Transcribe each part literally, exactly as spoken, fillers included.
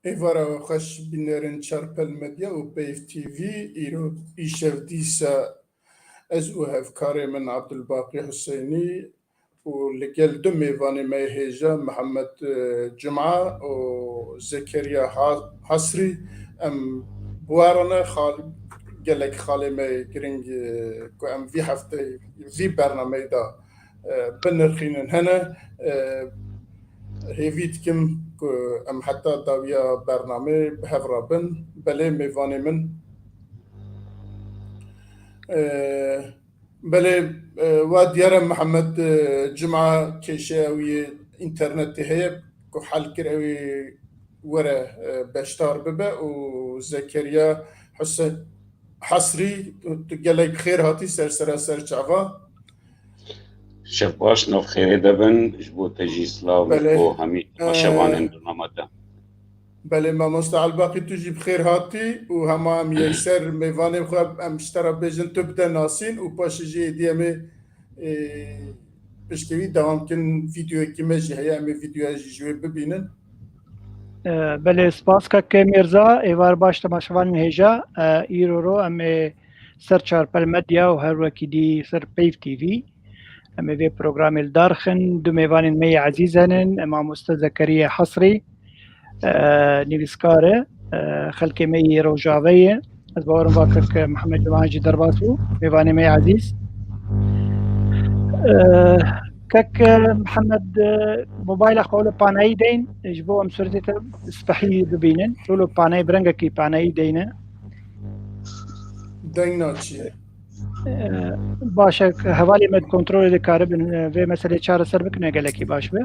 Êvara we xweş bînerên Çarpel Medya û Peyv T V. Îro, îşev dîsa ez û hevkarê min Abdulbaqî Huseynî û li gel du mêvanê me yê hêja, Mihemed, e, Cuma û Zekeriya Ha-, Hasrî, em bi we re ne, xal-, gelek xalê me yê giring, e, ku em vî hefteyê, vî bernameyê de e, binirxînin hene. E, hêvî dikim ku em heta dawiya bernameyê bi hev re bin. Belê mêvanê min. E, belê, e, wa diyar e Mihemed, e, Cuma kêşeya wî yê înternetê heye ku hel kir ew ê were, e, beşdar bibe û Zekeriya Huse-, Hesrî, tu, tu gelek bi xêr hatî ser sera ser çava. Şev baş, nav xêrê de bin, ji bo te jî silav, ji Belê. bo hemî Ee, temaşevanên bername te. Belê mamoste Elbaqî, tu jî bi xêr hatî û hema em yekser mêvanê xwe em ji te re bêjin, tu bide nasîn û paşê jî êdî em ê, e, piştî wî dewam kin, vîdeoyekî me jî heye, em ê vîdeoya jî ji wê bibînin. E, belê, spas kek Mîrza, êvar baş temaşevanên hêja. E, îro ro em ê ser Çarpel Medya û her wekî dî ser Peyv T V. Em ê vê programê li dar xin. Du mêvanên me yê ezîz henin, e, mamoste Zekeriya Hesrî, e, nivîskar e, e, xelkê me yê Rojavê ye. Ez bawerim va kek Mihemed Cuma jî derbas bû, mêvanê me yê ezîz. E, kek, e, Mihemed, e, mobayla xwe wilo panayî deyn, ji bo em sûretê te spehî bibînin. Wilo panayî bi rengekî panayî deyne. Deng naçiye. E, baş e, hevalê me di kontrolê de karibin, e, vê meselê çareser bikin, e, gelekî baş be.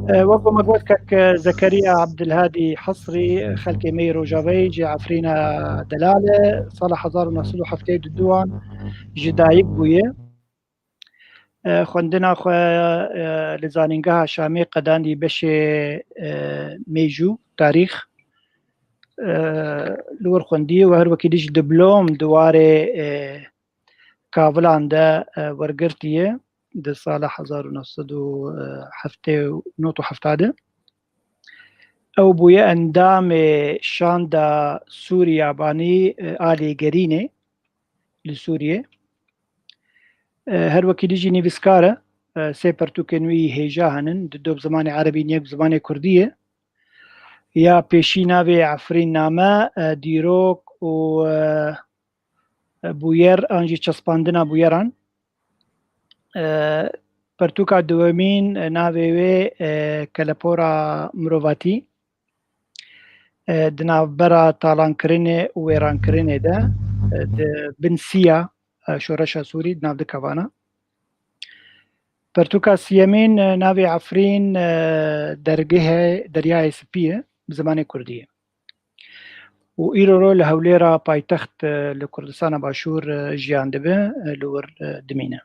E, wek ku me got, kek, e, Zekeriya Abdulhadî Hesrî, e, xelkê me yê Rojavayê, cê Efrîna Delal e, sala hezar û neh sed û heftê û du an ji dayik bûye. E, xwendina xwe, e, li Zanîngeha Şamê qedandî beşê, e, mêjû, tarîx, e, li wir xwendiye û her wekî dî jî diplom di warê, e, kavilan de, e, wergirtiye di sala hezar û neh sed û heftê û nod û hefta de. Ew bûye endamê Şanda Sûrî Yabanî, e, a Lêgerînê li Sûriyê. E, her wekî dî jî nivîskar e. E, sê pertûkên wî hêja henin, di du bi zimanê erebî, yek bi zimanê kurdî ye. Ya pêşî navê Efrîn Name, e, dîrok û, e, bûyer an jî çespandina bûyeran. E, pertûka duyemîn, e, navê wê, e, Kelepora Mirovatî. E, di navbera talankirinê û wêrankirinê de, e, di bin siya, e, şoreşa Sûrî di nav dikevana. Pertûka siyemîn, e, navê Efrîn, e, dergehê Deryayê Spî ye, bi zimanê kurdî ye. Û îro ro li Hewlêra paytext, e, li Kurdistana Başûr, e, jiyan dibe, e, li wir, e, dimîne.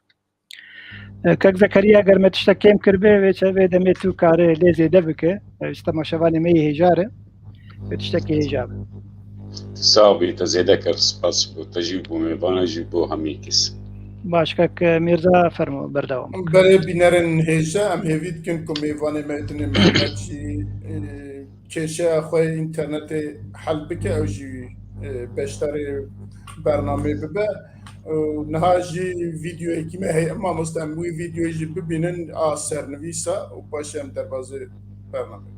E, kek Zekeriya, ger me tiştek kêm kiribe, vê çe-, vê demê tu kare lê zêde bike, e, ji temaşevanê me yê hêja re, vê tiştekê hêja be. Sax bî, te zêde kir, spas ji bo te jî, bo mêvana jî, bo hemî kes. Baş, kek Mîrza, fermo, berdewam. Belê bînerên hêja, em hêvî dikin ku mêvanê me dinê Mehmet jî, e, kêşeya xwe yê înternetê hel bike, ew jî, e, beşdarê bernameyê bibe. Û niha jî vîdeoyekî me heye, mamoste, em wî vîdeoyê jî bibînin a sernivîsa û paşê em derbazê bernameyê.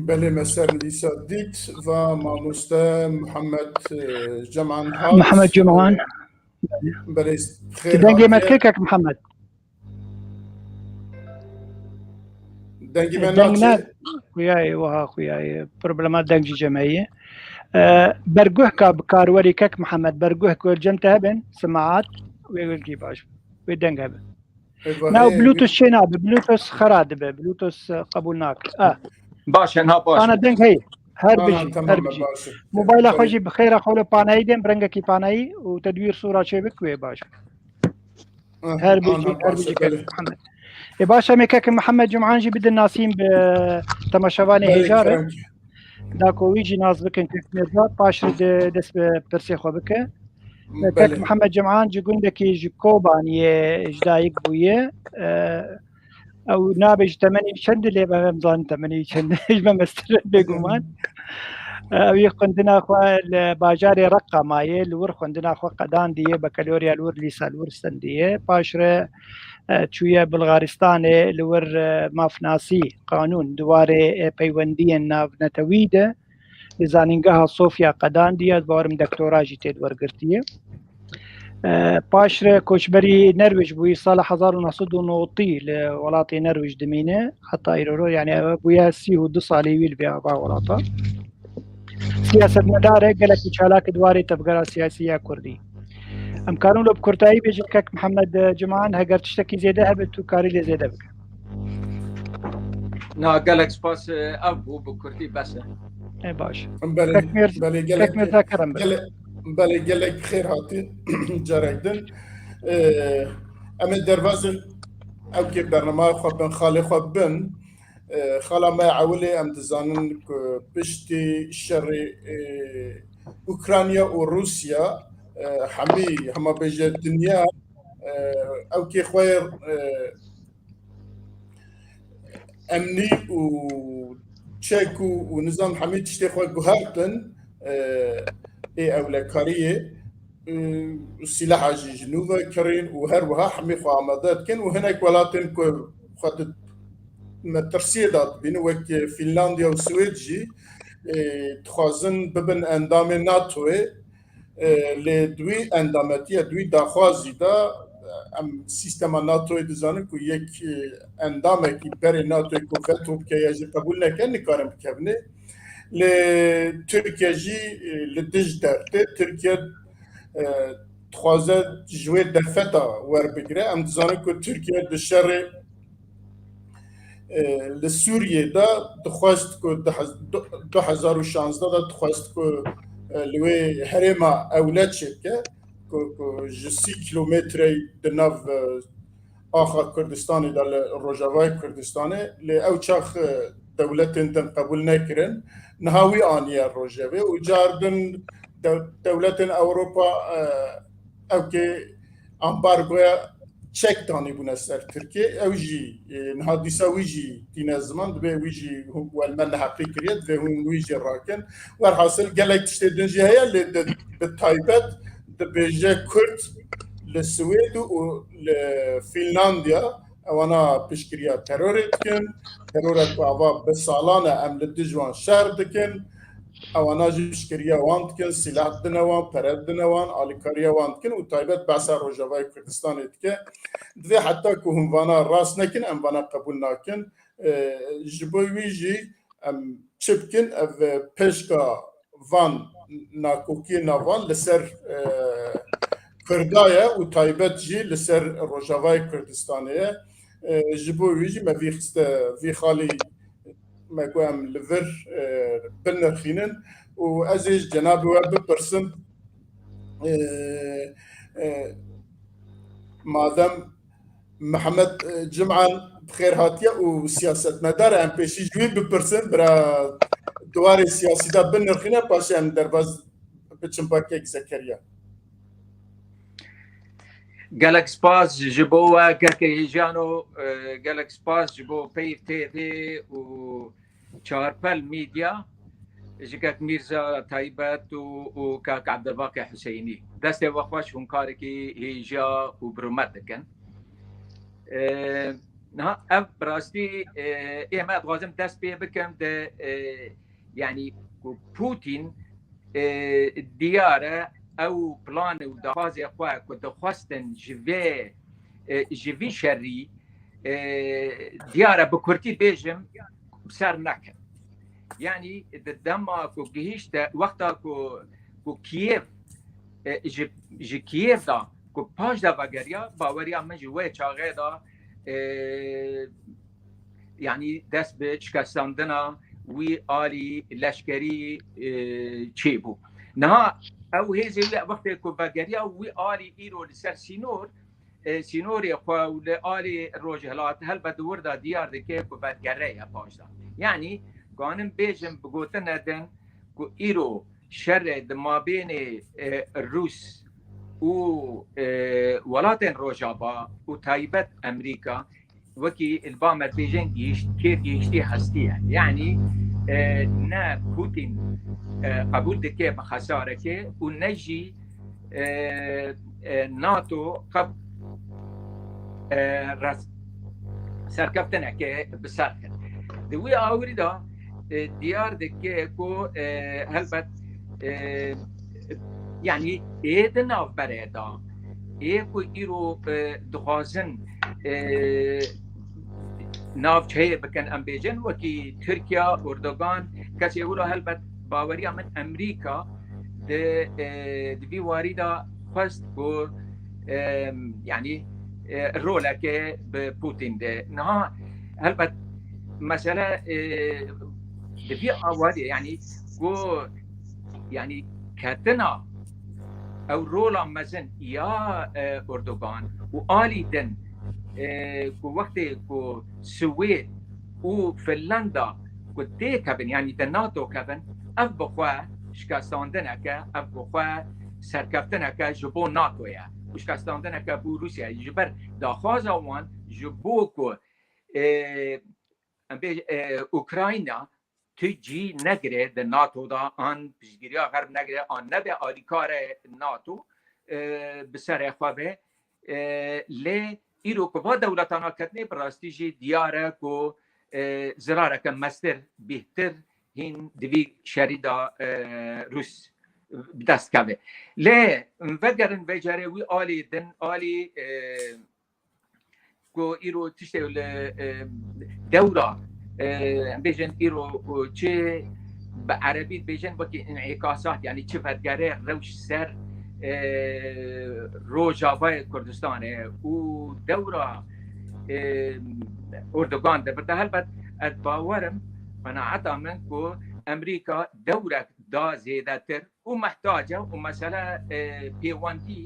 Belê, me ser nivîsa dît, va mamoste Mihemed, e, Ceman hat. Mihemed Ceman. E, belê, xêr Dengê me hatiye. Dike kek Mihemed. Dengê me Deng naçe. Ne, xuyayê, wiha xuyayê. Problema deng jî cemeyê. E, berguh ka bi kar werî kek Mihemed, berguh ku cem te hebin, semaat, wê wilkî baş. Wê deng hebin. Ê, Na, vahê, Bluetooth çê nabe, Bluetooth xera dibe, Bluetooth, e, qebûl nake. Ah. Baş e, ha, baş e. Ana deng hey. Her Ana, bijî, tamam, her bijî. Baş e. Mobayla xwe Tamam. Jî bi xêra xwe li panayî dên, bi rengekî panayî û tedwîr sura çê bik wê baş. Ah, Her bijî, ana, her baş e, bijî belê. Kek Mihemed. Ê baş e, em ê kek Mihemed Cuman jî bidin nasîn bi temaşevanê Belê, hêja re. kerem. Da ku wî jî nas bikin kek Mirza, paş re de dest bi pirsê xwe bike. Kek Belê. Mihemed Ceman ji gundekî ji Kobaniyê ji dayik bûye. E, ew nabê ji temenî çend e, lê em zanin temenî çend e, ji me mestir e, bêguman. E, ew yê xwendina xwe li bajarê Reqa maye, li wir xwendina xwe qedandiye, bakalorya li wir, lîsa li wir stendiye. Paş re, e, çûye Bulgaristanê, li wir, e, mafnasî, qanûn, di warê, e, peywendiyên navnetewî de. Li zanîngeha Sofya qedandiye, ez bawerim doktora jî tê di wergirtiye. E, paş re koçberî Nerwîj bûyî, sala hezar û neh sed û notî li welatê Nerwîj dimîne, heta îro, yanî ev bûye sî û du salê wî li vê ava welata. Siyasetmedar e, gelekî çalak e di warê tevgera siyasî ya Kurdî. Em karin wilo bi kurtayî bêjin kek Mihemed Ciman, heger tiştekî zêde hebe tu karî lê zêde bike. Na, gelek spas, e, ev bû, bi kurtî bes e. E, baş. Belê, Kek Mir-, belê, gelek, Kek Mirza kerem bike. Gelek, belê, gelek xêr hatî carek din. E, em ê derbazin ew kê bernama xwe bin, xalê xwe bin. E, xala me ewilê em dizanin ku piştî şerê, e, Ukrayna û Rûsya, e, hemî, hema bêje dinya, e, ew kê xwe, e, emnî û çek û, û nizam hemî tiştê xwe guhertin, e, ê ewlekariyê, e, silaha jî ji nû ve kirîn û her wiha hemî xwe amade dikin û hinek welatên ku xwe di metirsiyê de dibînin, wek Fînlandya û Swêd jî, e, dixwazin bibin endamê NATOyê. E, lê di wî endametiya, di wî daxwazî de, e, em sîstema NATOyê dizanin ku yek, e, endamekî berê NATOyê ku veto bike ya jî qebûl neke, nikarin bikevine. Lê Tirkiye jî, e, li dij dertê. Tirkiye, e, dixwaze ji wê derfeta werbigire. Em dizanin ku Tirkiye di şerê, e, li Sûriyê de dixwest ku du hez-, du, du hezar û şazdeh de dixwest ku, e, li wê herêma ewle çêbike, ku, ku ji sî kilometreyê di nav, e, axa Kurdistanê de, li Rojavayê Kurdistanê, lê ew çax, e, dewletên din qebûl nekirin. Niha wî aniye rojevê û car din de-, dewletên Ewropa, e, ew kê ambargoya çek danîbûne ser Tirkiyê. Ew jî, e, niha dîsa wî jî tîne ziman, dibê wî jî hûn welme neheqî kiriye, divê hûn wî jî rakin. Werhasil gelek tiştê din jî heye, lê di, bi taybet dibêje Kurd li Swêd û li Fînlandya ewana piştgiriya terorê dikin. Terorek ku ava bi salan e em li dij wan şer dikin. Ewana jî piştgiriya wan dikin, sîlah didine wan, pere didine wan, alîkariya wan dikin û taybet behsa Rojavayê Kurdistanê dike. Divê heta ku hûn vana rast nekin, em vana qebûl nakin. E, ji bo wî jî em çi bikin? Ev pêşka van nakokiyê navan li ser, e, Kurda ye û taybet jî li ser Rojavayê Kurdistanê ye. E, ji bo wî jî me vî xiste, vî xalî me ku em li vir, e, binirxînin û ez ê ji cenabê we bipirsim, e, e, madem Mihemed, e, Ciman bi xêr hatiye û siyasetmedar e, em pêşî ji wî bipirsin, bira di warê siyasî de binirxîne, paşê em derbas biçin ba kek Zekeriya. Gelek spas ji bo we, kekê Hêjano, e, gelek spas ji bo Peyv T V û Çarpel Media, ji kek Mîrza Taybet û, û kak Ebdilbaqê Huseynî. Destê we xweş, hûn karekî hêja û bi rûmet dikin. E, Niha ev bi rastî, e, ê me dixwazim dest pê bikim de, e, yanî ku Putin, e, diyar e ew plan û daxwazê xwe ku dixwestin ji vê, e, ji vî şerî, e, diyar e bi kurtî bêjim, bi ser nekin. Yanî di dema ku gihîşte wexta ku, ku Kiev, e, ji, ji Kiev da ku paş de vegeriya, baweriya min ji wê çaxê da, e, yanî dest bi şikestandina wî alî leşkerî, e, çêbû. Niha ew hêzê wî wextê ku vegeriya wî alî îro li ser sînor, e, sînorê xwe û li alî rojhilat helbet di wir de diyar dike ku vedigere ye paş de. Yanî kanim bêjim bi gotina din ku îro şerê di mabênê, e, Rûs û, e, welatên Rojava û taybet Amerîka, wekî li ba me dibêjin gihîşt-, kêr gihîştî hestî ye. Yanî, e, ne Putin, e, qebûl dike bi xesarekê û ne jî, e, e, NATO qeb-, e, res-, serkeftineke bi ser ket. Di wî awirî de, e, diyar dike ku, e, helbet, e, yanî ê di navberê de, ê ku îro, e, dixwazin, e, navçeyê bikin, em bêjin, wekî Tirkiye, Erdogan, kesê wilo helbet baweriya min Amerîka di, e, di vî warî de xwest ku, e, yanî, e, roleke bi Putin de. Niha helbet mesele, e, di vî awarê, yanî ku, yanî ketina ew rola mezin ya, e, Erdogan û alî din, e, ku wextê ku Swêd û Finlanda ku têkevin, yanî di NATO kevin, ev bi xwe şikestandineke, ev bi xwe serkeftineke ji bo NATO ye û şikestandineke bo Rûsya. Ji ber daxwaza wan ji bo ku, e, em bê, e, Ukrayna tu cî negire di NATO da, an piştgiriya Xerb negire, an nebe alîkare NATO, e, bi serê xwe be. E, lê îro ku va dewletana ketine, bi rastî jî diyar e ku, e, zirareke mestir bêhtir hîn di vî şerî de, e, Rûs bi dest keve. Lê vegerin vecarê wî alî din, alî, e, ku îro tiştê li, e, dewra, e, em bêjin îro, e, çi bi erebî dibêjin wekî înîkasat, yanî çi vedigere rewş ser, e, Rojavayê Kurdistanê û dewra, e, Erdogan de. Bi te helbet ez bawer im, qenaeta min ku Amerîka dewrek da zêdetir û mehtac e û mesele, e, pêwendî,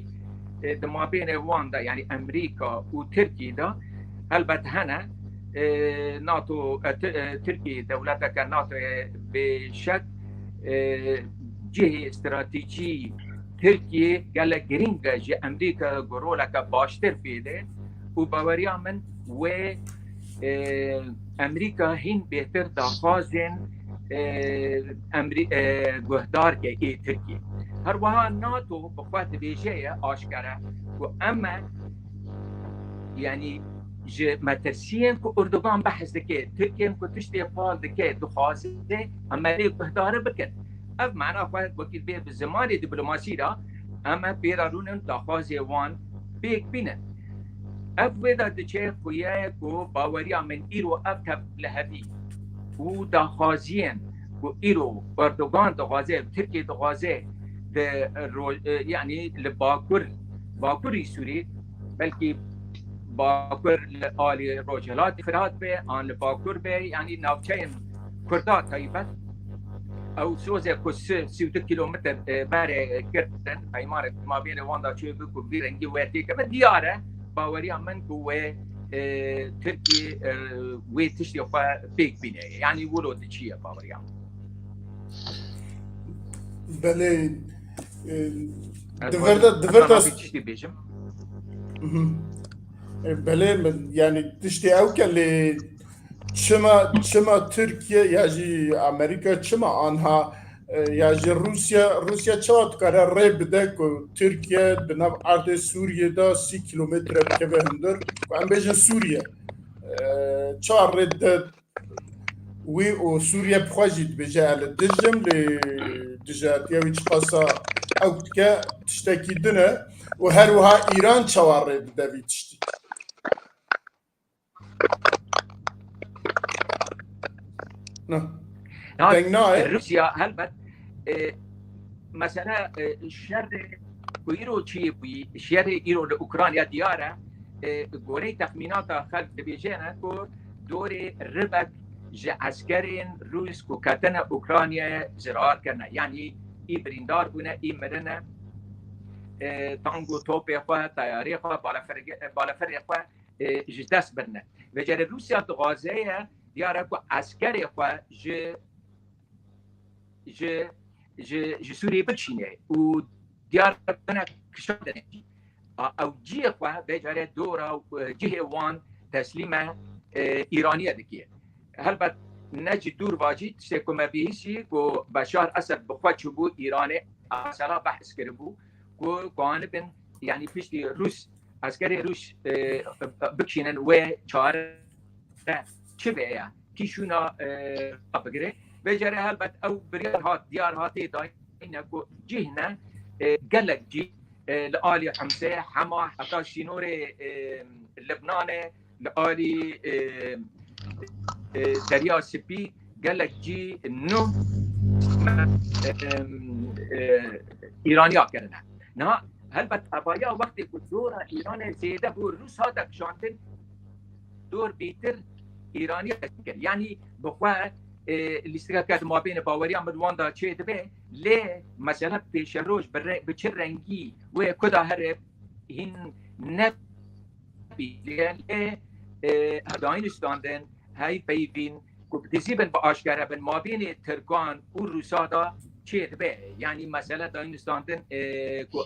e, di mabênê wan de, yanî Amerîka û Tirkî de helbet hene. E, NATO, e, Ti-, e, Tirkî dewleteke NATOyê bêşek, e, cihê stratejî Tirkiyê gelek girîng e ji Amerîka ku roleke baştir pê de û baweriya min wê, e, Amerîka hîn bêhtir daxwazên, e, Amerî-, e, guhdar ke ê Tirkiyê. Her wiha NATO bi xwe dibêje ye aşkere ku em e, yanî ji metirsiyên ku Erdogan behs dike, Tirkiyên ku tiştê qal dike, dixwaze em e lê guhdar bikin. Ev mana xwe wekî vê bi zimanê diplomasî de em e pê re rûnin daxwazê wan pêk bînin. Ev wê de diçe xuye ku baweriya min îro ev tevlihevî û daxwaziyên ku îro Erdogan dixwaze, Tirkiye dixwaze di ro-, e, yanî li Bakur, Bakurî Sûrî, belkî Bakur li alî Rojhilatê Firat be, an li Bakur be, yanî navçeyên Kurda taybet, ew sozê ku si, sî û du kîlometre, e, berê girtin, peymanê mabênê wan da çêbû ku vî rengî wê têkeve, diyar e, baweriya min ku wê, e, Tirkî, e, wê tiştê xwe pêk bîne. Yanî wilo diçiye baweriya min. Belê, e, Ez di dixwazim ver de, di ver de tiştî bêjim. Mhm. E, belê, min, yanî tiştê ew ke lê çima, çima Tirkiye ya jî Amerîka çima anha, e, ya jî Rûsya, Rûsya çawa dikare rê bide ku Tirkiye di nav erdê Sûriyê de sî kîlometre bikeve hundir, ku em bêjin Sûriye. e, çar rê dide wî û Sûriye bi xwe jî dibêje, ez li dijim, lê dijatiya wî çiqasa ew dike tiştekî din e û her wiha Îran çawa rê dide vî tiştî. Na. Na, Deng nayê. Rûsya helbet, e, mesela, e, şerê ku îro çiyê bûyî, şerê îro li Ukrayna diyar e, e, goreyê texmînata xelk dibêjene ku dorê ribek ji eskerên Rûs ku ketine Ukraynayê zirar kirine. Yanî î birîndar bûne, î mirine, e, tank û topê xwe, teyarê xwe, baleferge-, baleferê xwe, e, ji dest birine. Vêcerê Rûsya dixwaze ye, diyar e ku eskerê xwe ji, ji, ji, ji Sûriyê bikişîne û diyar e ku ne kişandine jî. A, ew cihê xwe vêcerê dora, e, cihê wan teslîme, e, Îraniye dike. Helbet ne ji dûr ve jî tiştê ku me bihîsî ku Beşar Esed bi xwe çûbû Îranê, mesela behs kiribû ku guhanibin, yanî piştî Rûs, eskerê Rûs, e, bikişînin wê çare çi be ya, kî şûna, e, bigire. Vêcerê helbet ew biryar hat, diyar hatê dayîne ku cih ne, e, gelek cî, e, li alî Himsê, Hema, heta sînorê, e, Libnanê, li alî, e, e, Derya Spî gelek cî nû, e, e, Îraniya kirine. Niha helbet evaya wextê ku dora Îranê zêde bû, Rûs hate kişandin, dor bêtir Îraniya kir. Yanî bi xwe, e, lîstikeke di mabênê baweriya min wan de çê dibe, lê mesela pêşeroj bi re-, bi çi rengî wê kuda here hîn ne bî lê, e, dayîn standin, hey peyvîn, ku bi dizî bin, bi aşkere bin, mabênê Tirkan û Rûsa da çê dibe. Yanî mesele dayîn standin, e, ku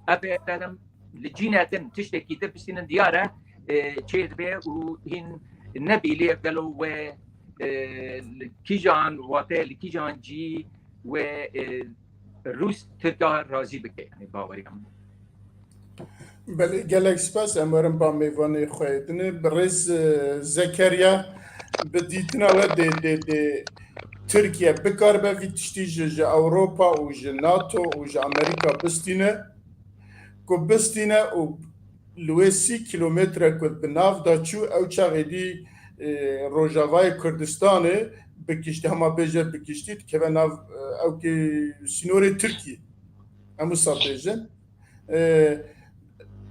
ev e, dedim, li cînetin tiştekî di bistînin diyar e, e, çê dibe û hîn ne bî lê gelo we, e, li kîjan wate, li kîjan cî we, e, Rûs Tirka razî bike, yanî baweriya min. Belê, gelek spas, em werin ba mêvanê xwe yê din. Birêz, e, Zekeriya, bi dîtina we dê, dê, dê Tirkiye bikaribe vî tiştî ji, ji Ewropa û ji NATO û ji Amerîka bistîne, ku bistîne û li wê sî kîlometre ku bi nav de çû, ew çaxê dî, e, Rojavayê Kurdistanê bi giştî, hema bêje bi giştî dikeve nav, e, ew kê sînorê Tirkiyê. Em wisa bêjin. E,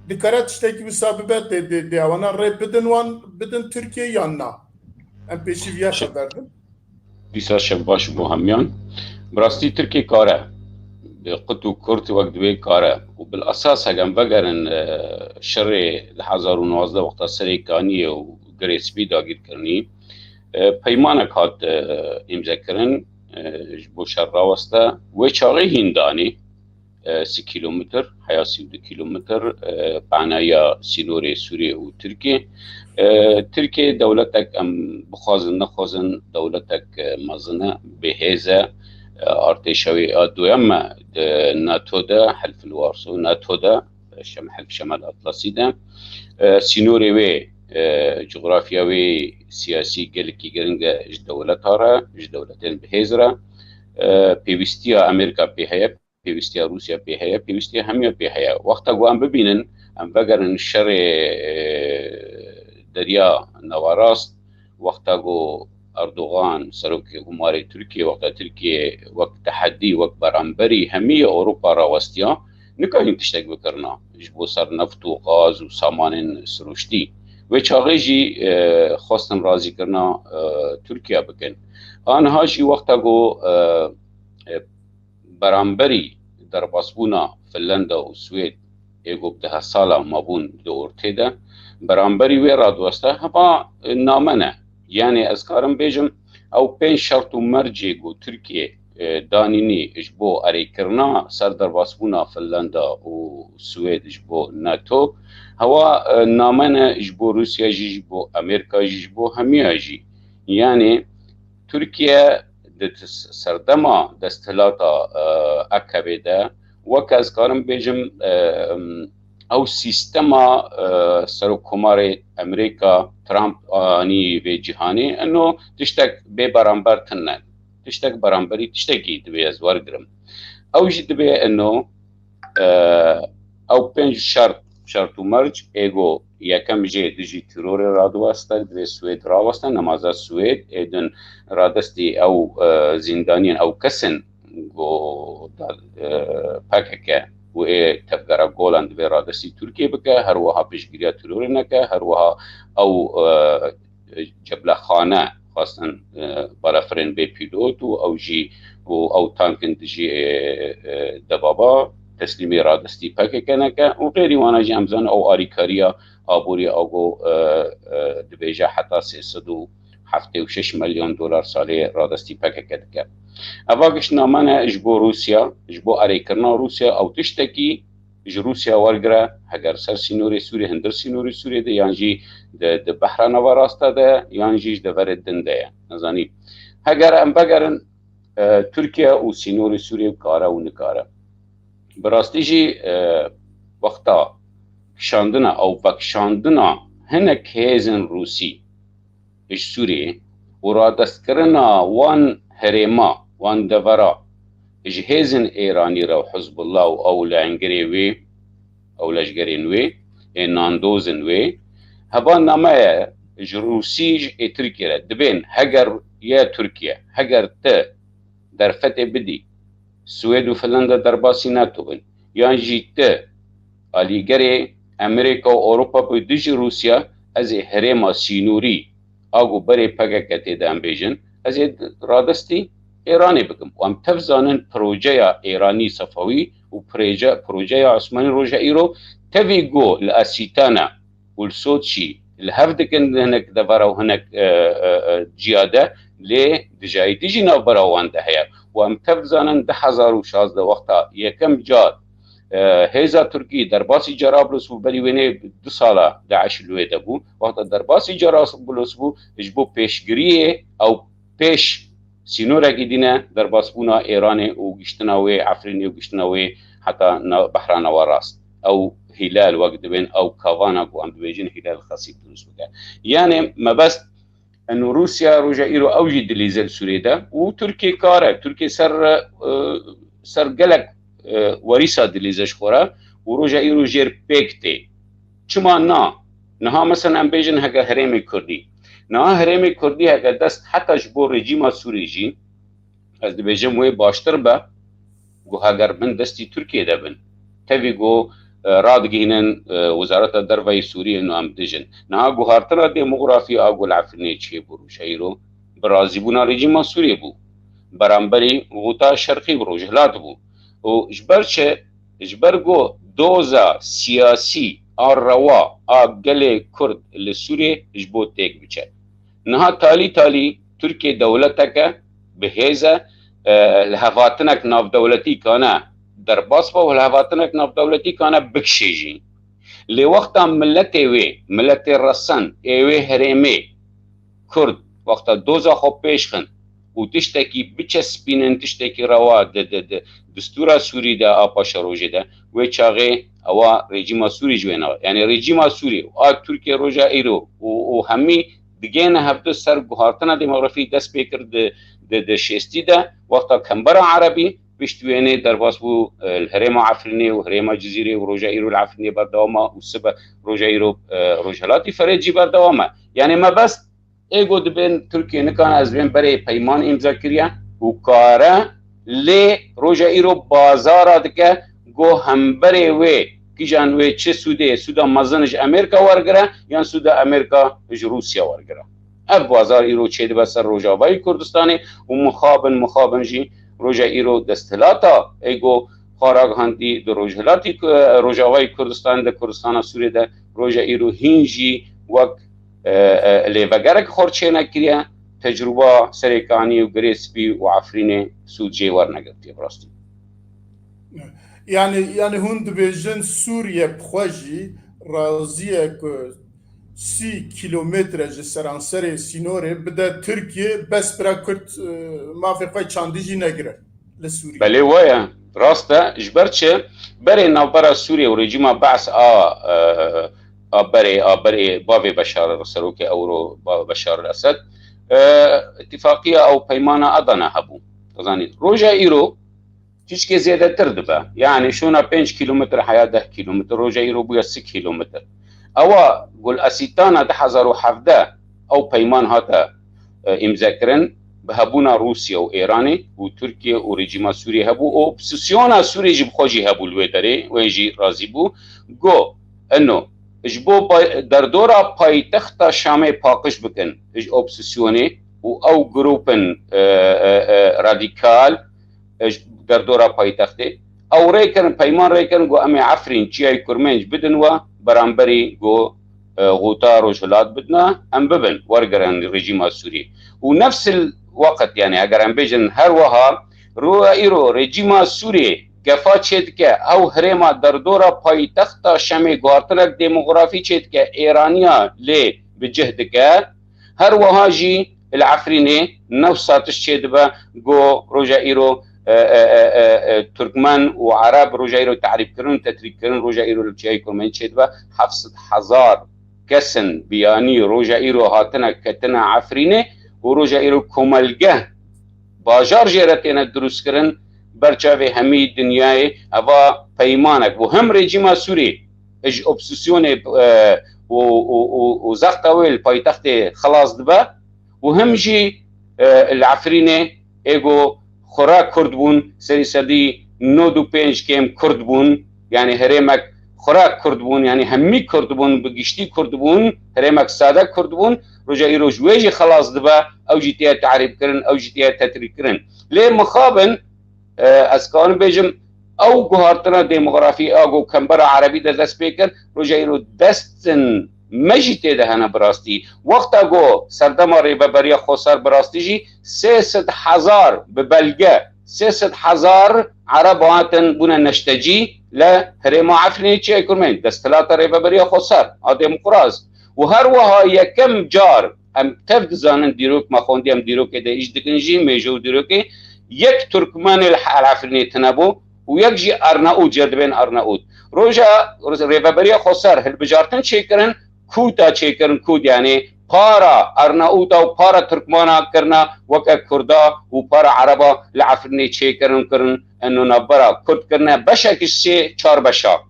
dikare tiştekî wisa bibe, dê, dê, dê ewana rê bidin wan, bidin Tirkiyê yan na? Em pêşî viya xeber din. Dîsa şev baş bo hemiyan. Bi rastî Tirkê kare. Bi qut û kurt wek divê kare. Û bil esas hegem vegerin, e, şerê di hezar û nozdeh wexta Serê Kaniyê û Girê Spî dagîr kirinî, e, peymanek hat, e, îmze kirin, e, ji bo şer raweste. Wê çaxê hîn danî, e, sî kîlometr, heya sî û du kîlometr, e, panaya sînorê Sûriyê û Tirkiyê. E, Tirkiye dewletek, em bixwazin nexwazin, dewletek, e, mezin e, bêhêz e. E, artêşa wê a duyem e di NATO de, Helfil Warso NATO de, e, Şem-, Helf Şemal Atlasî de. E, sînorê wê, e, cografya wê siyasî gelekî giring e ji dewleta re, ji dewletên bihêz re. E, pêwîstiya Amerîka pê heye, pêwîstiya Rûsya pê heye, pêwîstiya hemiya pê heye. Wexta ku em bibînin, em vegerin şerê, e, Derya Nevarast, wexta ku Erdogan, serokê Komarê Tirkiye, wexta Tirkiye wek tehedî, wek beramberî hemî Ewropa rawestiya, nikarîn tiştek bikirina ji bo ser neft û gaz û samanên sirûştî. Wê çaxê jî, e, xwestin razîkirina, e, Tirkiye bikin. Aniha jî wexta ku, e, e, beramberî derbasbûna Finlanda û Swêd ê ku bi dehe sala mabûn di ortê de, beramberî wê radweste hema, e, name ne. Yanî ez karim bêjim, ew pênc şert û mercê ku Tirkiye, e, danînî ji bo erêkirina ser derbasbûna Finlanda û Swêd ji bo NATO, hewa, e, name ne ji bo Rûsya jî, ji bo Amerîka jî, ji bo hemiya jî. Yanî Tirkiye di t-, serdema desthilata, e, A K P'ê de, wek ez karim bêjim, e, em, ew sîstema, e, serokkomarê Amerîka, Trump anî vê cîhanê, eno tiştek bê beramber tune. Tiştek beramberî tiştekî divê ez wergirim. Ew jî divê eno, e, ew pênc şert, şert û merc, êgo yekem jê dijî terorê radiweste, divê Swêd raweste, nemaze Swêd, ê din radestî ew, e, zîndaniyên ew kesin ku da, e, P K K û ê tevgera Golan divê radestî Tirkiyê bike, her wiha piştgiriya terorê neke, her wiha ew, e, ceblexane xwestin, e, balafirên bê pîlot û ew jî û ew tankin dijî, e, e, debaba teslîmê radestî P K K neke û xêrî wana jî em zanin ew alîkariya aborî ago, e, e, dibêje heta sê sed û heftê û şeş milyon dolar salê radestî P K K dike. Eva gişt namane ji bo Rûsya, ji bo erêkirina Rûsya ew tiştekî ji Rûsya wergire, heger ser sînorê Sûrê, hundir sînorê Sûrê de, yan jî di, di Behra Nava Rasta de, yan jî ji deverê din de ye. Nezanî. Heger em vegerin, e, Tirkiye û sînorê Sûrê kare û nikare. Bi rastî jî, e, wexta kişandina ew vekişandina hinek hêzên Rûsî ji Sûriyê û radestkirina wan herêma, wan devera ji hêzên Êranî re û Hizbullah û ew lengirê wê, ew leşgerên wê, ê nandozên wê, heva name ye ji Rûsî ji ê Tirkiyê re dibên, heger ye Tirkiye, heger tu derfetê bidî, Swêd û Finlanda derbasî NATO bin, yan jî tu alîgerê Amerîka û Ewropa bi dijî Rûsya, ez ê herêma sînorî a ku berê P K K tê de em bêjin, ez ê radestî Êranê bikim. Û em tev zanin projeya Êranî Sefewî û proje-, projeya Osmanî roja îro tevî ku li Asîtana û li Soçî li hev dikin, hinek devera û hinek, e, e, e, ciya de, lê dijayîtî jî navbera wan de heye. Û em tev zanin du hezar û şazdeh wexta yekem car, e, hêza Tirkî derbasî Cerablus bû, berî wênê du sala DAIŞ li wê de bû. Wexta derbasî Cerablus bû, ji bo pêşgiriyê ew pêş sînorekî dîne derbasbûna Êranê û giştina wê Efrînê û giştina wê heta na-, Behra Nava Rast. Ew hîlel wek dibên ew kavana ku em dibêjin hîlel xesîb dirust bike. Yanê mebest eno Rûsya roja îro ew jî dilîze li Sûriyê de û Tirkiye kare. Tirkiye ser, e, ser gelek, e, werîsa dilîze ji xwe re û roja îro jêr pêk tê. Çima na? Niha mesela em bêjin heke herêmê Kurdî. Niha herêmê Kurdî heke dest heta ji bo rejîma Sûrî jî, ez dibêjim wê baştir be, ku heger bin destî Tirkiyê de bin. Tevî ku, e, radigihînin, e, Wezareta Derve yê Sûriyê û em dijin. Niha guhartina demografî a ku li Efrînê çêbû rojheyro, bi razîbûna rejîma Sûriyê bû. Beramberî Xuta Şerqî bû, Rojhilat bû. Û ji ber çi? Ji ber ku doza siyasî a rewa a gelê Kurd li Sûriyê ji bo têk biçe. Niha talî talî Tirkiye dewleteke bi hêz e, e, li hevhatinek navdewletî kane derbas be û li hevhatinek navdewletî kane bikişê jî. Lê wexta miletê wê, miletê resen ê wê herêmê Kurd, wexta doza xwe pêş xin û tiştekî biçespînin, tiştekî rewa di, di, di distûra Sûrî de, a paşerojê de, wê çaxê ewa rejîma Sûrî ji wê nabe. Yanî rejîma Sûrî û a Tirkiye roja îro û, û hemî digihêne hevdu ser guhartina demografî dest pê kir di, di, di şêstî de, wexta kembera Erebî pişt wênê derbas bû, e, li herêma Efrînê û herêma Cizîrê û roja îro li Efrînê berdewam e û sibe roja îro, e, rojhelatî Ferê jî berdewam e. Yanî mebest ê ku dibên Tirkiye nikane ez bên berê peyman îmza kiriye û kare lê roja îro bazara dike ku hemberê wê kîjan wê çi sûdê, sûda mezin ji Amerîka wergire yan sûda Amerîka ji Rûsya wergire. Ev bazar îro çêdibe ser Rojavayê Kurdistanê û mixabin, mixabin jî roja îro desthilata ê ku xwe ragihandî di rojhilatî, Rojavayê Kurdistanê de, Kurdistana Sûrê de roja îro hîn jî wek, e, e, lêvegerek xwe çênekiriye, tecrûba Serêkanî û Girê Spî û Efrînê sûd jê wernegirtiye bi rastî. Yani, yani hûn dibêjin Sûriye bi xwe jî razî ye ku sî kîlometre ji seranserê sînorê bide Tirkiye, bes bira Kurd, e, mafê xwe çandî jî negire li Sûriye. Belê wa ye. Rast e, ji ber çi? Berê navbera Sûriyê û rejîma Be's a, e, a berê, a berê bavê Beşar, serokê ewro ba-, Beşar el Esed, e, îtîfaqiya ew peymana Adana hebû. Dizanî, roja îro tişkê zêdetir dibe. Yani şûna pênc kîlometre heya deh kîlometre, roja îro bûye sî kîlometre. Ewa gul esîtana du hezar û hevdeh ew peyman hate, e, îmze kirin, bi hebûna Rûsya û Êranê û Tirkiye û rejîma Sûriyê hebû, û opsîsyona Sûriyê jî bi xwe jî hebû li wê derê, wê jî razî bû. Got, eno, ji bo pay-, derdora paytexta Şamê paqij bikin ji opsîsyonê û ew grûpin, e, e, e, radîkal, e, ji derdora paytextê. Ew rê kirin, peyman rê kirin, got, em ê Efrîn, Çiyayê Kurmenc bidin we, beramberî, got, e, Xuta Rojhilat bidine, em bibin, wergirin rejîma Sûriyê. Û nefsil weqt, yani, eger em bêjin her wiha, roja îro rejîma Sûriyê gefa çêdike, ew herêma derdora paytexta Şamê guhartinek demografî çêdike, Êraniya lê bi cih dike, her wiha jî li Efrînê newsa tişt çêdibe, got roja îro, e, e, e, e, e, Turkmen û Ereb roja îro tehrîbkirin û tetrîkkirin, roja îro li Çiyayê Kurmenc çêdibe, heft sed hezar kesin biyanî roja îro hatine ketine Efrînê û roja îro komelgeh, bajar jê re têne dirûstkirin, ber çavê hemî dinyayê. Eva peymanek bû, hem rejîma Sûrî ji opsîsyonê, e, û, û, û, û zexta wê li paytextê xilas dibe û hem jî, e, li Efrînê ê ku xura Kurd bûn, serî sedî nod û pênc kêm Kurd bûn, yani herêmek xura Kurd bûn, yani hemî Kurd bûn, bi giştî Kurd bûn, herêmek sade Kurd bûn, roja îro ji wê jî xilas dibe, ew jî tê tehrîbkirin, ew jî tê tetrîkkirin. Lê mixabin, e, ez kanim bêjim, ew guhartina demografî a ku kembera Erebî de dest pê kir, roja îro destin me jî tê de hene bi rastî. Wexta ku serdema Rêveberiya Xweser bi rastî jî sê sed hezar bi belge, sê sed hezar Ereb hatin bûne neştecî le herêma Efrînê Çiyayê Kurmenc, desthilata Rêveberiya Xweser a demokrat. Û her wiha yekem car, em tev dizanin, dîrok me xwendî, em dîrokê de îş dikin jî, mêje û dîrokê, yek Turkmenê li Efrînê tine bû û yek jî Arnaût, jê re dibên Arnaût. Roja Rêveberiya Xweser hilbijartin çêkirin, kûta çêkirin, kût, yani para Arnaûta û para Turkmana kirine weke Kurda û para Ereba li Efrînê çêkirin, kirin, eno navbera Kurd kirine beşek ji sê çar beşa.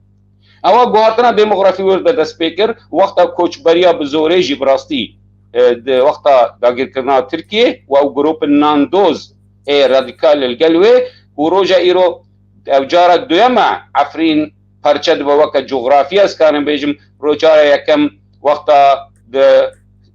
Ewa guhartina demografî wir de dest pê kir, wexta koçberiya bi zorê jî bi rastî, e, di wexta dagirkirina Tirkiyê û ew grûpin nandoz ê radîkal li gel wê û roja îro ew cara duyem e Efrîn parçe dibe weke coxrafî, ez karim bêjim, rocara yekem wexta di,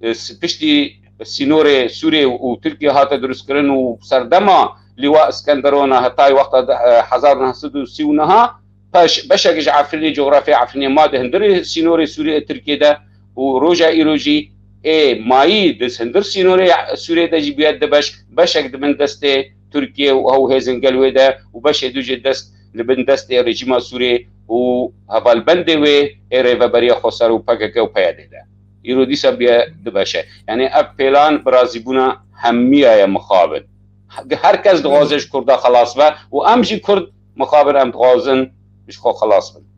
e, s-, piştî sînorê Sûriyê û Tirkiyê hate dirustkirin û serdema Lîwa Iskenderona hetayê wexta de, e, hezar neh sed û sî û neh, beş-, beşek ji Efrînê, coxrafya Efrînê ma di hundirê sînorê Sûriyê, Tirkiyê de û roja îro jî ê mayî di hundir sînorê Sûriyê de jî bûye du beş, beşek di bin destê Tirkiye û ew hêzên gel wê de û beşê dû jî dest li bin destê rejîma Sûriyê û hevalbendê wê ê Rêveberiya Xweser û P K K û P Y D de. Îro dîsa bûye du beşe. Yani ev pêlan bi razîbûna hemiya ye mixabin. Her kes dixwaze ji Kurda xelas be û em jî Kurd mixabin em dixwazin ji xwe xelas bin.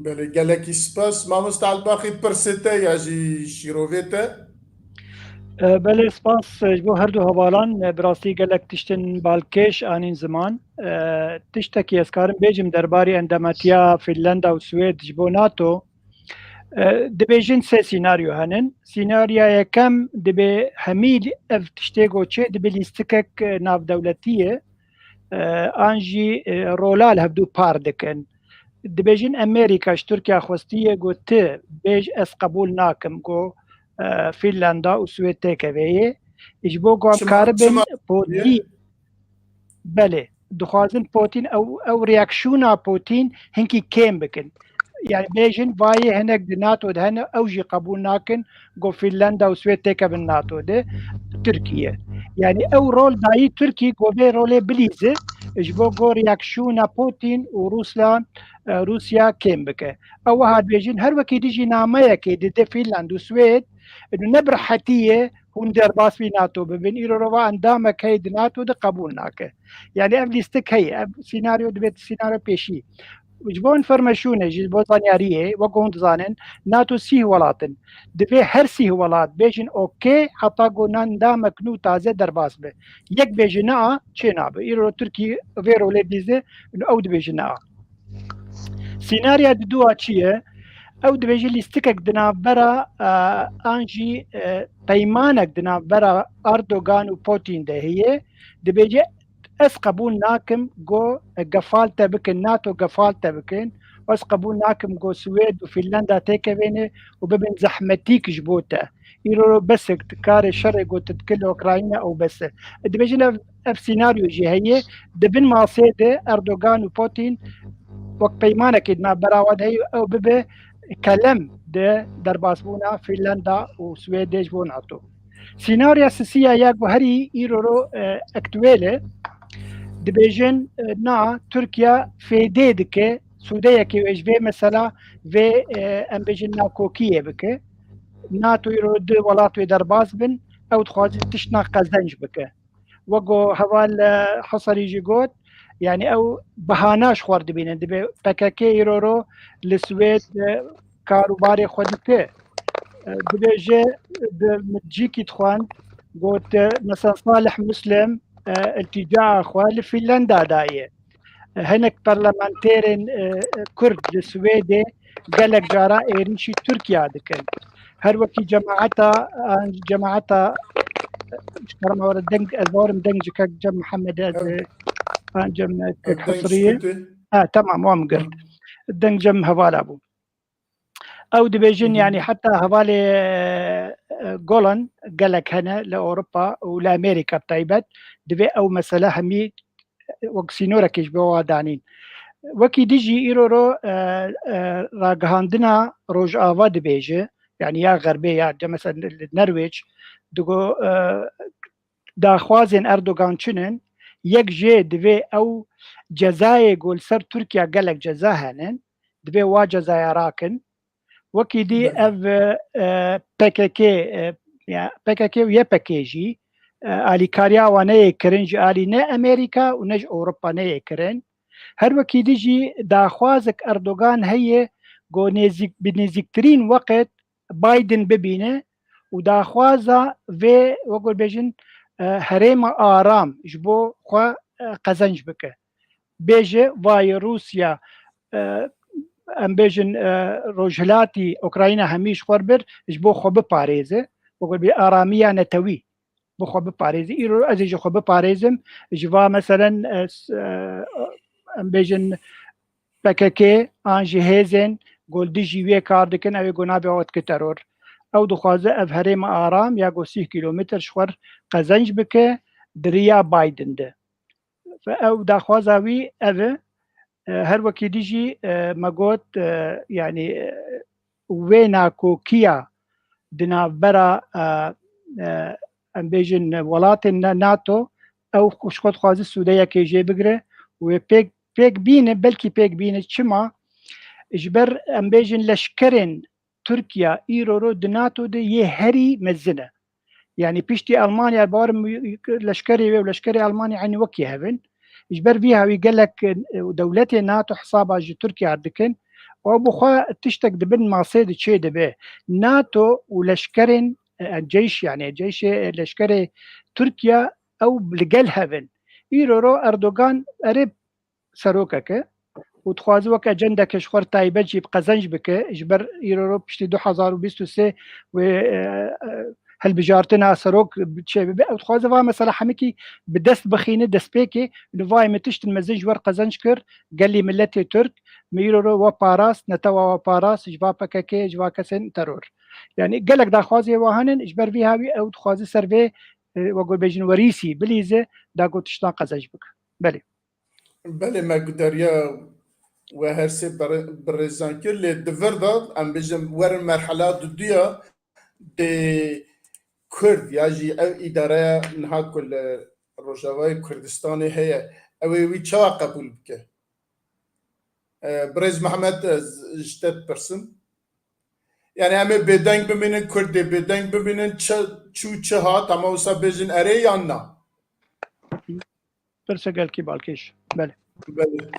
Belê, gelekî spas. Mamoste Elbaxî, pirsê te ya jî şîrovê te. E, belê, spas, e, ji bo her du hevalan, e, bi rastî gelek tiştên balkêş anîn ziman. E, tiştekî ez karim bêjim derbarê endametiya Finlanda û Swêd ji bo nato. E, dibêjin sê sînaryo henin. Sînarya yekem dibê hemî ev tiştê ku çê dibe lîstikek, e, navdewletî ye. E, an jî, e, rola li hevdû par dikin. Dibêjin Amerîka ji Tirkiya xwestiye ku ti bêj ez qebûl nakim ku, e, Fînlanda û Swêd têkevê yê. Ji bo ku em karibin Potîn, belê, dixwazin Potîn ew, ew reaksiyona Potîn hinkî kêm bikin. yani bêjin vayê hinek di NATO de hene, ew jî qebûl nakin ku Finlanda û Swêd têkevin NATO de, Tirkiye. Yani ew rol dayî Tirkî ku vê rolê bilîze, ji bo ku reaksiyona Putin û Ruslan, e, Rûsya kêm bike. Ew wiha dibêjin, her wekî dijî nameyekê dide Finland û Swêd, û ne bi rehetiyê hûn derbas vî NATO bibin. Îro rova endamek heye di NATO de qebûl nake. Yani ev lîstik heye, ev senaryo dibêt senaryo pêşî. Ji bo informasyonê jî, ji bo zanyariyê, wek hûn dizanin, NATO sîh welat in. Divê her sîh welat bêjin okê, heta ku endamek nû taze derbas be. Yek bêje na, çê nabe. Îro Tirkî vê rolê dîze, ew dibêje na. Senarya di dua çi ye? Ew dibêje lîstikek di navbera, e, an jî, e, peymanek di navbera Erdogan û Putin de heye. Dibêje ez qebûl nakim ku gefal te bikin, NATO gefal te bikin. Ez qebûl nakim ku Swêd û Finlanda têkevêne û bibin zehmetîk ji bo te. Îro bes e, karê şerê ku tu dikî li Ukrayna ew bes e. Dibêjin ev, ev senaryo jî heye. Di bin masê de Erdogan û Putin wek peymanekê di navbera wan heye, ew bibe kelem di derbasbûna Finlanda û Swêdê ji bo NATO. Senarya sisiya ya ku herî îro ro, e, aktuel e, dibêjin, e, na, Tirkiye fêdê dike, sûdeyekê wê ji vê mesela vê, e, em bêjin nakokiyê bike. NATO îro du welat wê derbas bin, ew dixwazin tiştna qezenc bike. Wek ku heval, e, Hesarî jî got, yani ew bahana ji xwe re dibînin. Dibê P K K îro ro li Swêd, e, kar û barê xwe dike. E, dibêje, di min cîkî dixwend, got, e, mesela Salih Muslim, e, iltîcaa xwe li Fînlanda daye. Hinek parlamenterên, e, Kurd li Swêdê gelek cara êrîşî Tirkiye dikin. Her wekî cemaeta, an cemaeta, ji kerema we re deng, ez bawerim deng ji kek Cem Mihemed ez, e, an Cem, e, kek Hesriyê. Ha, tamam, wan min girt. Deng Cem hevala bû. Ew dibêjin, yani heta hevalê, e, Golan gelek hene li Ewropa û li Amerîka bi taybet, divê ew mesele hemî wek sînorekê ji bo wa danîn. Wekî dijî îro ro, e, e, ragihandina Rojava dibêje, yani ya Xerbê ya de mesela li Nerwêc, digo, e, daxwazên Erdogan çi ne, yek jê divê ew cezayê ku li ser Tirkiye gelek ceza hene, divê wa cezaya rakin. Wekî dî ev, e, P K K, e, ya P K K û Y P G jî, e, alîkariya wan neyê kirin ji alî ne Amerîka û ne ji Ewropa neyê kirin. Her wekî dî jî daxwazek Erdogan heye ku nêzîk, bi nêzîktirîn weqt Biden bibîne û daxwaza vê, wek bêjin, e, herêma aram ji bo xwe, e, qezenc bike. Bêje, vayê Rûsya, e, em bêjin, e, rojhilatî Ukrayna hemî ji xwe bir ji bo xwe biparêze, wek bê aramiya netewî bo xwe biparêze. Îro ez ê ji xwe biparêzim, ji va meselen, e, s-, e, em bêjin P K K an jî hêzên ku li dijî wê kar dikin, ew ê ku navê xwe dike teror. Ew dixwaze ev herêma aram ya ku sîh kîlometr ji xwe qezenc bike di riya Biden de. Ve ew daxwaza wî ev e, e, her wekî dî jî, e, me got, e, yani, e, wê nakokiya di navbera, e, e, em bêjin welatên ne-, NATO, ew ji xwe dixwaze sûdeyekê jê bigire û wê pêk, pêk bîne, belkî pêk bîne. Çima? Ji ber em bêjin leşkerên Tirkiye îro ro di NATO de yê herî mezin e. Yani piştî Almanya, barim leşkerê wê û leşkerê Almanya eynî wekî hev in. Ji ber vî hawî gelek, e, dewletê NATO hesaba ji Tirkiye dikin. Ew bi xwe tiştek di bin masê de çê dibe. NATO û leşkerên, e, ceyş, yani ceyşê, e, leşkerê Tirkiye ew li gel hev in. Îro ro Erdogan erê serokek e û dixwaze weke cendeke ji xwe taybet jî bi qezenc bike, ji ber îro ro piştî du hezar û bîst û sê wê, e, e, hilbijartina serok çê bibe. Ew dixwaze va mesela hemikî bi dest bixîne destpêkê, li vayê min tiştin mezin ji wer qezenc kir, gelî miletê Tirk, min îro ro we parast, netewa we parast, ji va P K K, ji va kesên teror. Yani gelek daxwazê wa hene, ji ber vî hawî ew dixwaze ser vê, e, we got bêjin werîsî, bilîze, da ku tiştan qezenc bike. Belê. Belê, me guderiya we her sê bere-, birêzan kir, lê di vir de, em bêjin, werin merhela duduya dê Kurd ya jî ev îdareya niha ku li Rojavayê Kurdistanê heye, ew ê wî çawa qebûl bike? E, Birêz Mehmet, ez ji te dipirsim. Yani em ê bêdeng bimînin, Kurd dê bêdeng bimînin, çi çû çi hat, ama wisa bêjin erê yan na? Pirse gelkî balkêş. Belê. Belê.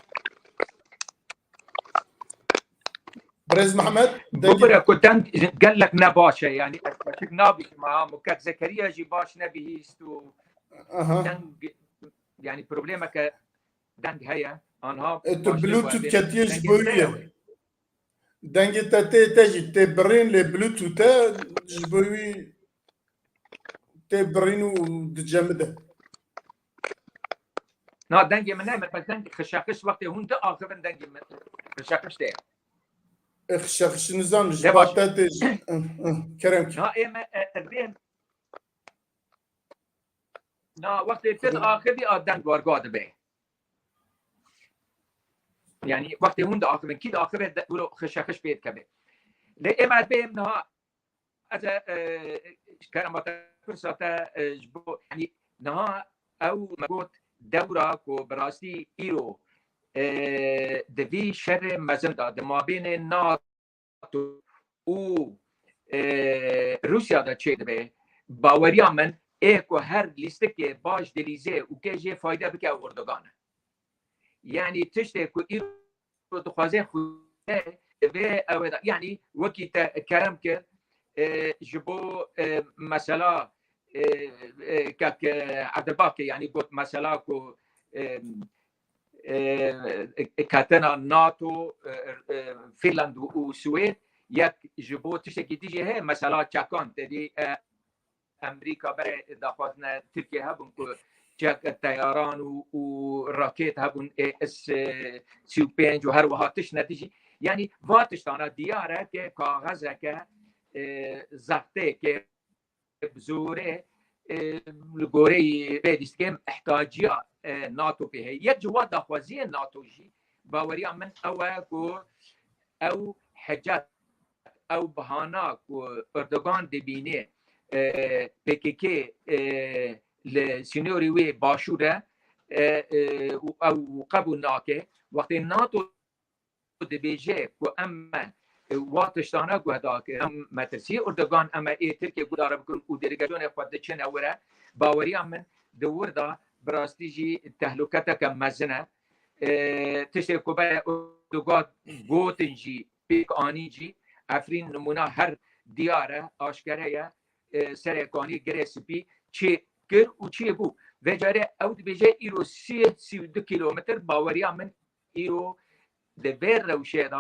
Birêz Mehmet, dengê Bibire ku deng gelek ne baş e, yani ez paşik nabînim, ha, Mukek Zekeriya jî baş nebihîst û Aha. deng, yani problemeke deng heye. Anha E, tu baş Bluetooth dê ketiye ji dengê bo te wî ye. ye. Dengê te tê te jî tê birîn lê Bluetooth e ji bo wî tê birîn û dicemide. Na, dengê min ne, min bes deng xişexiş wextê hûn diaxivin dengê min xişexiş tê. E, xişexiş nizam ji Debaş. Ba te tê jî. Kerem ki. Na, ê me, e, e, bêm. Na, wextê te diaxivî a deng warga dibe. Yani, wextê hûn diaxivin, kî diaxive de, wilo xişexiş pê dikeve. Lê ê me bêm niha, ez, e, kerema te pirsa te, e, ji bo, yani, niha ew me got dewra ku bi rastî îro, e, di vî şerê mezin de, di mabênê NATO û, e, Rûsya de çêdibe, baweriya min ê ku her lîstikê baş dilîze û kê jê fayde bike Erdogan e. Yani tiştê ku îro dixwaze xwe divê ew e da. Yani wekî te kerem kir, e, ji bo, e, mesela, e, e, kek, e, Ebdilbakê, yani got mesela ku, e, e, ketina NATO, e, e, Finland û, û Swêd, yek ji bo tiştekî dijî heye, mesela çekan, te dî, e, Amerîka berê daxwazine Tirkiye hebûn ku çek teyaran û, û rakêt hebûn, ê S sî û pênc û her wiha tişt ne dijî. Yani va tiştana diyar e ke kaxezeke, e, zextê ke bi zorê, e, li goreyî vê lîstikê em ihtiyaciya, e, NATO pê heye. Yek ji wa daxwaziyên NATO jî, baweriya min ew e ku ew hicet, ew bihana ku Erdogan dibîne, e, P K K, e, li sînorê wê başûr e, e, e, û ew qebûl nake. Wextê NATO dibêje ku em me, e, wa tiştana guhdar kir, em metirsî Erdogan, em ê Tirkiye guhdar bikin û delegasyonê xwe diçine were, baweriya min di wir de bi rastî jî tehluketeke mezin e. E, tiştê ku be Erdogan gotin jî pêk anîn jî, Efrîn nimûna her diyar e, aşkere ye, e, serê kanî girê spî çê kir û çê bû. Vê carê ew dibêje îro sî, sî û du kîlometr, baweriya min îro di vê rewşê de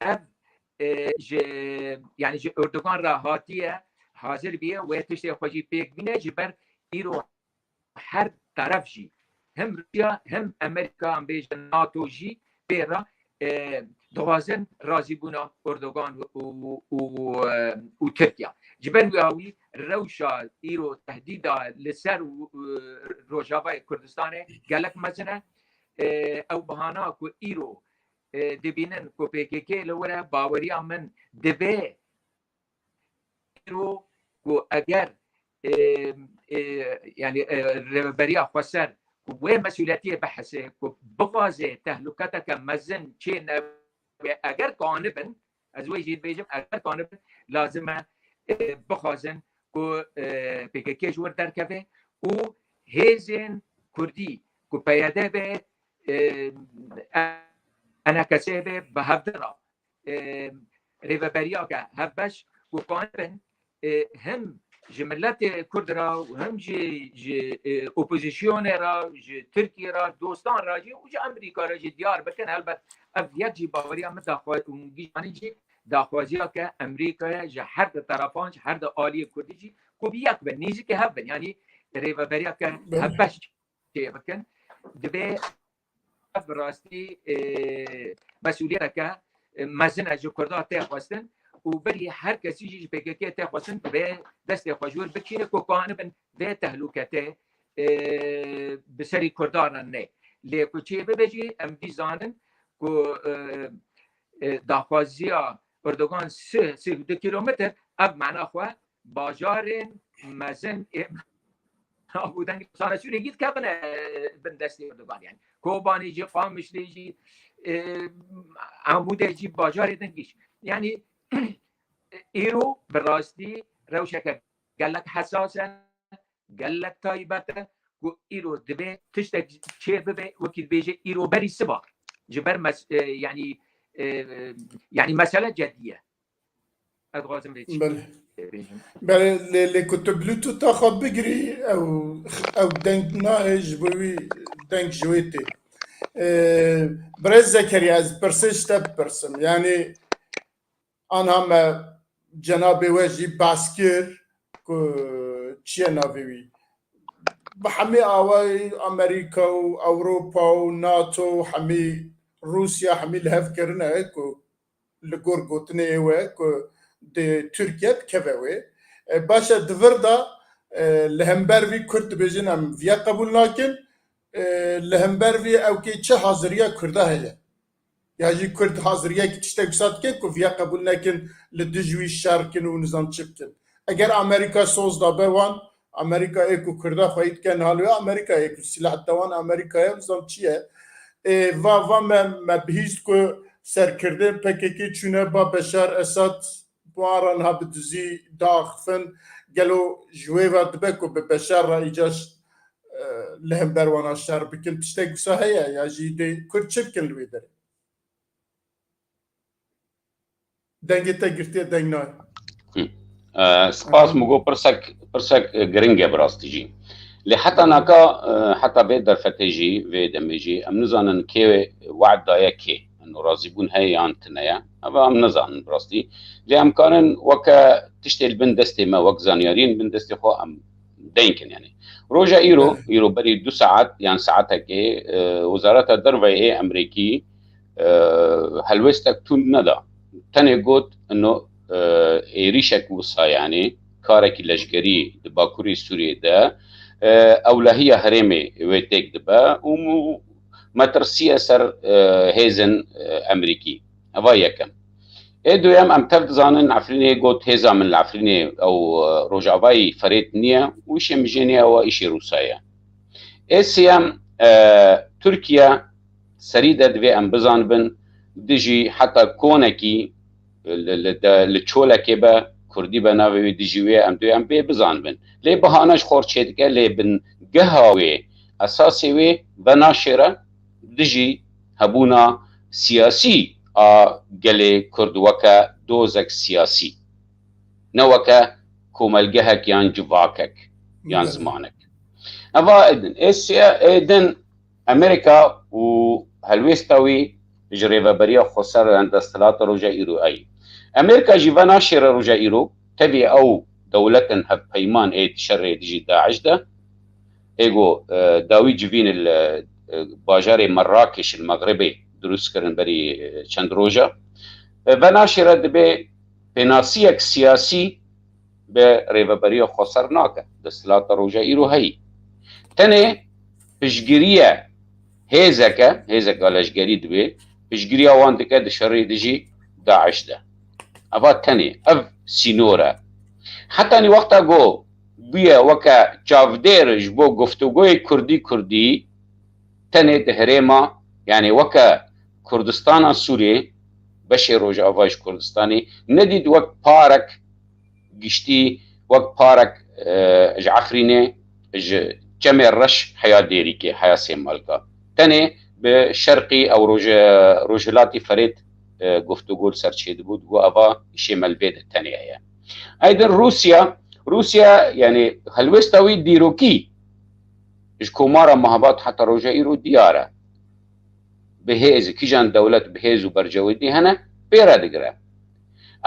ev, e, ji, yani ji Erdogan re hatiye hazir biye wê tiştê xwe jî pêk bîne, ji ber îro her teref jî, hem Rûsya hem Amerîka, em bêjin NATO jî pê re, e, dixwazin razîbûna Erdogan û, û, û, e, û Tirkiye. Ji ber wî awî rewşa îro tehdîda li ser, e, Rojavayê Kurdistanê gelek mezin e. E, ew bihana ku îro, e, dibînin ku P K K li wir e, baweriya min divê îro ku eger, e, e, yani, e, rêveberiya xweser ku wê mesûliyetiyê bihese, ku bixwaze tehluketeke mezin çê nebe, eger kanibin, ez wê jî dibêjim, eger kanibin, lazim e, e, bixwazin ku, e, P K K ji wir derkeve û hêzên Kurdî ku P Y D be, e, E N K S be, bi hevdira, e, rêveberiyeke hevbeş ku kanibin, e, hem ji miletê Kurd re û hem jî ji, e, opozîsyonê re, ji Tirkiye re, dostan re jî û ji Amerîka re jî diyar bikin. Helbet ev yek jî baweriya min daxwa-, û gîjanî jî daxwaziya ke Amerîkaya ji her di terefan, ji her di aliyê Kurdî jî ku bi yek bin, nêzîkî hev bin, yanî rêveberiyeke Belê. hevbeş çê bikin. Divê ev bi rastî, e, mesûliyeteke, e, mezin e ji Kurda tê xwestin û berî her kesî jî ji P K K tê xwestin divê destê xwe ji wir bikişîne ku kanibin vê tehlûketê, e, bi serî Kurdan re ne. Lê ku çê bibe jî em vî zanin ku, e, e, daxwaziya Erdogan sih, sih û du kilometr, ev mana xwe bajarên mezin ê navûdengê Rojhilata Sûriyê yî dikevine bin destê Erdogan. Yani Kobanê jî, Qamişlê jî, e, Amûdê jî, bajarê din gîş. Yani îro bi rastî rewşeke gelek hesas e, gelek taybet e, ku îro divê tiştek çê bibe, wekî dibêje îro berî siba. Ji ber mes-, e, yani, e, yani mesele cedî ye. Ez dixwazim vê çi Belê. bêjim. Belê, lê, lê ku tu Bluetooth-a xwe bigirî, ew, ew deng nahê, ji bo wî deng ji wê tê. Ee, Birêz Zekeriya, ez pirsê ji te bipirsim. Yani, anha me cenabê we jî behs kir ku çi ye navê wî. Bi hemî awayî Amerîka û Ewropa û NATO û hemî Rûsya hemî li hev kirine ku li gor gotinê we ku di Tirkiye dikeve wê. E, baş e, di vir de, e, li hember vî Kurd dibêjin em viya qebûl nakin, e, li hember vî ewkê çi haziriya Kurda heye? Ya jî Kurd haziriyek tiştek wisa dikin ku viya qebûl nekin, li dij wî şer kin û nizam çi bikin? Eger Amerîka soz dabe wan, Amerîka ê ku Kurda xweyî dike niha li wê Amerîka ê ku sîlah dide wan Amerîka ye, nizam çi ye? Ê, va, va me, me bihîst ku serkirdên P K K çûne ba Beşar Esad, bi wan re niha bi dizî diaxifin. Gelo ji wê ve dibe ku bi Beşar re îca ş-, e, li hember wana şer bikin? Tiştek wisa heye ya jî dê Kurd çi bikin li wê derê? Dengê te girtiye, deng nayê. Hı. E, spas, Aha. Mugo, pirsek, pirsek, e, giring e bi rastî jî. Lê heta naka, e, heta vê derfetê jî, vê demê jî, em nizanin kê we'd daye kê. Eno razîbûn heye yan tune ye. Eva em nizanin bi rastî. Lê em karin weke tiştê li bin destê me, wek zanyariyên bin destê xwe em deyn kin yani. Roja îro, Hı. îro berî du saet yan saetekê, e, Wezareta Derve yê Amerîkî, e, helwêstek tund neda. Tenê got, ino, e, êrîşek wisa, yani karekî leşkerî di Bakurê Sûriyê de, e, ewlehiya herêmê wê têk dibe û mu-, metirsiye ser, e, hêzên, e, Amerîkî. Eva yekem. Ê duyem, em tev dizanin, Efrînê got, hêza min li Efrînê ew, e, Rojavayî Ferêt niye û îşê min jê niye, ew îşê Rûsa ye. Ê siyem, e, Tirkiye serî de divê em bizanibin, dijî heta konekî li, li, de, li çolekê be, Kurdî be navê wê, dijî wê em dê em bê bizanibin. Lê bahane ji xwe çêdike, lê bingeha wê, esasê wê venaşêre dijî hebûna siyasî a gelê Kurd weke dozek siyasî. Ne weke komelgehek yan civakek yan Belê. zimanek. Eva êdin. Ê siya-, êdin Amerîka û helwêsta wî ji Rêveberiya Xweser yan desthilata roja îro ayî. Amerîka jî venaşêre roja îro, tevî ew dewletin hevpeyman ê di şerê dijî DAIŞ de, êgo, e, dawî civîn li, e, bajarê Merrakeş li Mexribê dirust kirin berî, e, çend roja. E, venaşêre dibê pênasiyek siyasî bi Rêveberiya Xweser nake. Desthilata roja îro heyî. Tenê piştgiriye hêzeke, hêzeka leşkerî dibê, piştgiriya wan dike di şerê dijî DAIŞ de. Eva tenê, ev sînor e. Hetanî wexta ku bûye weke çavdêr ji bo guftûgoyê Kurdî-Kurdî, tenê di herêma, yani weke Kurdistana Sûriyê, beşê Rojava ji Kurdistanê, nedît wek parek giştî, wek parek, e, ji Efrînê, ji Çemê Reş heya Dêrîkê, heya Sêmalka. Tenê bi şerqî ew roj-, rojhilatî Ferêt, e, guftûgo li ser çêdibû, dibû eva îşê me li vê de tenê heye. Aydin Rûsya, Rûsya, yani helwêsta wî dîrokî ji Komara Mehabat heta roja îro diyar e. Bi hêz, kîjan dewlet bi hêz û bercewîtî hene, pê re digire.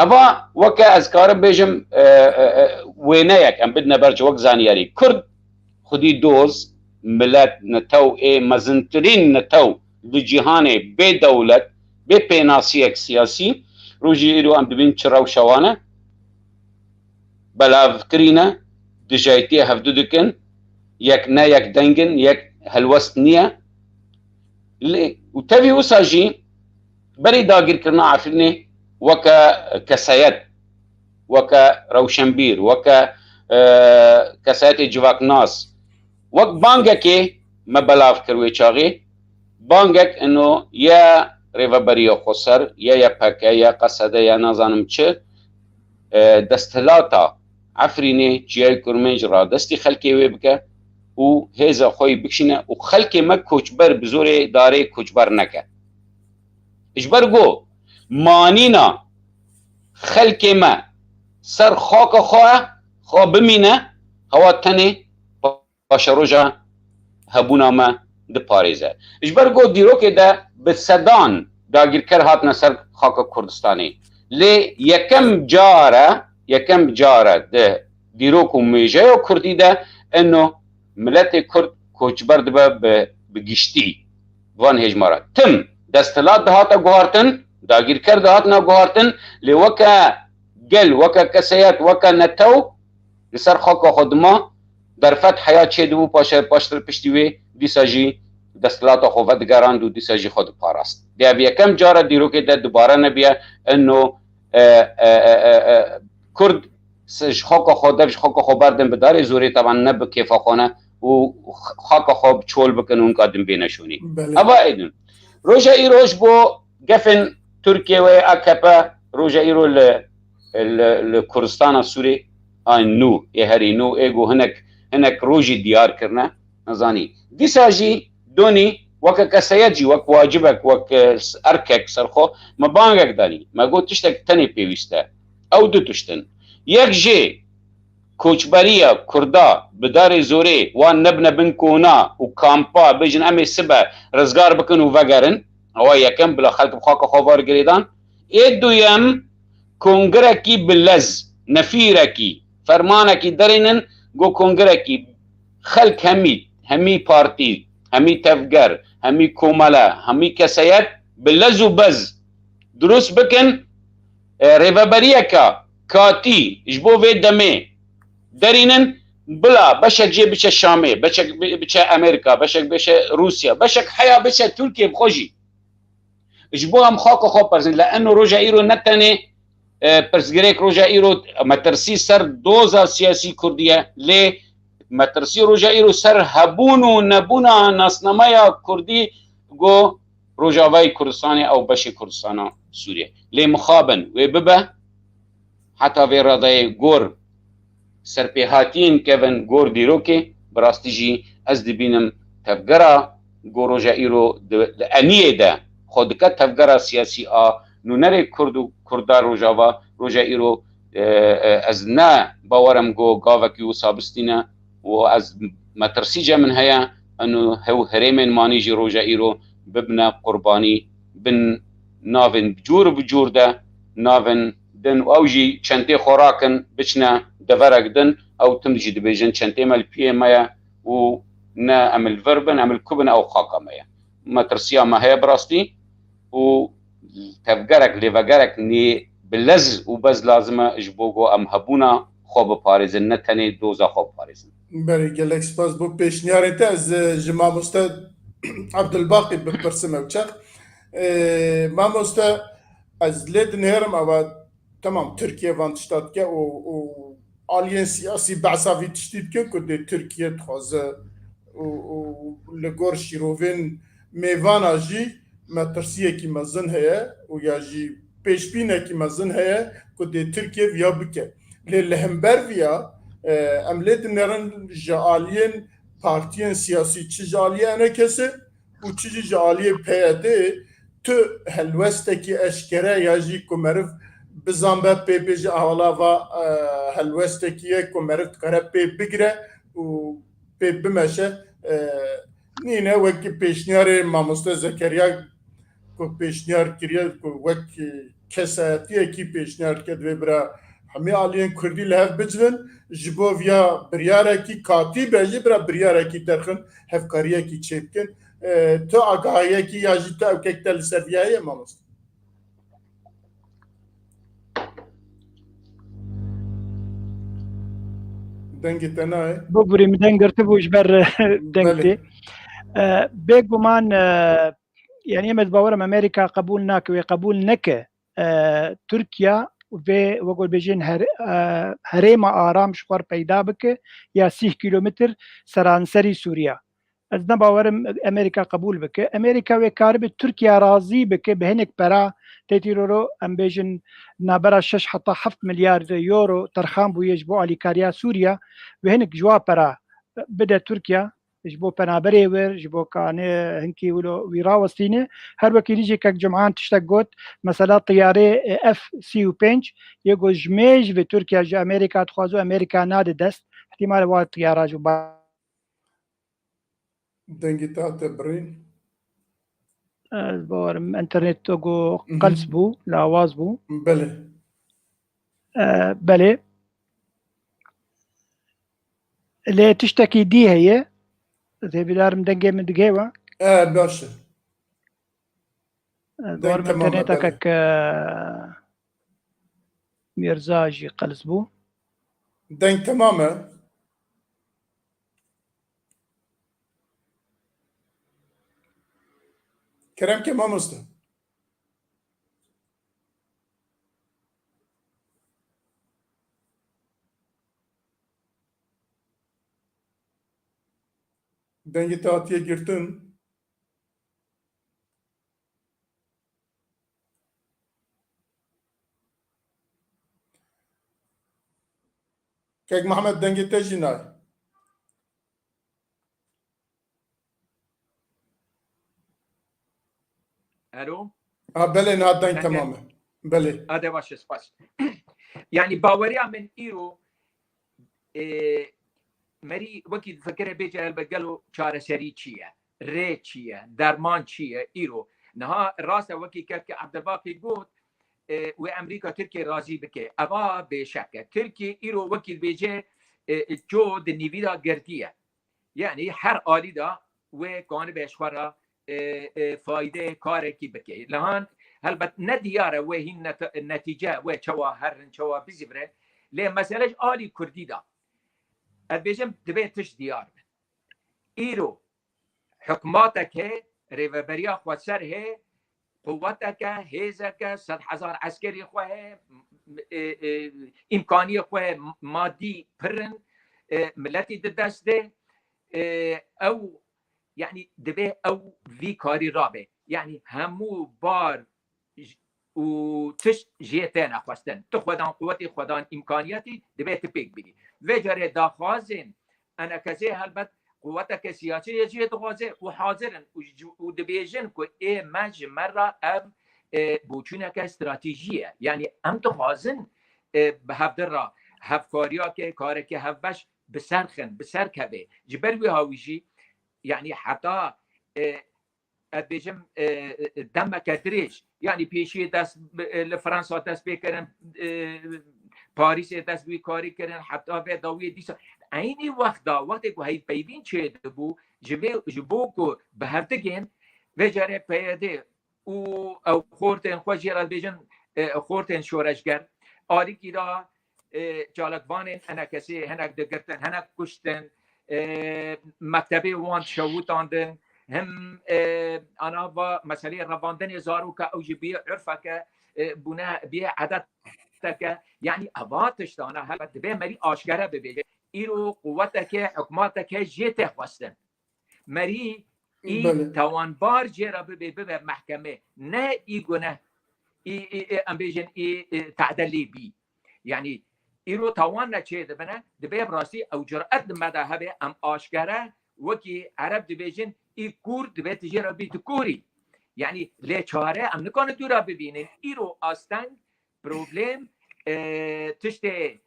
Eva weke ez karim bêjim, e, e, e, wêneyek em bidine ber, wek zanyarî. Kurd xwedî doz, milet, netew ê mezintirîn netew di cîhanê bê dewlet, bê pênasiyek siyasî, rojî îro em dibînin çi rewşa wan e. Belavkirî ne, dijayîtiye hevdu dikin, yek ne yek deng in, yek helwest niye. Lê, û tevî wisa jî Berî dagirkirina Efrînê weke kesayet, weke rewşenbîr, weke, e, kesayetê civaknas, wek bangekê me belav kir wê çaxê. Bangek ino ye Rêveberiya Xweser, ye Y P G, ye Q S D, ye nazanim çi, e, desthilata Efrînê, Çiyayê Kurmênc radestî xelkê wê bike û hêza xwe yî bikişîne û xelkê me koçber bi zorê darê koçber neke. Ji ber ku manîna xelkê me ser xaka xwe, xwe bimîne, hewa tenê paşeroja hebûna me diparêze. Ji ber ku dîrokê de bi sedan dagirker hatine ser xaka Kurdistanê. Lê yekem car e, yekem car e di dîrok û mêjeya Kurdî de eno miletê Kurd koçber dibe bi, bi giştî. Van hêjmara. Tim desthilat dihate guhartin, dagirker dihatine guhartin, lê weke gel, weke keseyet, weke netew li ser xaka xwe dima, derfet heya çêdibû, paşe, paştir piştî wê dîsa jî desthilata xwe vedigerand û dîsa jî xwe diparast. Dê ev yekem cara dîrokê de dubare nebiye, eno, e, e, e, e, e, Kurd se-, ji xaka xwe, dev ji xaka xwe berdin bi darê zorê, teban ne bi kêfa xwe ne û x-, xaka xwe çol bikin û hinka din bêne şûnê. Belê. Eva êdin. Roja îro ji bo gefên Tirkiye wê A K P roja îro li, li, li Kurdistana Sûrê a nû, ê herî nû, ê ku hinek, hinek rojî diyar kirine, nizanî. Dîsa jî donî weke keseyet jî, wek wacibek, wek, e, erkek ser xwe, me bangek danî. Me got tiştek tenê pêwîst e. Ew du tişt in. Yek jê koçberiya Kurda bi darê zorê wan nebine bin kona û kampa, bêjin em ê sibe rizgar bikin û vegerin. Ewa yekem, bila xelk bi xaka xwe var girêdan. Ê duyem, kongirekî bi lez, nefîrekî, fermanekî derînin, go kongirekî xelk hemî, hemî partî, hemî tevger, hemî komele, hemî keseyet bi lez û bez dirust bikin, e, rêveberiyeke katî ji bo vê demê derînin, bila beşek jê biçe Şamê, beşek bi-, biçe Amerîka, beşek biçe Rûsya, beşek heya biçe Tirkiye bi xwe jî. Ji bo em xaka xwe biparêzin. Li eno roja îro ne tenê, e, pirsgirêk roja îro metirsî ser doza siyasî Kurdî ye, lê metirsî roja îro ser hebûn û nebûna nasnameya Kurdî go Rojavayê Kurdistanê ew beşê Kurdistana Sûriyê. Lê mixabin wê bibe, heta vê radeyê gor serpêhatiyên kevin gor dîrokê, bi rastî jî ez dibînim tevgera ku roja îro di, di eniyê de xwe dike tevgera siyasî a nûnerê Kurd û Kurda Rojava, roja îro, e, e, ez ne bawer im ku gavekî wisa bistîne û ez metirsî cem min heye, eno hew herêmên manî jî roja îro bibine qurbanî bin navên bi cûr bi cûr de, navên din û ew jî çentê xwe rakin, biçine deverek din, ew tim jî dibêjin çentê me li piyê me ye û ne em li vir bin, em li ku bin, ew xaka me ye. Metirsiya me heye bi rastî û tevgerek, lêvegerek nê bi lez û bez lazim e ji bo ku em hebûna xwe biparêzin, ne tenê doza xwe biparêzin. Belê, gelek spas bo pêşniyarê te. Ez, e, ji mamoste Abdulbaqî bipirsim ew çax. E, mamoste, ez lê dinêrim, ava, temam, Tirkiye van tişta dike û, û aliyên siyasî behsa vî tiştî dikin ku dê Tirkiye dixwaze û, û li gor şîrovên mêvana jî metirsiyekî mezin heye û ya jî pêşbînekî mezin heye ku dê Tirkiye viya bike. Lê li hember viya, e, em lê dinêrin ji aliyên partiyên siyasî, çi ji aliyê E N K S û çi jî ji aliyê P Y D, tu helwestekî eşkere ya jî ku meriv bizanbe pê bêje, "Ahwala va, e, helwestekî ye ku meriv dikare pê bigire û pê bimeşe." E, nîne wekî pêşniyarê mamoste Zekeriya ku pêşniyar kiriye, ku wek kesayetiyekî pêşniyar dike, divê bira hemî aliyên Kurdî li hev bicivin, ji bo viya biryarekî katî be jî bira biryarekî derxin, hevkariyekî çêbikin. E, tu agahiyekî ya jî tu ewkek te li ser viya heye, mamoste? Dengê te nayê. Bibûrî min deng girtibû ji ber, e, deng Belê. tê. E, bêguman, e, Yani em ez bawerim Amerîka qebûl nake, wê qebûl neke, e, Tirkiye vê, wek bêjin her-, e, herêma aram ji xwe re peyda bike ya sîh kîlometr seranserî Sûriye. Ez ne bawerim Amerîka qebûl bike. Amerîka wê karibe Tirkiye razî bike bi hinek pera, têtî roro em bêjin nabera şeş heta heft milyar euro terxan bûye ji bo alîkariya Sûriye, wê hinek ji wa pera bide Tirkiye, ji bo penaberê wir, ji bo kanê hinkî wilo wî rawestîne. Her wekî dî jî kek Cumhan tiştek got, mesela tiyarê, e, F sî û pênc, yê got ji mêj ve Tirkiye ji Amerîka dixwaze û Amerîka nade dest. Ihtimal wa tiyara ji ba- Dengê te hate birîn. Ez bawerim internet to go Mhm. qels bû, lawaz bû. Belê. E, belê. Lê tiştekî dî heye. Ez hêvîdar im dengê min digê we. E, baş e. Ez Deng bawerim temam e, interneta belê. kek, e, Mîrza jî qels bû. Deng temam e. Kerem ke mamoste. Dengê te hatiye girtin. Kek Mehmet, dengê te jî nayê. Alo? Ha, belê, niha deng Dengê- temam e. Belê. Ade baş e, spas. Yani baweriya min îro, e, merî wekî difikire bêje helbet gelo çareserî çi ye? Rê çi ye? Derman çi ye? Îro. Niha rast e wekî kek Ebdilbaqî got, e, wê Amerîka Tirkiye razî bike. Eva bêşek e. Tirkiye îro wekî dibêje, e, ço di nîvî de girtiye. Yani her alî de wê kanibe ji xwe re, e, e, fayde karekî bike. Lihan helbet ne diyar e wê hîn nete-, netîce wê çawa herin, çawa bizîvire. Lê mesele ji alî Kurdî de. Ez bêjim divê tişt diyar be. Îro hikûmatek heye, rêveberiya xweser heye, quweteke, hêzeke, sed hezar eskerî xwe heye, m-, m-, e, e, îmkaniyê xwe heye, m-, madî pir in, e, miletî di dest de, e, ew, yani divê ew vî karî rabe. Yani hemû bar j-, û tişt jê têne xwestin. Tu xwedan quwetê, xwedan îmkaniyetî divê tu pêk bînî. Vê carê daxwazên enekesê helbet quweteke siyasî yê jê dixwaze û hazir in û ji-, û dibêjin ku ê me ji me re ev, e, boçûneke stratejî ye. Yani em dixwazin, e, bi hevdir re hevkariyeke, kareke hevbeş bi ser xin, bi ser keve. Ji ber wî hawî jî, yani heta, e, ez bêjim, e, e, demeke dirêj, yani pêşiyê dest bi, e, li Fransa dest pê kirin, e, Parîsê dest bi wî karî kirin, heta vê dawiyê dîsa. Eynî wexta, wextê ku hevpeyvîn çêdibû, ji vê, ji bo ku bi hev digên, vê carê P Y D û ew xortên xwe jê re dibêjin, e, xortên şoreşger, alîkî de, e, çalakvanên enekesê hinek digirtin, hinek kuştin, e, mektebê wan şewitandin, him, e, ana va meseleyê revandinê zaroka ew jî bûye urfeke, e, bûne, bûye edeteke. Yani eva tiştana helbet divê merî aşkere bibêje. Îro quweteke, hikûmeteke jê tê xwestin. Merî î Belê. tawanbar jê re bibe, bibe mehkemê. Ne î guneh, î, î, î, em bêjin î, î, tedelî bî. Yani îro tawan ne çê dibine, dibê bi rastî ew curet di me de hebe, em aşkere wekî Ereb dibêjin î kûr dibê tu jê re bî tu kûrî. Yani lê çare em nikarin dû re bibînin. Îro asteng problem, e, tiştê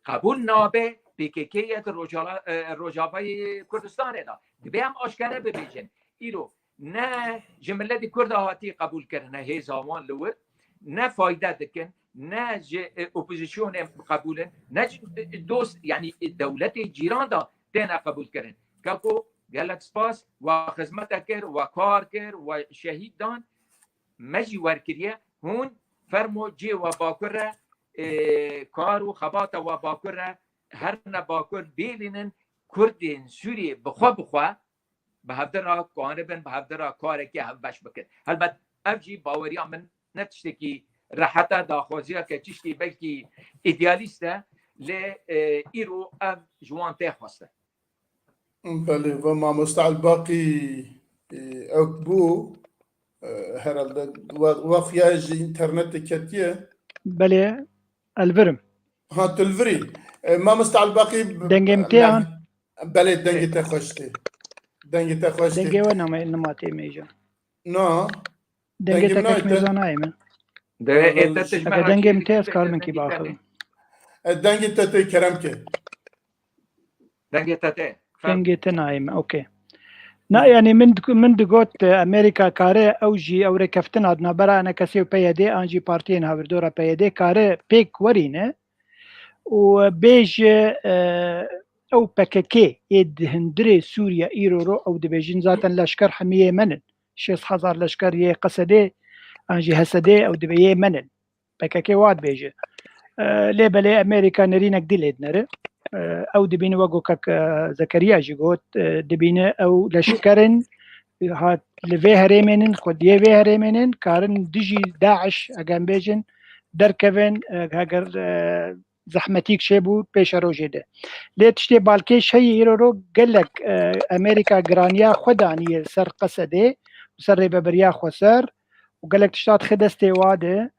qebûl nabe, P K K ye di Rojala-, e, Rojavayê Kurdistanê de. Dibê em aşkere bibêjin. Îro ne ji miletê Kurda hatî qebûl kirine hêza wan li wir, ne fayde dikin, ne ji, e, opozîsyonê qebûl in, ne ji, e, dost, yani, e, dewletê cîran de têne qebûl kirin. Keko, gelek spas, we xizmete kir, we kar kir, we şehîd dan. Me jî werkiriye, hûn fermo cihê we bakur re, e, kar û xebata we bakur re, herine bakur bêlînin, Kurdên Sûriyê bi xwe bi xwe, bi hevdira kanibin, bi hevdira karekî hevbeş bikin. Helbet ev jî baweriya min ne tiştekî rehet e, daxwaziya ke tiştî belkî îdealîst e, lê, e, îro ev ji wan tê xwestin. Belê, ve mamoste Elbaqî, e, ew bû, e, herhalde we, we xuya ji înternetê ketiye. Belê, elvirim. Ha, tu li virî. E, mamoste Elbaqî, Dengê min tê an? Belê, dengê te xweş tê. Dengê te xweş tê. Dengê we name, nima tê mêja. Na. Dengê Dengê te min kek nayê te. mêza nayê min. Dewê ê te tişme Eger haşî dengê min dî tê, ez dengê karim te kî dî biaxivim. E, dengê te tê, kerem ke. Dengê te tê. Dengê te nayê min, okey. Na, yanî min di-, min digot, e, Amerîka kare ew jî ew rêkeftina di navbera enekesê û P Y D an jî partiyên hawirdora P Y D kare pêk werîne û bêje, e, ew P K K ê di hundirê Sûriye îro ro ew dibêjin zaten leşker hemî yê me nin. Şêst hezar leşker yê Qesedê an jî Hesedê ew dibê yê me nin. P K K wa dibêje. E, lê belê Amerîka nerînek dî lê dinere. E, ew dibîne wek ku kek, e, Zekeriya jî got, e, dibîne ew leşkerin hat li vê herêmê nin, xwediyê vê herêmê nin, karin dijî DAIŞ, eger em bêjin, derkevin, e, heger, e, zehmetîk çêbû pêşerojê de. Lê tiştê balkêş heye îro ro gelek, e, Amerîka giraniya xwe daniye ser Qesedê û ser rêveberiya xweser û gelek tişta dixe destê wa de.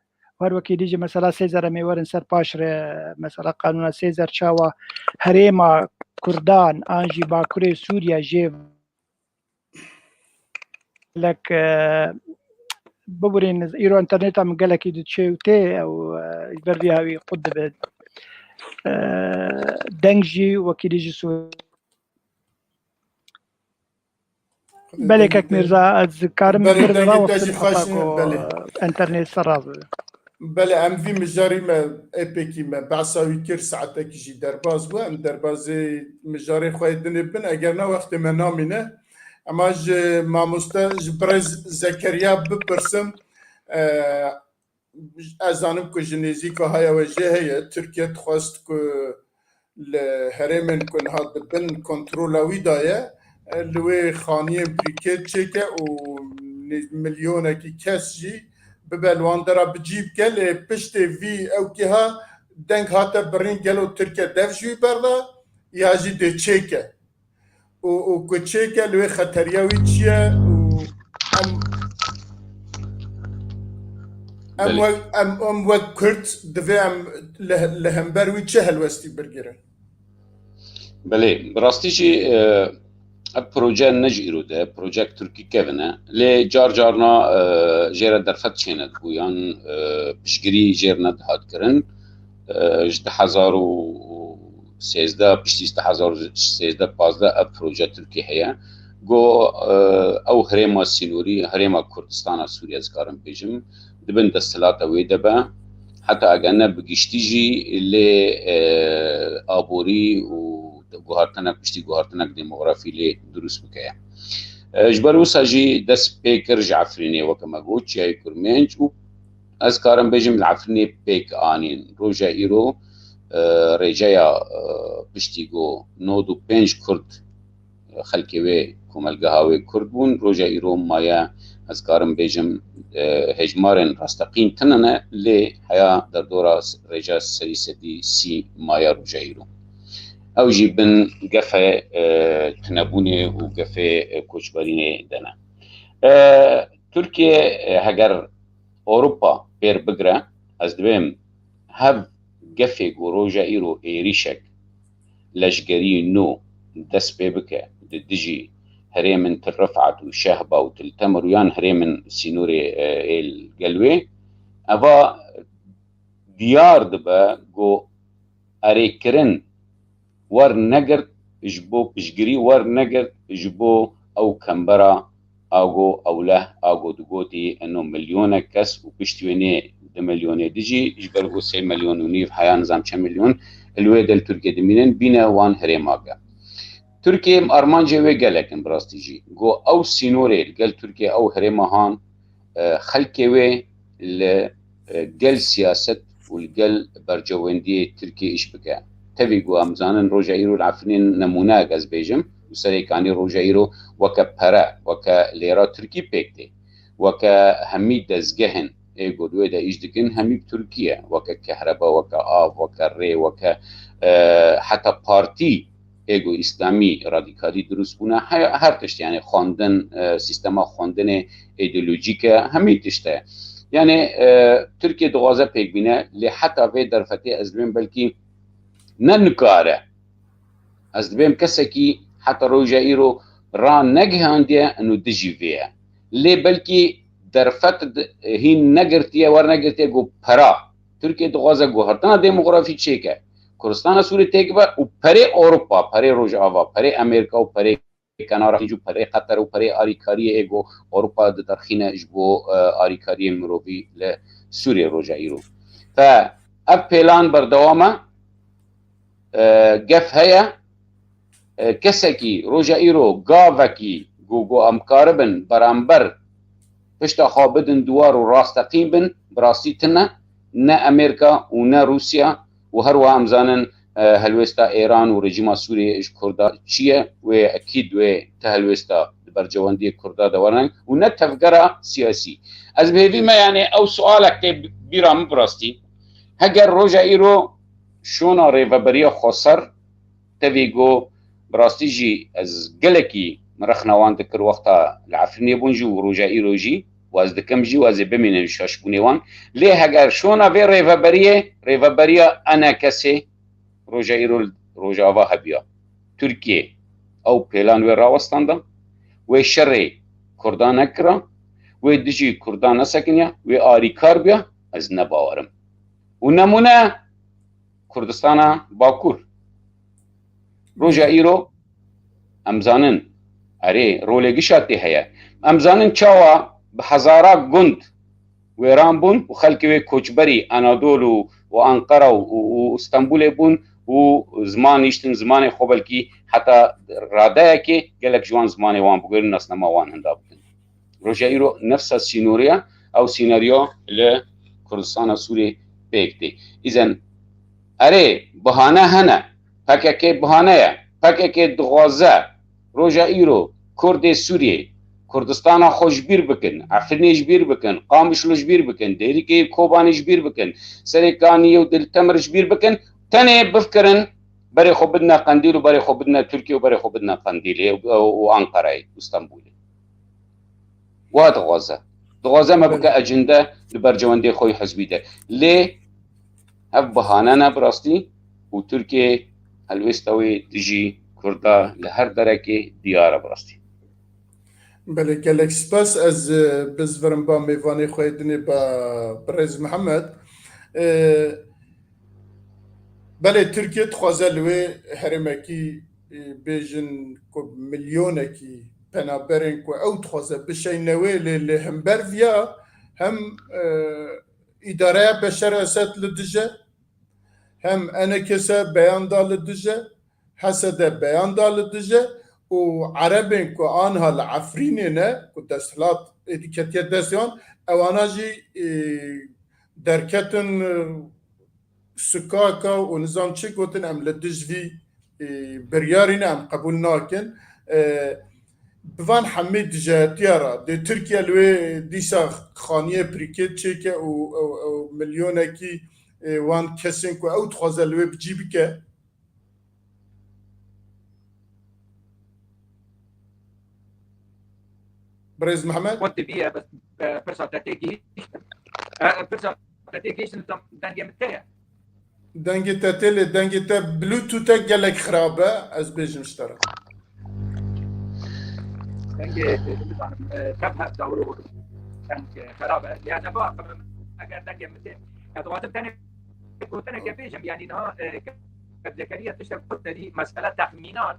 Her wekî dî jî mesela Sêzer em ê werin ser paş re, mesela qanûna Sêzer çawa herêma Kurdan an jî Bakurê Sûriye jê gelek, e, biburîn, îro înterneta min gelekî diçe û tê ew, e, ji ber vî hawî qut dibe. E, deng jî wekî dî ji Sû-, Belê kek Mîrza, ez karim Belê, pir dengê te rawextim jî xweş heta e, ku belê. Enternê ser raz bibe. Belê, em vî mijarî me êpêkî me behsa wî kir, saetekî jî derbas bû. Em derbazê mijarê xwe yê dinê bin, eger ne wextê me namîne. Ema ji mamoste, ji birêz Zekeriya bipirsim, e, ez zanim ku ji nêzîka haya we jê heye. Tirkiye dixwest ku li herêmên ku niha di bin kontrola wî de ye, li wê xaniyên brîkêt çêke û nê-, milyonekî kes jî bibe li wan dera bi cî bike, lê piştê vî ewkê ha deng hate birîn, gelo Tirkiye dev ji wî berda ya jî dê çêke? Û, û ku çêke li wê xeteriya wî çi ye û em, em Belê. wek, em, em wek Kurd divê em li, li hember wî çi helwestî birgirin? Belê, bi rastî jî, e, ev proje ne ji îro de, projek Tirkî kevin e. Lê car carna, e, jê re derfet çênedibû yan, e, piştgirî jê re nedihat kirin. E, ji du hezar û sêzdeh, piştî du hezar û sêzdeh pazdeh ev proje Tirkî heye. Go, e, ew herêma sînorî, herêma Kurdistana Sûriye, ez karim bêjim, di bin desthilata wê de be. Heta eger ne bi giştî jî lê, e, aborî û guhartinek, piştî guhartinek demografî lê dirust bike. E, ji ber wisa jî dest pê kir ji Efrînê, weke me got, Çiyayê Kurmênc û ez karim bêjim li Efrînê pêk anîn. Roja îro, e, rêceya, e, piştî ku nod û pênc Kurd, e, xelkê wê komelgeha wê Kurd bûn. Roja îro maye, ez karim bêjim, e, hejmarên rasteqîn tune ne, lê heya derdora s-, rêca serî sedî sî maye roja îro. Ew jî bin gefê, e, tunebûnê û gefê, e, koçberînê de ne. E, Tirkiye, e, heger Ewropa pêr bigre, ez dibêm hev gefê ku roja îro êrîşek leşgerî nû dest pê bike di dijî herêmin Til Rifat û Şehba û Til Temir û yan herêmin sînorê, e, ê li gel wê, eva diyar dibe ku erêkirin wernegirt ji bo piştgirî, wernegirt ji bo ew kembera ago ewleh ago digotî eno milyonek kes û piştî wê nê du milyonê di jî ji ber ku sê milyon û nîv heya nizam çend milyon li wê de li Tirkiye dimînin, bîne wan herêma ge. Tirkiye armancê wê gelek in bi rastî jî. Go ew sînorê li gel Tirkiye ew herêma han, e, xelkê wê li, e, gel siyaset û li gel bercewendiyê Tirkiyê îş bike. Tevî ku em zanin roja îro li Efrînê nemûneyek ez bêjim, û serê kanî roja îro weke pere, weke lêra Tirkî pêk tê. Weke hemî dezgehên ê ku di wê de îş dikin, hemî bi Tirkî ye. Weke kehreba, weke av, weke rê, weke, e, heta partî ê ku îslamî, radîkalî dirust bûne, he-, her tişt, yani xwendin, e, sîstema xwendinê îdeolojîk e, hemî tişt e. Yani, e, Tirkiye dixwaze pêk bîne, lê heta vê derfetê ez dibêm belkî ne nikare. Ez dibêm kesekî heta roja îro ra negihandiye û dijî vê ye. Lê belkî derfet d-, hîn negirtiye, wernegirtiye ku pera. Tirkiye dixwaze guhertina demografî çêke. Kurdistana Sûrê têk be û perê Ewropa, perê Rojava, perê Amerîka û perê Kenara Hêncû, perê Qeter û perê alîkariyê ê ku Ewropa diderxîne ji bo, e, alîkariyê mirovî li Sûriyê roja îro. Fe ev pêlan berdewam e. E, gef heye, e, kesekî roja îro gavekî ku, ku em karibin beramber pişta xwe bidin diwar û rasteqîn bin, bi rastî tune, ne Amerîka û ne Rûsya û her wiha em zanin, e, helwêsta Êran û rejîma Sûriyê ji Kurda çi ye, wê ekîd wê ti helwêsta di bercewendiyê Kurda de werin û ne tevgera siyasî. Ez bi hêvî me, yani ew sualek tê bîra min bi rastî. Heger roja îro şona rêveberiya xweser, tevî ku bi rastî jî ez gelekî min rexna wan dikir wexta li Efrînê bûn jî û roja îro jî, û ez dikim jî û ez ê bimînim ji şaşbûnê wan. Lê heger şona vê rêveberiyê, rêveberiya ENKSê roja îro li Rojava hebiya, Tirkiye ew pêlan wê rawestanda, wê şerê Kurdan nekira, wê dijî Kurdan nesekiniya, wê alîkar biya, ez ne bawer im. Û nemûne Kurdistana Bakur. Roja îro em zanin, erê, rolê gişa tê heye. Em zanin çawa bi hezara gund wêran bûn û xelkê wê koçberî Anadol û, û Ankara û, û, û Stenbolê bûn û ziman nîştin, zimanê xwe belkî heta radeyekê gelek ji wan zimanê wan bigurin, nasnama wan hinda bikin. Roja îro nefsa sînorê ye, ew sînaryo li Kurdistana Sûrê pêk tê. Îzen, erê, bihane hene. P K K bihane ye. P K K dixwaze roja îro Kurdê Sûriyê Kurdistana xwe ji bîr bikin, Efrînê ji bîr bikin, Qamişlo ji bîr bikin, Dêrikê Kobanê ji bîr bikin, Serê Kaniyê û Dil Temir ji bîr bikin, tenê bifikirin berê xwe bidine Qendîl û berê xwe bidine Tirkiye û berê xwe bidine Qendîlê û, û, û Ankarayê û Stenbolê. Wa dixwaze. Dixwaze me bike Belê. ecinde di bercewendê xwe yê hizbî de. Lê ev bihane ne bi rastî û Tirkiye helwêsta wê dijî Kurda li her derekê diyar e bi rastî. Belê, gelek spas. Ez, e, bizvirim ba mêvanê xwe yê dinê ba birêz Mihemed. E, belê, Tirkiye dixwaze li wê herêmekî, e, bêjin ku milyonekî penaberên ku ew dixwaze bişeyne wê, lê li hember viya hem, e, îdareya Beşar Esed li dij e, hem ENKS beyan da li dij e, H S D beyan da li dij e û Erebên ku anha li Efrînê ne, ku desthilat êdî ketiye dest wan, ewana jî, e, derketin, e, sukaka û nizam çi gotin, em li dij vî, e, biryarî ne, em qebûl nakin. E, bi van hemî dijehetiya re, dê Tirkiye li wê dîsa xaniyê pirîkê çêke û, û, û milyonekî, e, wan kesên ku ew dixwaze li wê bi cî bike. Birêz Mihemed? Xwe diviye, bes, e, pirsa te tê gihîştin. E, pirsa te tê gihîştin, tam dengê min te ye. Dengê te tê, lê dengê te Bluetooth-ek gelek xirab e, ez bêjim ji te re. Dengê, e, bizanim, e, tev hev dawro deng, e, xirab e. Ya neva, eger dengê min tê, ez dixwazim tenê gotineke bêjim, yanî niha, e, Zekeriya tiştek got, te dî mesele texmînan,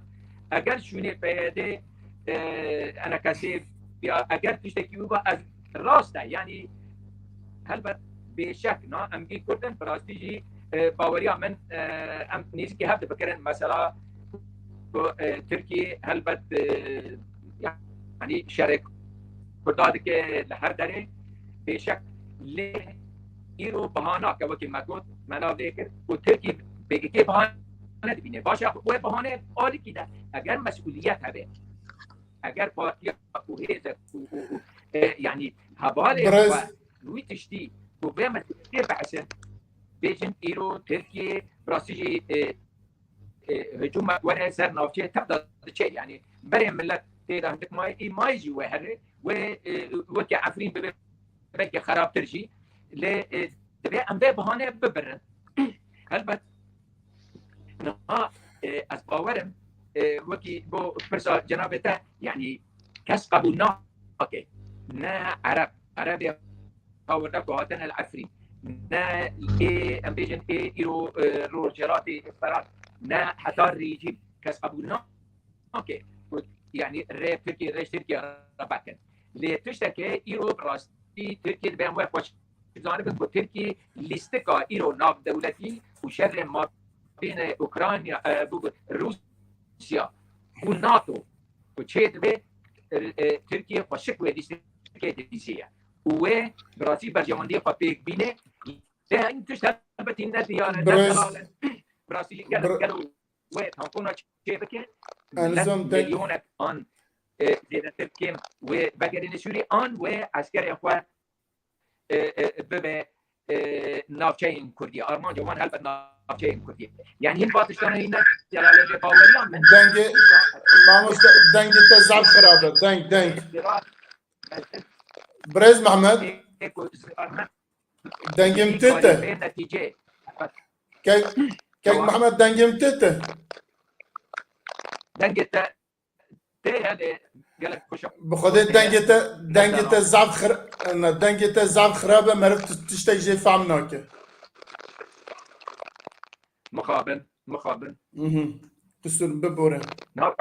eger şûnê P Y D, e, ENKSê ya eger tiştekî wî ba, ez rast e, yanî helbet bêşek na em bî Kurd in, bi rastî jî, e, baweriya min, e, em nêzîkî hev difikirin. Mesela ku, e, Tirkî helbet, e, yanî şerê Kurda dike li her derê, bêşek lê îro bihana ke wekî me got, me nav lê kir û Tirkî P K K bihane dibîne. Baş e, wê bahane alîkî de. Eger mesûliyet hebe, eger partiya ku hêzek û, û, û, e, yanî hevalê Birêz- xwe wî tiştî ku vê mesûliyetê bihesin, bêjin îro Tirkiye rastî jî, e, e, hicûmek were ser navçeyê tev de diçe. Yanî berê millet tê de hindik mayî, mayî jî we here, wê, e, weke Efrîn bibe belkî xerabtir jî. Lê, e, divê em vê bahane bibirin. Helbet niha, e, ez bawerim, e, wekî bo pirsa cenabê te, yanî kes qebûl nake. Ne Ereb, Erebê hawirde ku hatine li Efrîn, ne ê, em bêjin ê îro, e, rojhelatê Ferat, ne heta rejîm kes qebûl nake. Ku, yanî rê Tirkiye, rêj Tirkiye re vekin. Lê tiştekê îro bi rastî Tirkiye dibe em wê xweş zanibin ku Tirkiye lîstika îro navdewletî û şerê mabêne Ukrayna, e, bû, bû Rûsya û nato ku çê dibe, e, e, Tirkiye xweşik wê lîstikê dibîziye. Û wê bi rastî berjewendiyê xwe pêk bîne. Lê hin tişt helbetî ne diyar e, ne Birêz- delal e. Bi rastî jî gelo, Bir- gelo wê tampona çê bike, Erzan millet te- milyonek an, e, zêdetir kêm wê vegerîne Sûrî an wê eskerên xwe, e, e, bibe, e, navçeyên Kurdî. Armanca wan helbet navçeyên Kurdî. Yanî hin va tiştana hîn ne, delalê bê baweriyan min. Dengê, mamoste, dengê te zaf xirab e. Deng, deng. Birêz Mehmet. Ê, ê, ku Dengê min tê te. Bê netîcê. Kek, kek Tamam. Mehmet, dengê min tê te. Dengê te tê, yani gelek kuşa. Bi Xwedê dengê te, dengê te zaf xir-, ne, dengê te zaf xirab e, meriv ti-, tiştek jê fehm nake. Mixabin, mixabin. Mhm. Qisûr bibore. Na,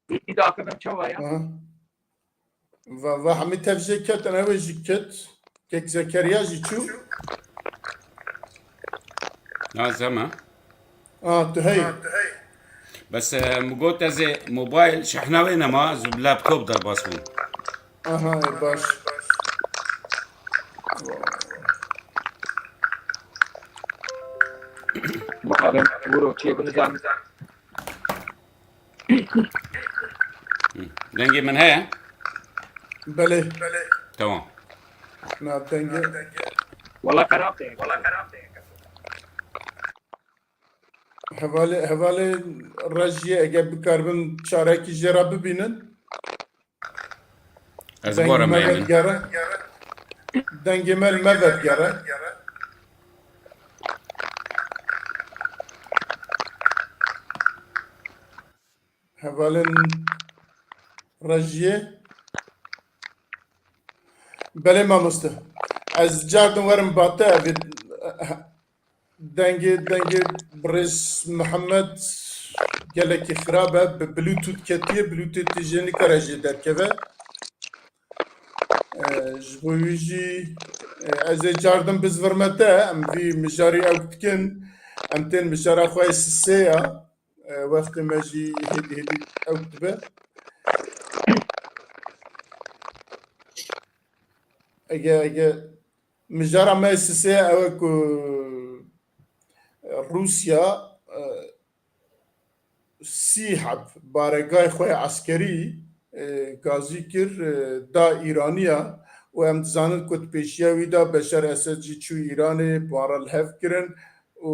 Îdî daxivim çawa ya? Aha. Va, va hemî tev jê ketin, ew ê jî ket. Kek Zekeriya jî çû. Na, ez hema. Ah, tu heyî. Bes, e, min got ez ê mobayl şehna wê nema, ez bi laptop derbas bûm. Aha, e, baş. Mixabin, wiro çê binizan. Hı. Dengê min heye? Belê. Tamam. Na dengê. Wala xerab tê. Wala xerab tê. Hevalê, hevalê rejiyê eger bikaribin çarekî jê re bibînin. Ez Dengê bora me me ye min. Vedgere. Dengê me li me vedgere. Hevalên rejiyê. Belê mamoste. Ez cardin werim bate, evê, dengê, dengê birêz Mihemed gelekî xirab e. Bi Bluetooth ketiye, Bluetooth jê nikare jê derkeve. E, ji bo wî jî, e, ez ê cardin bizvirme te, em vî mijarî ew dikin, em tên mijara xwe yê sisê ya. E, wextê me jî hêdî hêdî ew dibe. Ege, ege mijara me sisê ew e ku Rûsya, e, sî heb baregay xwe eskerî, e, gazî kir, e, da Îraniya û em dizanin ku di pêşiya wî de Beşar Esed jî çû Îranê, bi wan re li hev kirin û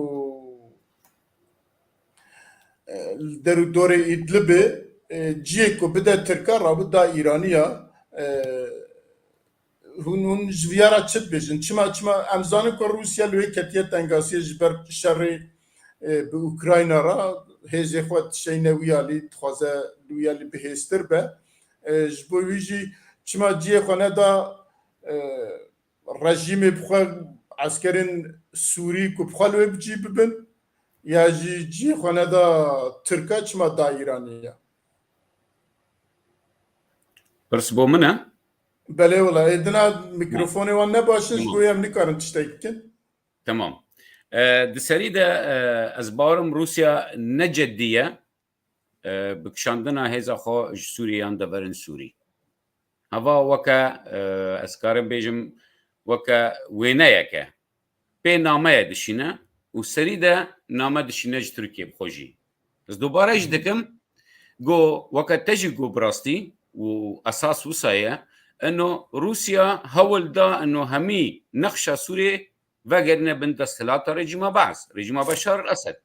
e, li der û dorê Îdlibê, e, ciyê ku bide Tirka rabû da Îraniya, e, hûn, hûn ji viya re çi dibêjin? Çima, çima em zanin ku Rûsya li wê ketiye tengasiyê ji ber şerê, e, bi Ukrayna re hêzê xwe dişeyne wî alî, dixwaze li wî alî bihêztir be. E, ji bo wî jî çima ciyê xwe neda, e, rejîmê bi xwe eskerên Sûrî ku bi xwe li wê bi cî bibin, ya jî cihê xwe neda Tirka, çima da Îranê ya? Pirs bo min e? Belê wela, ê dina mîkrofonê wan ne baş e, ji bo em nikarin tiştek bikin. Tamam. E, di serî de, e, ez bawerim Rûsya ne ceddî ye, e, bi kişandina hêza xwe ji Sûriyê yan deverin Sûrî. Heva weke, e, ez karim bêjim, weke wêneyeke pê nameye dişîne, û serî de name dişîne ji Tirkiyê bi xwe jî. Ez dubare jî dikim, go weke te jî go bi rastî û esas wisa ye, eno Rûsya hewl da eno hemî nexşa Sûrê vegerîne bin desthilata rejîma Be'es, rejîma Beşar el-Esed.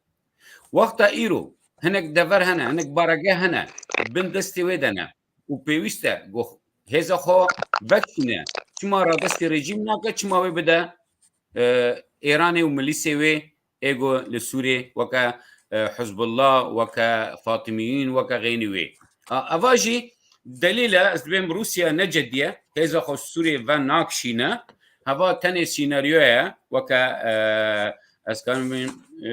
Wexta îro hinek dever hene, hinek barege hene, bin destê wê de ne û pêwîst e go hêza xwe vekişîne. Çima radestê rejîm nake, çima wê bide, e, Êranê û milîsê wê ê go li Sûrê weke, e, Hizbullah, weke Fatimiyîn, weke xeynî wê. A, eva jî delîl e, ez dibêm Rûsya ne cedî ye, hêza xwe Sûrê venakişîne. Heva tenê sînaryo ye, weke, e, ez karim bim, e,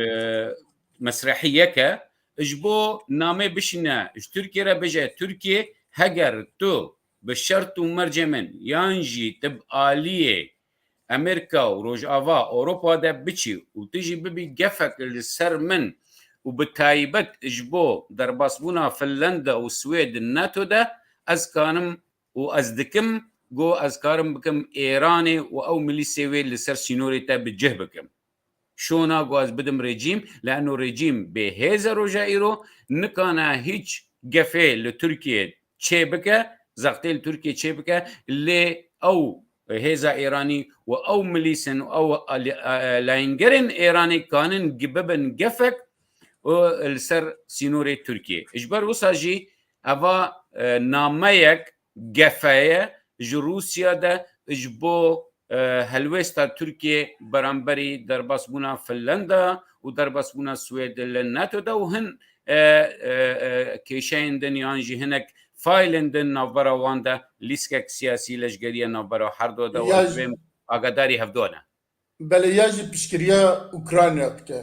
mesrehî yek e, ji bo namê bişîne, ji Tirkiyê re bije, Tirkiye, heger tu bi şert û mercê min yan jî tu bi aliyê Amerîka û Rojava, Ewropa de biçî û tu jî bibî gefek li ser min û bi taybet ji bo derbasbûna Finlanda û Swêd NATO de, ez kanim û ez dikim, go ez karim bikim Êranê û ew milîsê wê li ser sînorê te bi cih bikim. Şona go ez bidim rejîm, leno rejîm bê hêz e roja îro, nikane hîç gefê li Tirkiyê çê bike, zextê li Tirkiyê çê bike, lê ew hêza Êranî û ew milîsin û ew ali-, e, layîngerên Êranê kanin gi-, bibin gefek û li ser sînorê Tirkiyê. Ji ber wisa jî eva, e, nameyek gefe ye ji Rûsya de ji bo, e, helwêsta Tirkiyê beramberî derbasbûna Finlanda û derbasbûna Swêd li NATO de û hin, e, e, e, kêşeyên din yan jî hinek faylên din navbera wan de lîskek siyasî leşgerî ye navbera herdo de û Ya ez ji- bêm agadarî hevdo ne. Belê, ya jî piştgiriya Ukrayna dike.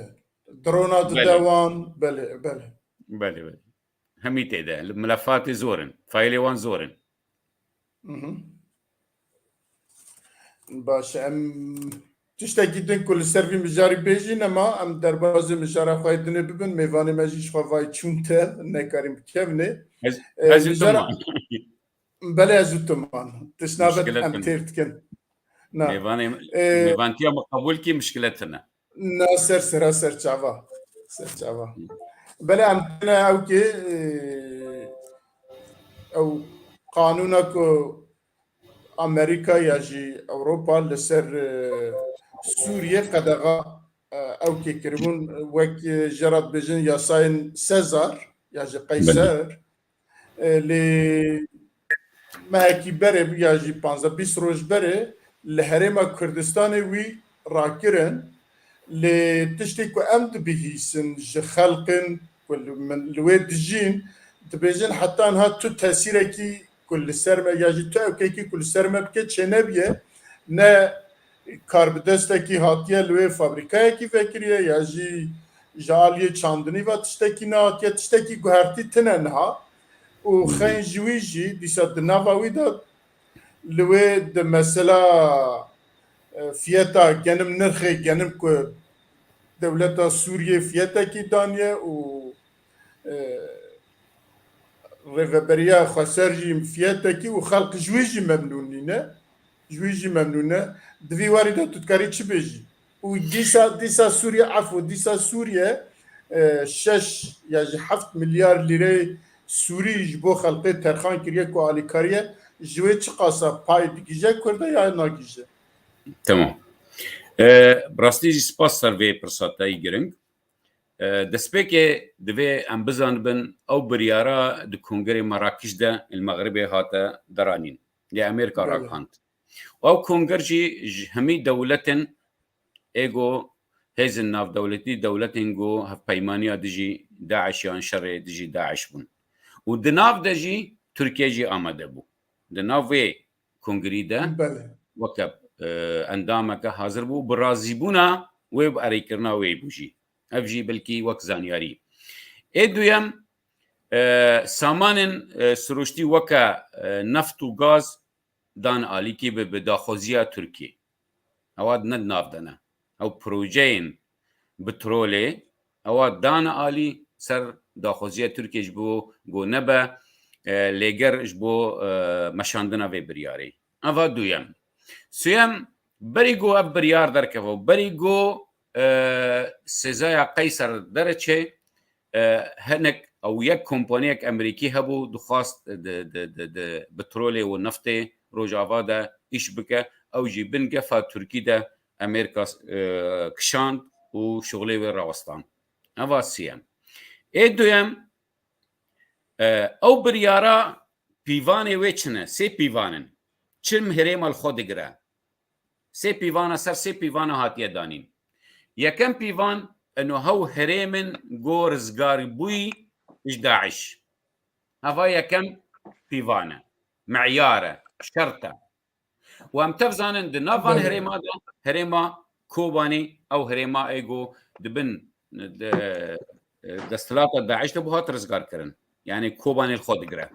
Drona dide Belê. wan, belê, belê. Belê, belê. Hemî tê de. Milefatê zor in. Faylê wan zor in. Mhm. Baş, em tiştekî din ku li ser vî mijarî bêjîn, ema em derbazê mijara xwe yê dinê bibin, mêvanê me jî ji xwe vay çûn te, nekarîn bikevnê. Ez, Ee, ez mijara Belê, ez û tu man. Tişt nabe Muşkile em tune. têr dikin. Na. Mêvanê, Ee, mêvantiya me qebûl kî muşkile tune. Na ser sera ser çava. Ser çava. Belê em tine ew kê, ee, ew qanûna ku Amerîka ya jî Ewropa li ser, ee, Sûriye qedexa, ee, ew kê kiribûn wek, ee, jê re dibêjin yasayên Sezar ya jî Belê. Qeyser. E, lê mehekî berê ya jî panzdeh bîst roj berê li Herêma Kurdistanê wî rakirin. Lê tiştê ku em dibihîsin ji xelqên ku li, min, li wê dijîn, dibêjin heta niha tu tesîrekî ku li ser me ya jî tu ewkekî ku li ser me bike çênebiye, ne karbidestekî hatiye li wê fabrîkayekî vekiriye ya jî ji aliyê çandinî ve tiştekî nehatiye, tiştekî guhertî tine niha û Hı hı. xeyn ji wî jî dîsa di nava wî de li wê di mesela, e, fiyeta genim, nirxê genim ku dewleta Sûriyê fiyetekî daniye û, e, rêveberiya xweser jî fiyetekî û xelk ji wî jî memnûn nîne. Ji wî jî memnûn e. Di vî warî de tu dikarî çi bêjî? Û dîsa, dîsa Sûriye, efû, dîsa Sûriye, e, şeş ya jî heft milyar lîreyê Sûrî ji bo xelkê terxan kiriye ku alîkariye, ji wê çiqasa pay digije Kurda ya nagije? Tamam. E, bi rastî jî spas ser vê pirsa te yî giring. E, destpêkê divê em bizanibin ew biryara di Kongerê Merakiş de li Mexribê hate deranîn. Lê Amerîka Belê. rakand. Ew konger jî ji hemî dewletên ê go hêzên navdewletî, dewletên go hevpeymaniya dijî DAIŞ yan şerê dijî DAIŞ bûn. Û di nav de jî Tirkiye jî amade bû. Di nav vê kongrî de Belê. weke, e, endameke hazir bû, bi razîbûna wê, bi erêkirina wê bû jî. Ev jî belkî wek zanyarî. Ê duyem, e, samanên, e, siruştî weke, e, neft û gaz dan alîkî bi, bi daxwaziya Tirkiyê. Ewa ne di nav de ne. Ew projeyên petrolê, ewa dan alî ser daxwaziya Tirkiyê ji bo ku nebe, e, lêger ji bo, e, meşandina vê biryarê. Eva duyem. Suyem, berî ku ev biryar derkeve û berî ku e, sêzaya Qeyser derçe, e, hinek ew yek kompaniyek Amerîkî hebû, dixwast di, di, di, di petrolê û neftê Rojava de îş bike, ew jî bin gefa Tirkî de Amerîka, e, kişand û şixulê wê rawestan. Eva siyem. Ê duyem, e, ew biryara pîvanê wê çi ne? Sê pîvan in. Çi herêma li xwe digire? Sê pîvana ser sê pîvana hatiye danîn. Yekem pîvan, eno hew herêmin go rizgar bûyî ji DAIŞ. Heva yekem pîvan e. Meyar e. Şert e. Û em tev zanin di nav van Belê. herêma de, herêma Kobanê, ew herêma ê go di bin, de, desthilata DAIŞ de bû hat rizgar kirin. Yani Kobanê li xwe digire.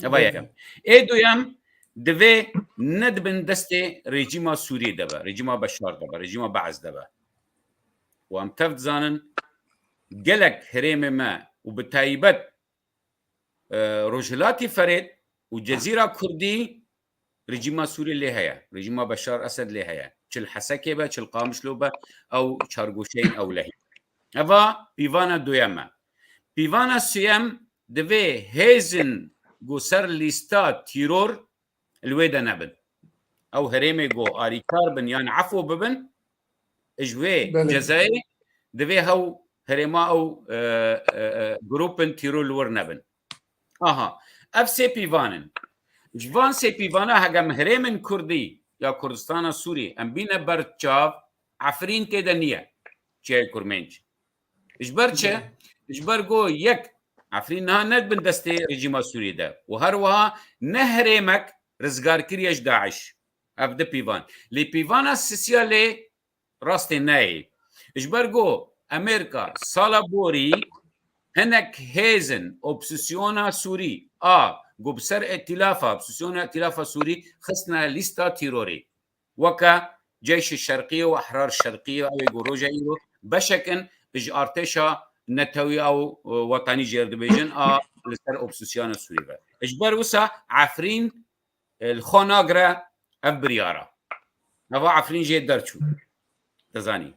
Eva Belê. yekem. Ê duyem, divê ne di bin destê rejîma Sûriyê de be, rejîma Beşar de be, rejîma Be'ez de be. Û em tev dizanin, gelek herêmê me û bi taybet, e, Rojhilatî Ferêt û Cezîra Kurdî rejîma Sûriyê lê heye. Rejîma Beşar Esed lê heye. Çi li Hesekê be, çi li Qamişlo be, ew çargoşeyên ewlehî. Eva pîvana duyem e. Pîvana siyem, divê hêzin ku ser lîsta tîror li wê de nebin. Ew herêmê ku alîkar bin yan efû bibin, ji wê Belê. cezayê divê hew herêma ew, e, e, e, grûpin tîror li wir nebin. Aha, ev sê pîvan in. Ji van sê pîvana hege em herêmin Kurdî ya Kurdistana Sûrî em bîne ber çav, Efrîn tê de niye. Çiyayê Kurmênc. Ji ber çi? Ji ber go yek, Efrîn niha ne bin destê rejîma Sûriyê de û her wiha ne herêmek rizgar kiriye ji DAIŞ. Ev di pîvan. Lê pîvana sisiya lê rastê neyê. Ji ber go Amerîka sala borî hinek hêzin opsîsyona Sûrî a go bi ser îtîlafa, opsîsyona îtîlafa Sûrî xistine lîsta tîrorê. Weke Ceyşê Şerqiyê û Ehrar Şerqiyê, ew ê ku roja îro beşek in ji artêşa netewî ew, e, wetanî jê re dibêjin, a li ser opsîsyona Sûrî ve. Ji ber wisa Efrîn, e, li xwe nagire ev biryara. Eva Efrîn jê derçû. Dizanî.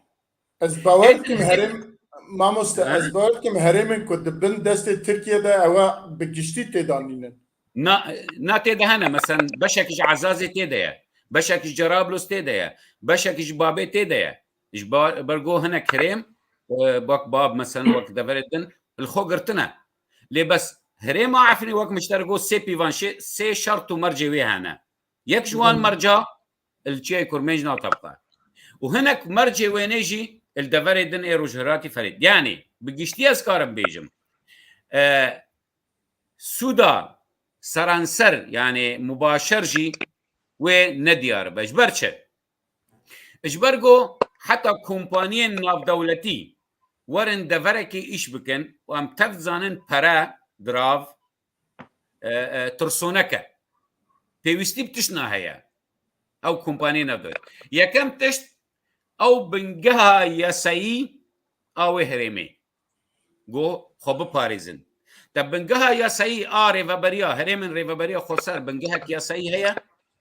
Ez bawer dikim herêm, mamoste, He? ez bawer dikim herêmên ku di bin destê Tirkiye de ewa bi giştî têdanînin. Na, na tê de hene, mesen beşek ji Ezazê tê de ye, beşek ji Cerablus tê de ye, beşek ji Babê tê de ye. Ji ba-, ber go hinek herêm, e, wek Bab, mesen wek deverê din, li xwe girtine. Lê bes herêma Efrînê wek min ji te re got sê pîvan şê, sê şert û mercê wê hene. Yek ji wan Belê. merca li Çiyayê Kurmênc natebiqe. Û hinek mercê wênê jî li deverê din ê Rojhilatî Ferêt. Yani, bi giştî ez karim bêjim. E, sûda seranser, yani mubaşer jî wê nediyar be. Ji ber çi? Ji ber ku heta kompaniyên navdewletî werin deverekê îş bikin û em tev dizanin pere, dirav, e, e, tirsonek e. Pêwîstî bi tiştna heye. Ew kompaniyê navdewletî. Yekem tişt, ew bingeha yasayî a wê herêmê. Go xwe biparêzin. Te bingeha yasayî a rêveberiya, herêmên rêveberiya xweser bingehek yasayî heye,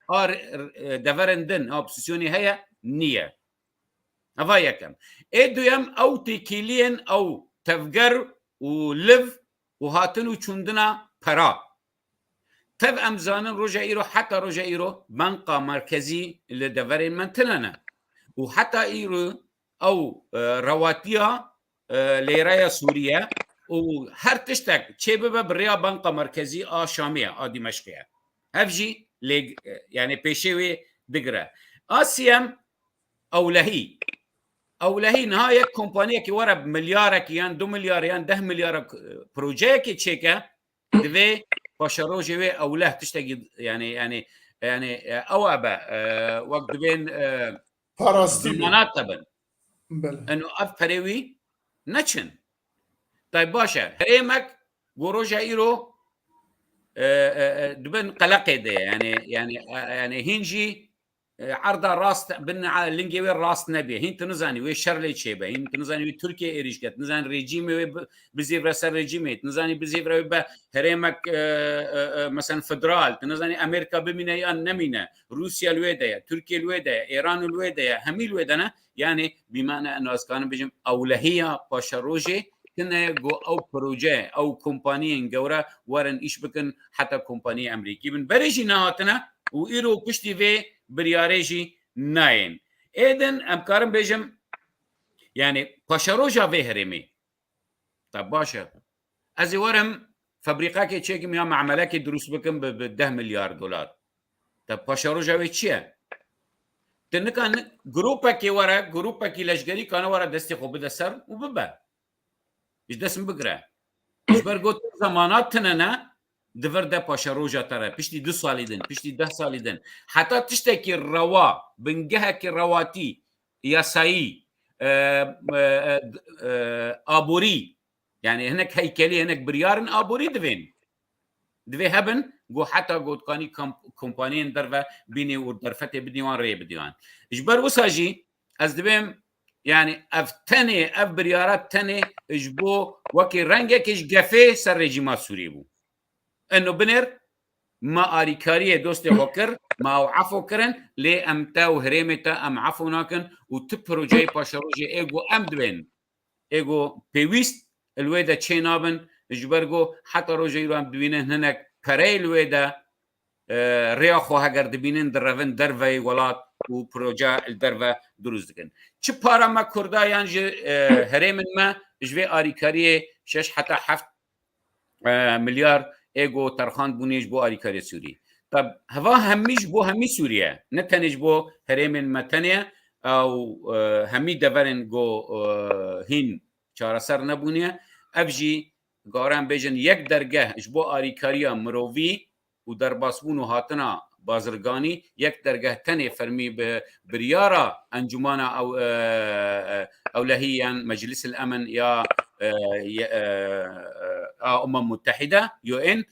a rê-, e, deverên din, a opsîsyonê heye, niye. Eva yekem. Ê duyem, ew têkiliyên ew tevger û liv û hatin û çûndina pera. Tev em zanin roja îro, heta roja îro banka merkezî li deverên me tune ne. Û heta îro ew, e, rewatiya, e, lêreya Sûriye û her tiştek çê bibe bi rêya banka merkezî a Şamê ye, a Dîmeşqê ye. Ev jî lê, e, yani pêşê wê digire. A siyem, ewlehî. Ewlehî niha yek kompaniyekî were bi milyarekî yan du milyar yan deh milyar, e, projeyekê çêke, divê paşerojê wê ewleh tiştekî, yani, yani, yani, e, ew e be, e, wek dibên, e, Parastî be. Zîmanat de bin. Belê. Eno ev perê wî neçin. Tay baş e. Herêmek go roja îro, e, e, e, dibin qeleqê de, yani, yani, e, yani hîn jî e, erda rast bin a-, lingê wê rast nebê. Hîn tu nizanî wê şer lê çêbe. Hîn tu nizanî wê Tirkiye êrîş ke. Tu nizanî rejîmê wê bi-, bizêvre ser rejîmê. Tu nizanî bizêvre wê be herêmek, e, e, e, mesela federal. Tu nizanî Amerîka bimîne yan nemîne. Rûsya li wê de ye. Tirkiye li wê de ye. Îran li wê de ye. Hemî li wê de ne. Yani bimane eno ez kanim bêjim ewlehiya paşerojê tine ku ew proje, ew kompaniyên gewre werin îş bikin, heta kompaniyê Amerîkî bin. Berê jî nehatine û îro piştî vê biryarê jî nayên. Êdin em karin bêjim, yani paşeroja vê herêmê. Te baş e. Ez ê werim febrîqekê çêkim ya memelekê dirust bikim bi, bi deh milyar dolar. Te paşeroja wê çi ye? Ti nika ni-, grûpekê were, grûpekî leşgerî kane were destê xwe bide ser û bibe. Ji dest min bigire. Ji ber got zemana tine ne, di vir de paşeroja te re. Piştî du salî din, piştî deh salî din. Heta tiştekî rewa, bingehekî rewatî, yasayî, e, e, e, e, aborî, yani hinek heykelî, hinek biryarên aborî divên. Divê hebin, ku heta gotkanî kamp-, kompaniyên derve bînî û derfetê bidî wan, rê bidî wan. Ji ber wisa jî ez dibêm, yani ev tenê, ev biryara tenê ji bo wekî rengekê ji gefê ser rejîma Sûriyê bû. Eno binêr, me arîkariyê dostê xwe kir, me ew efo kirin, lê em te û herêmê te em efo nakin û tu projeyê paşerojê ê ku em dibên, ê ku pêwîst li wê de çê nabin, ji ber ku heta roja îro em dibînin hinek pereyê li wê de, e, rêya xwe heger dibînin direvin derveyê welat û proje li derve dirust dikin. Çi para me Kurda yan ji, e, herêmin me ji vê arîkariyê şeş heta heft e, milyar ê ku terxand bûnê ji bo alîkarê Sûrî. Tab, heva hemî ji bo hemî Sûriye, ne tenê ji bo herêmên me tenê ye, ew, e, hemî deverên ku, e, hîn çareser nebûne. Ev jî garan bêjin yek dergeh ji bo alîkariya mirovî û derbasbûn û hatina bazirganî, yek dergeh tenê fermî bi biryara Encûmana Ew-, e, e, Ewlehî yan Meclis el Emin ya, e, ye-, e, e, a Umem Muttehîde, U N,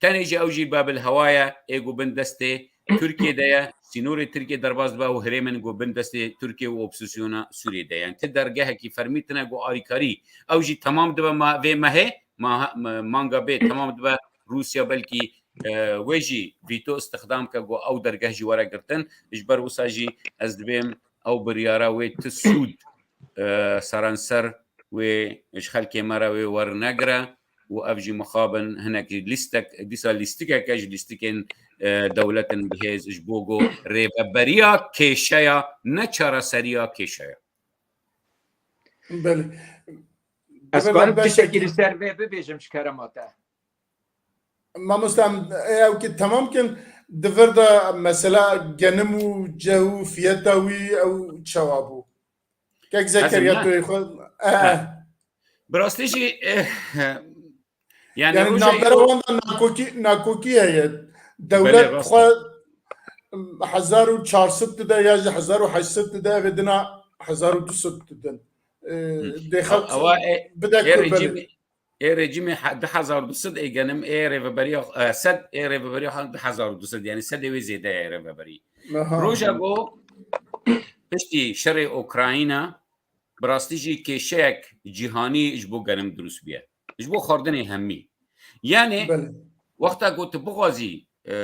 tenê jî ew jî Babil Hewa ye, ê ku bin destê Tirkiye de ye, sînorê Tirkiye derbas dibe û herêmên ku bin destê Tirkiye û opozîsyona Sûriyê de ye. Yani ti dergehekî fermî tine ku alîkarî, ew jî temam dibe ma-, vê mehê, ma-, ma-, manga bê temam dibe Rûsya belkî, e, wê jî vîto îstixdam ke ku ew dergeh jî were girtin. Ji ber wisa jî ez dibêm ew biryara wê ti sûd, e, seranser wê ji xelkê me re wê wernegire û ev jî mixabin hinek lîstek, dîsa lîstikeke ji lîstikên, e, dewletin bihêz ji bo ku rêveberiya kêşeya, ne çareseriya kêşeya. Belê. Ez Divê karim me beşekî tiştekî li ser vê bibêjim ji kerema te? Mamoste, em ê ew kî temam kin, di vir de mesela genim û ceh û fiyeta wî ew çawa bû? Kek Zekeriya tu yê xwe, eh, eh. Bi rastî jî, eh, yani Yani roja navbera îro wan de nakokî, nakokî heye. Belê, dewlet rast e. Xwe hezar û çar sed dide ya jî hezar û heşt sed dide, ev ê dina hezar û du sed didin. Ee, Hı. dê xelk Ewa ê, bide ê ku belê. rejîmê, ê rejîmê he-, du hezar û du sed ê genim, ê rêveberiya, e, sed ê rêveberiya xwe du hezar û du sed, yani sedê wê zêde ye rêveberî. Aha. Roja ku piştî şerê Ukrayna, bi rastî jî kêşeyek cîhanî ji bo genim dirust bûye. Ji bo xwardinê hemî. Yani, Belê. wexta ku tu bixwazî, e,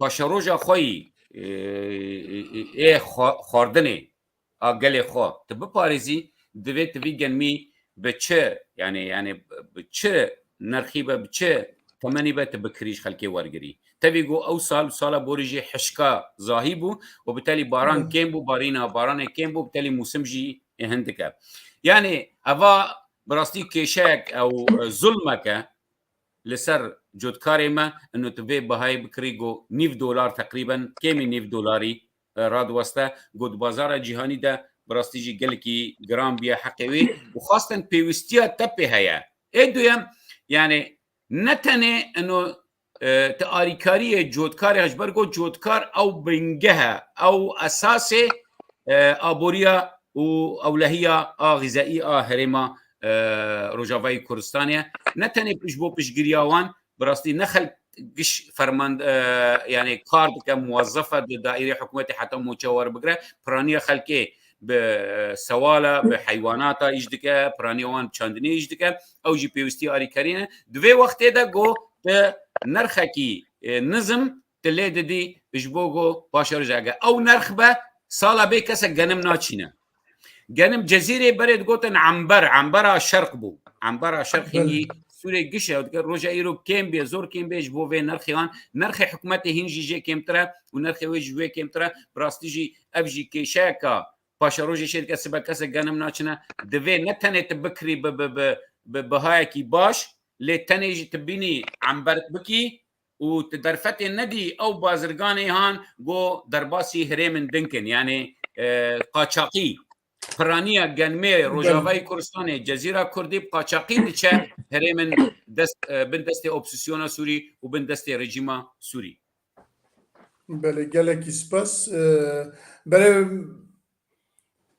paşeroja xwe yî, e, e, e, ê xwe-, xwardinê a gelê xwe tu biparêzî, divê tu vî genmî bi çi, yani, yani bi çi nirxî be, bi çi temenî be, tu bikirî ji xelkê wergirî. Tevî ku ew sal, sala borî jî hişka zahî bû û bi telî baran Hı. kêm bû, barîna baranê kêm bû, bi telî mûsim jî hindik e. Yani eva bi rastî kêşeyek ew, e, zulmek e li ser cotkarê me, ino tu vê bihayê bikirî ku nîv dolar teqrîben, kêmî nîv dolarî, e, radiweste, ku di bazara cîhanî de bi rastî jî gelekî giran bûye heqê wî û xwestin pêwîstiya te pê heye. Ê duyem, yani ne tenê ino, e, ti alîkariyê cotkarê, ji ber ku cotkar ew bingeh e, ew esasê, e, aboriya û ewlehiya a xîzeî a herêma, e, Rojavayê Kurdistanê ye. Ne tenê ji bo piştgiriya wan, bi rastî ne xelk giş fermand, e, yani kar dike, muwezzefe di daîrê hikûmetê heta mûçe werbigire, piraniya xelkê bi, e, sewala, bi heywanata îş dike, piraniya wan çandinê îş dike, ew jî pêwîstî alîkarî ne. Di vê wextê de ku tu nirxekî, e, nizm tu lê didî ji bo ku paşeroja ge ew nirx be, sala bê kesek genim naçîne. Genim Cezîrê berê digotin ember, embera şerq bû. Embera şerq Belê. hingî Sûrê giş e, dike roja îro kêm bê, zor kêm bê ji bo vê nirxê wan. Nirxê hikûmetê hîn jî jê kêmtir e û nirxê wê ji wê kêmtir e. Bi rastî jî ev jî kêşeyeka paşerojê çê dike, sibe kesek genim naçine. Divê ne tenê tu bikirî bi, bi, bi, bi bihayekî baş, lê tenê jî tu bînî ember bikî, û tu derfetê nedî ew bazirganê han go derbasî herêmin din kin, yani, e, qaçaqî, piraniya genmê Rojavayê Kurdistanê, Cezîra Kurdî bi qaçaqî diçe herêmin dest, e, bin destê opozîsyona Sûrî û bin destê rejîma Sûrî. Belê, gelekî spas. E, belê,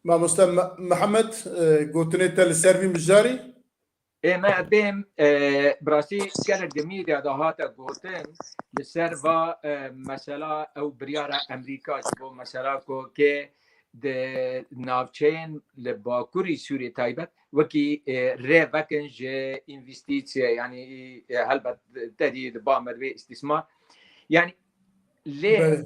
mamoste Me-, Mihemed, e, gotinê te li ser vî mijarî? Ê me bêm, e, bi rastî gelek di media de hate gotin li ser va, e, mesela ew biryara Emerîka ji bo mesela ku kê di navçeyên li Bakurî Sûriyê taybet wekî, e, rê vekin ji învestîsiye, yanî, e, helbet te dî di ba me divê îstîsmar. Yanî lê Belê.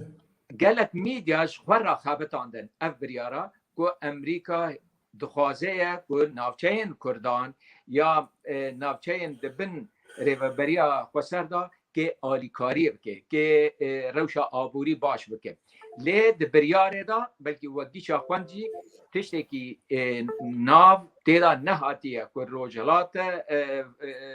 gelek media ji xwe re xebitandin ev biryara ku Emerîka dixwaze ye ku navçeyên Kurdan ya, e, navçeyên di bin rêveberiya xweser de kê alîkariyê bike, kê, e, rewşa aborî baş bike. Lê di biryarê de belkî we gîşa xwend jî tiştekî, e, nav tê de nehatiye ku Rojhilate, e, e,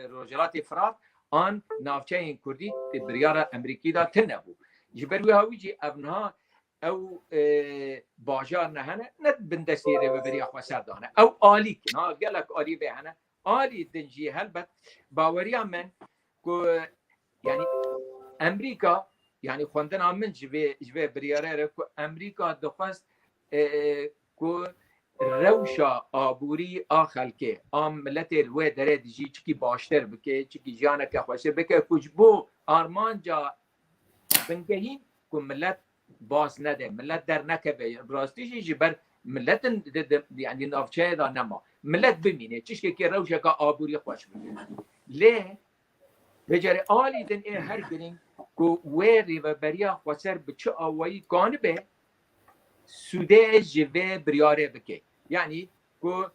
Rojhilatê Firat an navçeyên Kurdî di biryara Emerîkî de tune bû. Ji ber wî hawî jî ev niha ew, e, bajar ne hene, ne bin destê rêveberiya xweser dane. Ew alî kin, ha, gelek alî vê hene. Alî din jî helbet baweriya min ku, yani, Emerîka, yani, xwendina min ji vê, ji vê biryarê re ku Emerîka dixwest, e, ku rewşa aborî a xelkê, a miletê li wê derê dijî çikî baştir bike, çikî jiyaneke xweştir bike, ku ji bo armanca bingehîn ku milet baz nede, milet dernekeve. Bi rastî jî ji ber miletin di, di, yani navçeyê de nema. Milet bimîne, tiştekî rewşeke aborî xweş bike. Lê vêcarê alî din ê her girîng ku wê rêveberiya xweser bi çi awayî kanibe sûdê ji vê biryarê bike. Yani ku,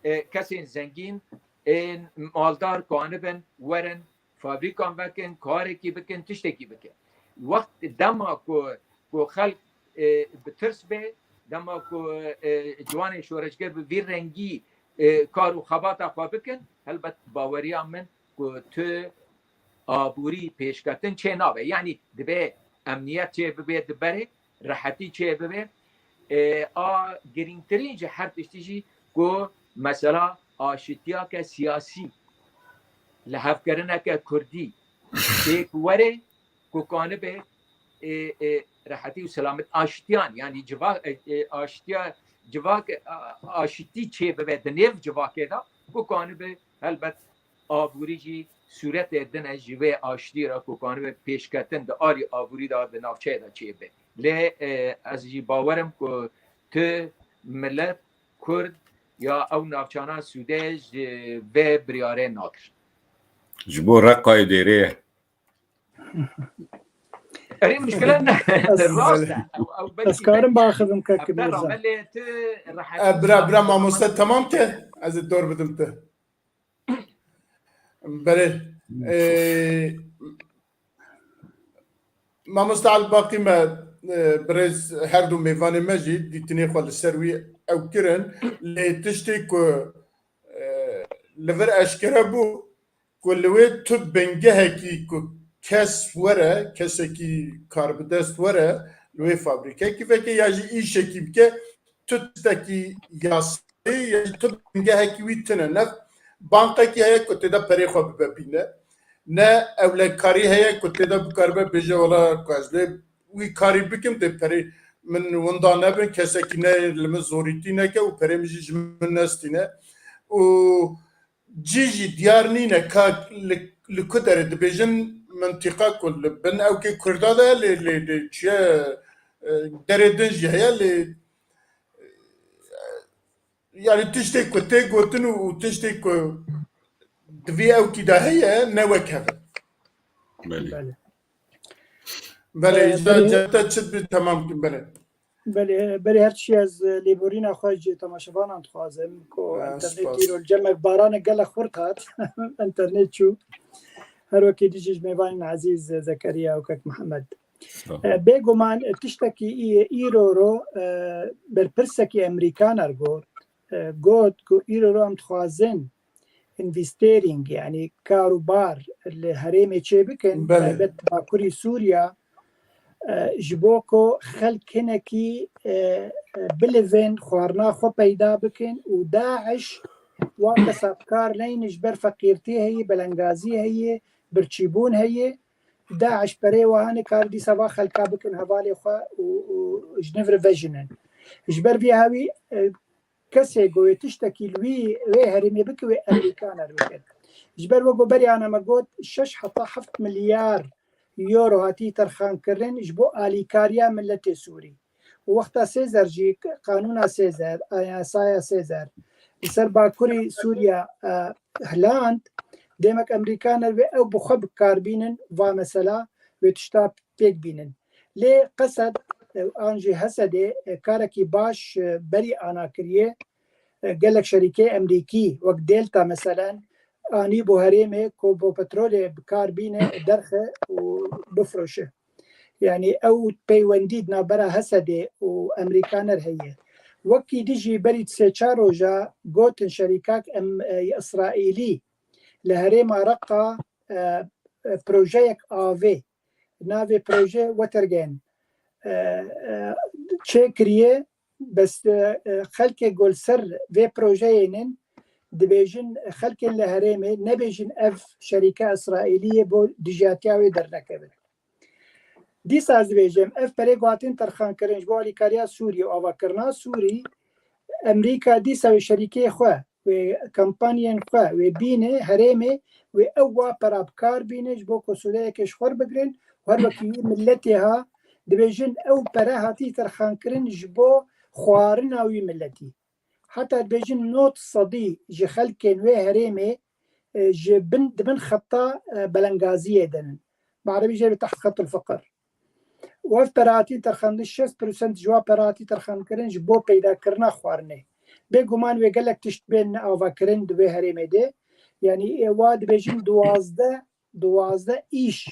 e, kesên zengîn, ên maldar kanibin werin fabrîkan vekin, karekî bikin, tiştekî bikin. Wext dema ku, ku xelk, e, bi tirs be, dema ku, e, ciwanên şoreşger bi vî rengî, e, kar û xebata xwe bikin, helbet baweriya min ku tu aborî pêşketin çê nabe. Yanî dibe emniyet çê bibe di berê, rehetî çê bibe. E, a girîngtirîn ji her tiştî jî ku mesela aşitiyake siyasî, lihevkirineke kurdî pêk were ku kanibe, e, e, rehetî û selamet aştiyan, yanî civa-, e, e, aştiya civak, a-, aşitî çê bibe di nêv civakê de ku kanibe helbet aborî jî sûretê din e ji vê aştî re ku kanibe pêşketin di alî aborî de di navçeyê de çêbe. Lê, e, ez jî bawer im ku tu milet Kurd ya ew navçana sûdê ji vê biryarê nagirin. Ji bo Reqayê Dêrê ye. Erê, muşkile ne. Ez, rast e. Ew, ew belkî ez karim biaxivim kek Mirza. Ramelê tu rehet. E, bira, bira, mamoste, tamam ke? Ez ê dor bidim te. Belê. E, mamoste Elbaqî me, e, birêz her du mêvanê me jî dîtinê xwe li ser wî ew kirin. Lê tiştê ku, e, li vir eşkere bû, ku li wê tu bingehekî ku kes were, kesekî karbidest were, li wê fabrîkekî veke ya jî îşekî bike, tu tiştekî yasayê ya jî tu bingehekî wî tune. Ne bankekî heye ku tê de perê xwe bibe bîne, ne ewlekarî heye ku tê de bikaribe bêje wela ku ez lê wî karî bikim, dê perê min winda nebin, kesekî ne li min zorîtî neke û perê min jî ji min nestîne. Û cî jî diyar nîne ka li, li ku derê dibêjin mintîqa ku li bin ewkê Kurda de lê, lê, lê çiye, e, derê din jî heye lê, e, yani tiştê ku tê gotin û, û tiştê ku di vî ewkî de heye ne wek hev e. Belê. Belê. Belê, Ee, îca belê. Cete çi bi temam kim, belê. Belê, belê, her çi ez, e, lêborîna xwe ji temaşevanan dixwazim ku Ee, enternetî spas. Îro li cem me baranek gelek xurt hat. Enternet çû. Her wekî dijî ji mêvanên ezîz, e, Zekeriya û kek Mihemed. Sağ ol. E, bêguman, e, tiştekî î-, îro ro, e, berpirsekî Emerîkan er got, e, got ku îro ro em dixwazin investering, yani kar û bar li herêmê çê bikin, Belê. Taybet Bakurî Sûriya, e, ji bo ku xelk hinekî, e, e, bilivên xwarina xwe peyda bikin û DAIŞ wa qesa bi kar neynin ji ber feqîrtî heye, belengazî heye, birçîbûn heye. DAIŞ perê wiha nikare dîsa va xelka bikin hevalê xwe û, û ji nû re vejinin. Ji ber vî hawî, e, kesê ku wê tiştekî li wî, wê herêmê bike, wê Emerîkan er bike. Ji ber wek berî ana me got, şeş heta heft milyar euro hatî terxankirin ji bo alîkariya miletê Sûrî. Û wexta Sêzer jî, qanûna Sêzer, yasaya Sêzer, li ser bakurî Sûriya, e, hiland, demek Emerîkan er wê ew bi xwe bi kar bînin, va mesela wê tişta pêk bînin. Lê Qesed, e, an jî Hesedê, e, karekî baş, e, berî ana kiriye. E, gelek şerîkê Emerîkî, wek Delta meselen, anî bo herêmê ku bo petrolê bi kar bîne, derxe û bifroşe. Yani ew peywendî di navbera Hesedê û Emerîkan er heye. Wekî dijî berî sê çar roja gotin şerîkak em, e, Îsraîlî li herêma Reqa, e, e, projeyek avê, navê proje Watergate, e, e, çêkiriye, bes, e, e, xelkê ku li ser vê projeyê nin dibêjin, xelkên li herêmê nebêjin ev şerîka Îsraîlî ye bo dijatiya wê dernekevin. Dîsa ez dibêjim, ev perê ku hatin terxankirin ji bo alîkariya Sûriyê û avakirina Sûrî, Emerîka dîsa wê şerîkê xwe, wê kampanyên xwe, wê bîne herêmê, wê ew wa pera bi kar bîne ji bo ku sûdeyeke ji xwe re bigirin û her wekî wî miletê ha, dibêjin ew pere hatî terxankirin ji bo xwarina wî miletî. Heta dibêjin nod sedî ji xelkên wê herêmê, e, ji bin, di bin xeta, e, belengaziyê de nin. Bi erebî jê re teht xetul feqir. Û ev pere hatî terxandin, şêst prosent ji wa pere hatî terxankirin ji bo peydakirina xwarinê. Bêguman wê gelek tişt bên avakirin di wê herêmê de. Yanî, e, wa dibêjin duwazdeh, duwazdeh îş,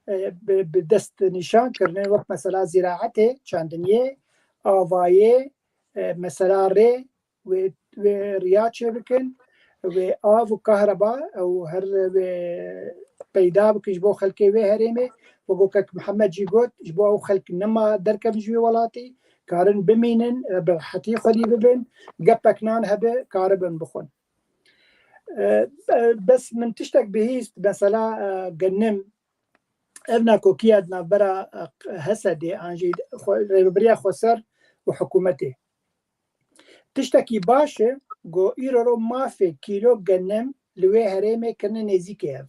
e, bi, bi dest nîşan kirine, wek mesela zîraetê, çandiniyê, avayê, e, mesela rê, wê, wê riya çêbikin, wê av û kahreba ew her wê peyda bikin ji bo xelkê wê herêmê. Wek kek Mihemed jî got, ji bo ew xelk nema derkevin ji wê welatî, karin bimînin, e, bi rehetî xwedî bibin, gepek nan hebe, karibin bixwin. E, e, bes min tiştek bihîst, mesela, e, genim, ev nakokiya di navbera, e, Hesedê an jî xwe-, rêvebiriya xweser û hikûmetê. Tiştekî baş e, ku îro ro mafê kîlo genim li wê herêmê kirine nêzîkê hev.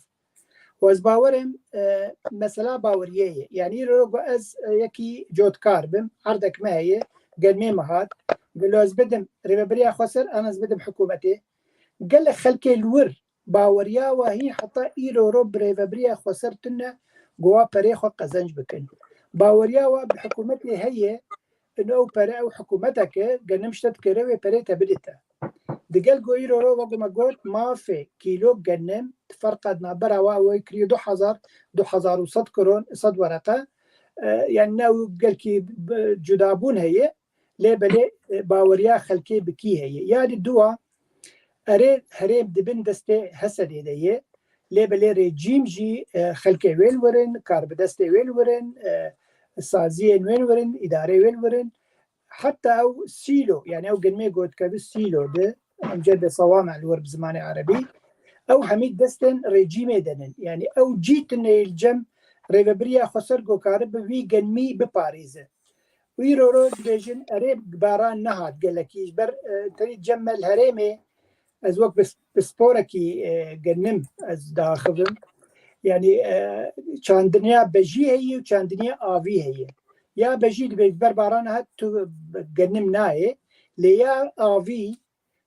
Û ez bawer im, e, mesela baweriyê ye. Yanî îro ro ku ez, e, yekî cotkar bim, erdek me heye, genimê me hat, gelo ez bidim rêvebiriya xweser, an ez bidim hikûmetê. Gelek xelkê li wir baweriya wa hîn heta îro ro bi rêvebiriya xweser tune ku wa perê xwe qezenc bikin. Baweriya wa bi hikûmetê heye, ino ew pere ew hikûmeteke genim ji te dikere wê perê te bidite. Digel ku îro ro wek me got mafê kîlo genim di ferqa di navbera wa ew kiriye du hezar, du hezar û sed kron, sed wereqe. E, yani ne ew gelkî bi-, cudabûn heye. Lê belê, e, baweriya xelkê bi kî heye. Ya di dua, erê herêm di bin destê Hesedê de ye. Lê belê rejîm jî, e, xelkê wê li wir in, karbidestê wê li wir in, e, saziyên wê li wir in, îdareyê wê li wir in. Heta ew sîlo, yani ew genimê gotkevî sîlo di, em cê de sewame li wir bi zimanê erebî. Ew hemî destên rejîmê de nin. Yani ew cî tune li cem rêvebiriya xweser ku karibe wî genimî biparêze. Îro ro dibêjin, erê, baran nehat gelekî. Ji ber, e, tenê cem me li herêmê, ez wek pis-, pisporekî, e, genim ez diaxivim. Yani e, çandiniya bejî heye û çandiniya avî heye. Ya bejî dibe ber barana hat tu genim nayê, lê ya avî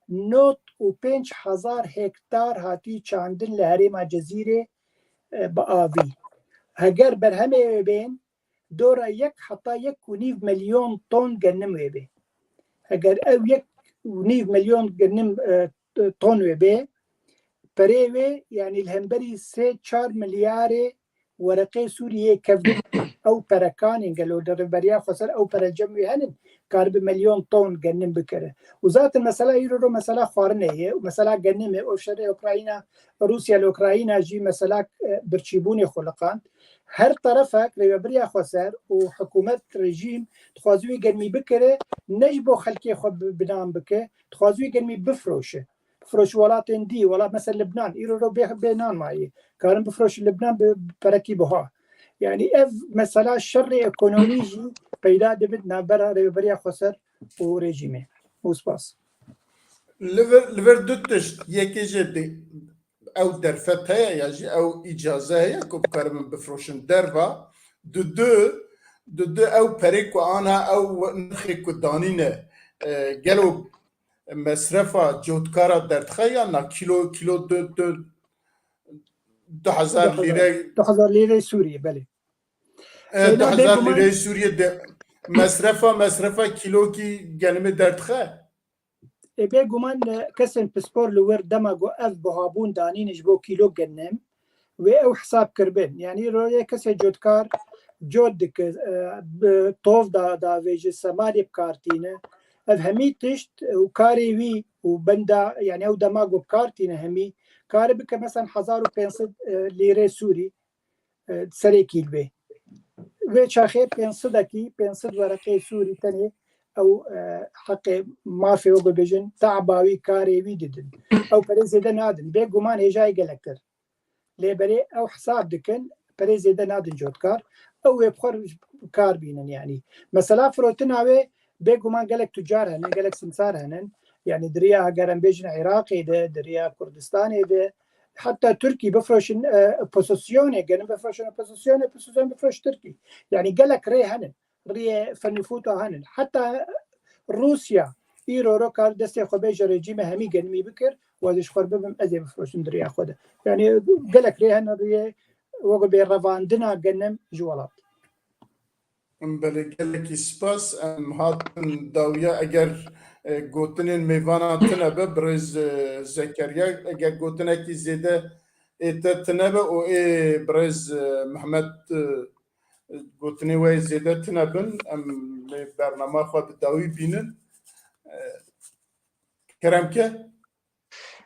nod û pênc hezar hektar hatî çandin li herêma Cezîrê e, bi avî. Heger berhemê wê bên, dora yek heta yek û nîv milyon ton genim wê bê. Heger ew yek û nîv milyon genim e, ton wê bê, perê wê, yani li hemberî sê çar milyarê wereqê Sûriyê kevin, ew perekanên gelo di rêveberiya xweser ew pere cem wê henin, karibe milyon ton genim bikere. Û zaten mesela îro ro mesela xwarinê ye, û mesela genimê, û şerê Ukrayna, Rûsya li Ukrayna jî mesela e, birçîbûnê xuliqand. Her terefek rêveberiya xweser û hikûmet, rejîm dixwaze wî genimî bikire, ne ji bo xelkê xwe bi-, binan bike, dixwaze wî genimî bifroşe. Bifroşe welatên dî, welat mesela Libnan, îro ro bê, bê nan mayê. Karin bifroşe Libnan bi perekî buha. Yani ev mesela şerê ekonomî jî peyda dibin navbera rêveberiya xweser û rejîmê. Û spas. Li vir, li vir du tişt, yekê jê de ew derfet heye ya jî ew îcaze heye ku bikaribin bifroşin derva. Dudu, dudu ew perê ku ana ew nirxê ku danîne, e, gelo mesrefa cotkara derdixe ya na kîlo, kîlo du, du, du hezar lîre. Du hezar lîrê Sûriyê, belê. E, Êna du hezar bêguman lîrê Sûriyê de mesrefa, mesrefa kîlokî genimê derdixe. Ê, bêguman, e, kesên pispor li wir dema ku ev buhabûn danîn ji bo kîlo genim, wê ew hesab kiribin. Yani royê kesê cotkar cot dike, e, bi tov da, davêje, semalê bi kar tîne. Ev hemî tişt û karê wî û benda, yani ew dema ku bi kar tîne hemî, kare bike mesela hezar û pênc sed, e, lîrê Sûrî, e, serê kîlbê. Vê çaxê pênc sedekî, pênc sed wereqê Sûrî tenê ew, e, heqê mafê wek bêjin, te'ba wî, karê wî didin. Ew perê zêde nadin. Bêguman hêjayê gelektir. Lê berê ew hesab dikin, perê zêde nadin cotkar. Ew wê bi xwe kar bînin yani. Mesela firotina wê bêguman gelek tucar henin, gelek simsar henin. Yani di riya, heger em bêjin Iraqê de, di riya Kurdistanê de, heta Tirkî bifroşin, e, opozisyonê, gelin bifroşin opozisyonê, opozisyon bifroş Tirkî. Yani gelek rê henin, riyê fenîfûta henin. Heta Rûsya îro ro kar destê xwe bêje rejîmê hemî genimî bikir, û ez ê ji xwe bibim, ez ê bifroşim di riya xwe de. Yani gelek rê hene riyê wek bê revandina genim ji welat. Belê, gelekî spas. Em hatin dawiya, eger, e, gotinên mêvana tune be, birêz, e, Zekeriya, eger gotinekî zêde ê te tune be û ê birêz, e, Mehmet, e, gotinê we zêde tune bin, em lê bernama xwe bi dawî bînin. E, kerem ke.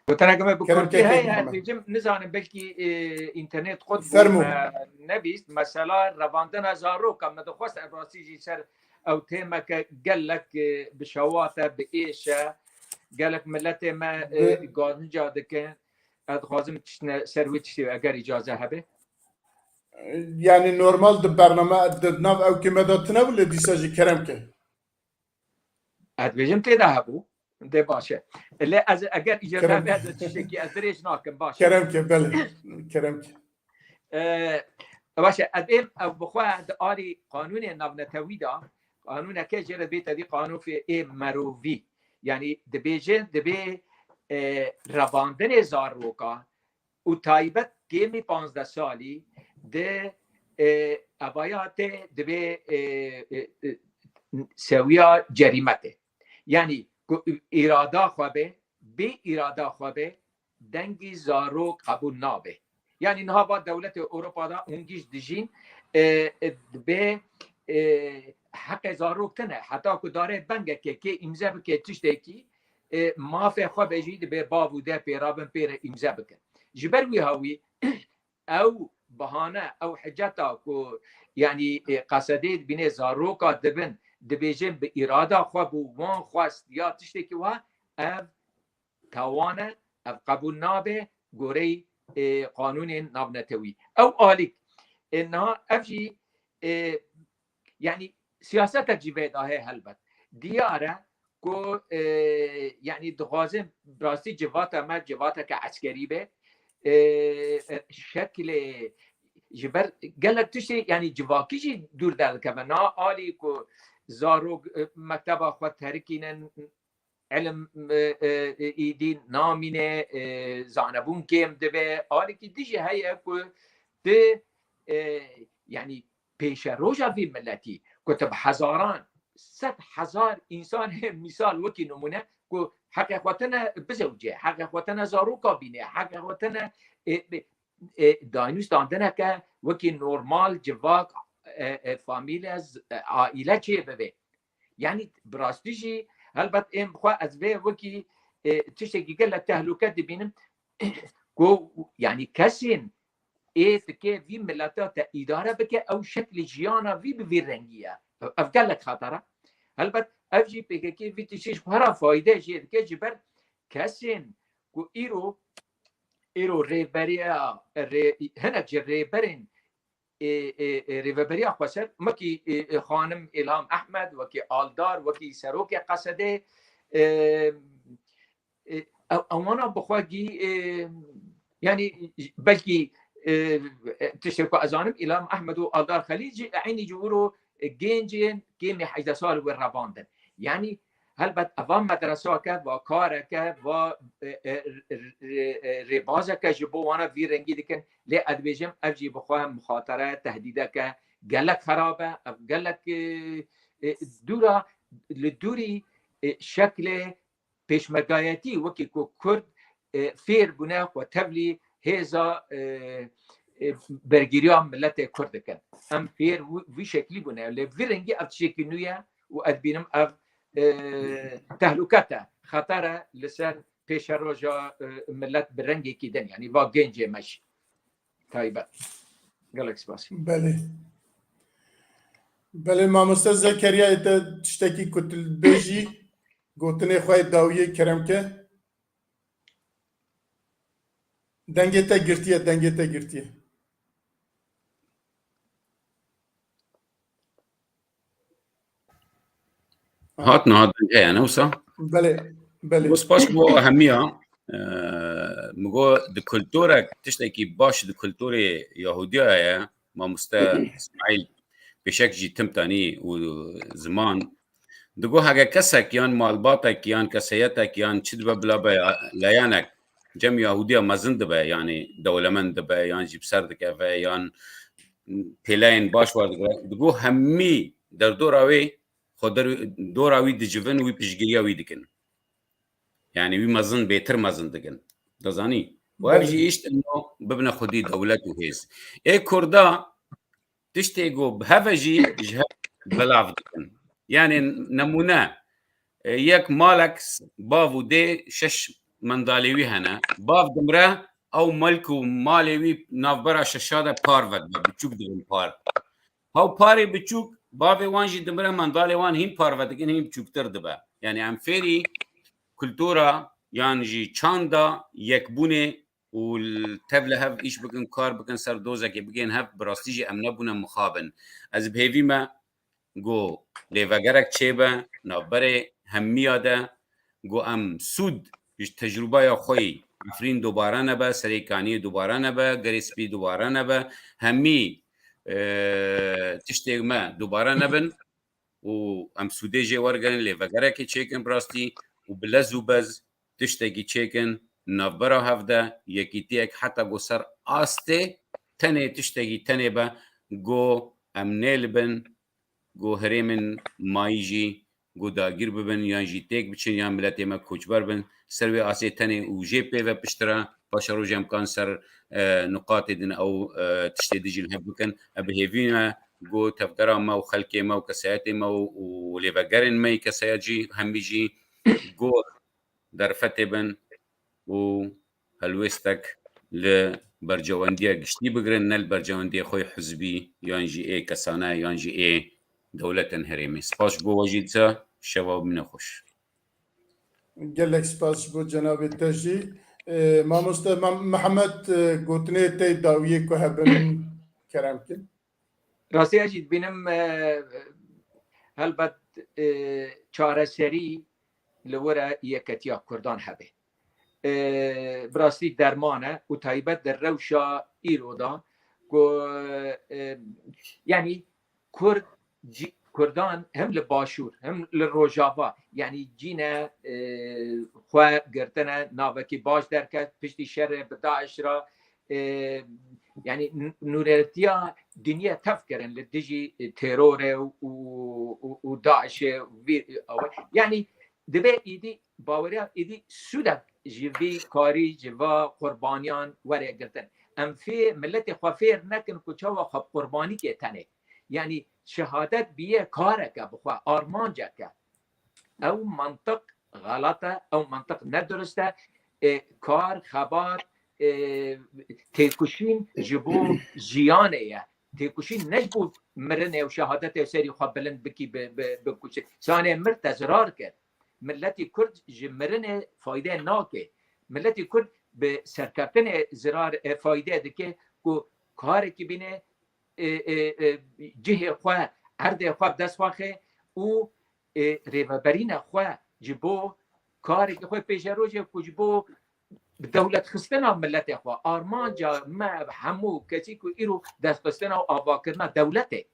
Gotineke me bi Kerem kurtî ke, heye, Muhammed. Dibêjim, nizanim belkî, e, înternet qut bû, Fermo. Me nebîst. Mesela revandina zaroka, me dixwest ev rastî jî ser ew têmeke gelek, e, bi şewat e, bi êş e. Gelek miletê me, e, Bi- garanca dikin. Ez dixwazim tiştine ser wê tiştê eger îcaze hebe. Yani normal di bername, di nav ewkê me de tune bû, lê dîsa jî kerem ke. Ez dibêjim tê de hebû. Dê baş e. Lê ez eger îcaze Kerem. be, ez tiştekî ez dirêj nakim, baş e. Kerem ke, belê. Kerem ke. E, baş e, ez êm, ev bi xwe di alî qanûnê navnetewî de, qanûneke jê re bê tevî qanûfê ê merovî. Yani dibêje, dibê, e, revandinê zaroka, û taybet kêmî panzdeh salî di, e, evaya te divê, e, e, e, sewiya cerîme te. Yani ku îrada xwe be, bê îrada xwe be, dengî zarok qebûl nabe. Yani niha va dewletê Ewropa de hûn gîş dijîn, e, e, dibe, e, heqê zarok tine. Heta ku dare bengeke kê îmze bike tiştekî, e, mafê xwe be jî dibe bav û de pêra bin pê re îmze bikin. Ji ber wî hawî ew bahane, ew hiceta ku, yanî, e, qesedê dibîne zaroka dibin, dibêjin bi îrada xwe bû, wan xwest ya tiştekî wiha, ev tawane, ev qebûl nabe goreyê, e, qanûnên navnetewî. Ew alîk, e, niha ev jî, e, yanî siyasetek jî vê de heye helbet. Diyar e ku, e, yanî dixwazin rastî civata me civateke eskerî be. e, e, şeklê, ji ber gelek tiştê, yanî civakî jî dûr derdikeve. Na alî ku zarok, e, mekteba xwe terikînin, ilim, e, e, e, îdî namîne, e, zanebûn kêm dibe. Alîkî dî jî heye ku tu, e, yanî pêşeroja vî miletî ku tu bi hezaran, sed hezar însan hê, mîsal wekî nimûne, ku heqê xwe tine bizewce, heqê xwe tine zaroka bîne, heqê xwe tine, e, e, e, daynûstandineke wekî normal civak, e, e, famîle, z-, e, aîle çê bibe. Yanî bi rastî jî helbet ên bi xwe ez vê wekî, e, tiştekî gelek tehlûke dibînim ku yanî kesên ê dike vî mileta te îdare bike, ew şeklê jiyana vî bi vî rengî ye. Ev gelek xeter e. Helbet ev jî P K K vî tiştî ji xwe re fayde jê dike, ji ber kesên ku îro, îro rêveberiya, rê-, hinek ji rêberên, ê, ê, ê, rêveberiya xweser, wekî, ê, ê, xanim Îlham Ehmed, wekî Aldar, wekî serokê Qesedê, ê, e, ew-, ewana bi xwe gî, e, yanî belkî, e, e, tiştê ku ez zanim, Îlham Ehmed û Aldar Xelîl jî eynî ji wiro, e, gencên kêmî hejdeh sal wê revandin. Yanî helbet eva medresake, va kareke, va, e, e, r-, r-, e, rêbazeke ji bo wana vî rengî dikin. Lê ez dibêjim ev jî bi xwe mixatere, tehdîdeke gelek xerab e. Ev gelek, e, e, dûra, li dûrî, e, şeklê pêşmergayetî wekî ku Kurd, e, fêr bûne xwe tevlî hêza, e, e, bergiriya miletê Kurd dikin. Em fêr wî, wî şeklî bûne. Lê vî rengî ev tiştekî nû ye û ez dibînim ev, e, tehlûke te, xeter e li ser pêşeroja, e, milet bi rengekî din, yanî va gencê me jî taybet. Gelek spas. Belê. Belê, mamoste Zekeriya, ê te tiştekî ku tu bêjî, gotinê xwe yê dawiyê kerem ke. Dengê te girtiye, dengê te girtiye. Hat niha deng heye, ne wisa? Belê, belê. Bo spas bo hemiya. Ee, min got, di kulturek, tiştekî baş di kulturê Yahudiya ye, mamoste Îsmaîl pêşek jî tim tanî û ziman. Digot, heke kesek yan malbatek yan keseyetek yan çi dibe bila be ya-, leyanek, cem Yahudiya mezin dibe, yanî dewlemend dibe, yan jî bi ser dikeve, yan pêleyên baş werdigire. Digot, hemî derdora wê xwe der-, dora wî dicivin, wî piştgiriya wî dikin. Yanî wî mezin, bêtir mezin dikin. Dizanî? Û ev jî, belê, îşte no bibine xwedî dewlet û hêz. Ê Kurda tiştê ku bi hev e jî ji hev belav dikin. Yanî nemûne, e, yek malek s-, bav û dê şeş mendalê wî hene. Bav dimire, ew melk û malê wî navbera şeşa de parve dibe, biçûk dibin par. Hew parê biçûk, bavê wan jî dimire, mendalê wan hîn parve dikin, hîn biçûktir dibe. Yanî em fêrî kultura yan jî çanda yekbûnê û l-, tev li hev îş bikin, kar bikin, ser dozekê bigihên hev, bi rastî jî em nebûne mixabin. Ez bi hêvî me ku lêvegerek çêbe navberê hemiya de, ku em sûd ji tecrûbeya xwe yî, Efrîn dubare nebe, Serê Kaniyê dubare nebe, Gerê Spî dubare nebe, hemî, e, tiştê me dubare nebin û em sûdê jê wergerin, lêvegerekê çêkin bi rastî û bi lez û bez tiştekî çêkin, navbera hev de yekîtiyek heta ku ser astê tenê tiştekî tenê be, ku em nêlibin, ku herêmên mayî jî ku dagîr bibin yan jî têk biçin yan miletê me koçber bin, ser wê asê tenê û jê pê ve piştre paşerojê em kan ser, e, nuqatê din ew, e, tiştê din jî li hev bikin. Ev bi hêvî me ku tevgera me û xelkê me û kesayetê me û, û lêvegerên me yê kesayet jî hemî jî ku derfetê bin û helwêstek li berjewendiya giştî bigirin, ne li berjewendiyê xwe yê hizbî yan jî ê kesane yan jî ê dewletên herêmê. Spas ji bo we jî disa, şeva bimîne xweş. Gelek spas ji bo cenabê te jî. E, mamoste Mem-, Mihemed, e, gotinê te dawiyê ku hebin kerem kin. Rastiya jî dibînim, e, helbet, e, çareserî li wir e yeketiya Kurdan hebe. e, bi rastî derman e û taybet di rewşa îro de ku, e, yanî Kurd, cî-, Kurdan hem li Başûr hem li Rojava, yanî cîne, e, xwe girtine, navekî baş derket, piştî şerê bi DAIŞ re, e, yanî n-, nûnertiya dinya tev kirin li dijî, e, terorê û, û, û DAIŞê û vî, ew, yanî dibe îdî baweriya îdî sûdek ji vî karî, ji va qurbaniyan were girtin. Em fê, miletê xwe fêr nekin ku çawa xwe bi qurbanîkê tenê. Yanî şehadet biye kareke bi xwe, armanceke. Ew mantiq xelat e, ew mantiq nedurist e. E, kar, xebat, e, têkoşîn ji bo jiyanê ye. Têkoşîn ne ji bo mirinê û şehadetê û serî xwe bilind bikî bi, bi, bikuşî. Sanê mir te zirar kir. Miletî Kurd ji mirinê fayde nake. Miletî Kurd bi serkeftinê zirar, e, fayde dike ku karekî bîne, e, e, e, cihê xwe, erdê xwe bi dest xwe xe û, e, rêveberîna xwe ji bo karekî xwe pêşerojê ku ji bo bi dewletxistina miletê xwe. Armanca me hemû kesî ku îro destxistina û avakirina dewletê.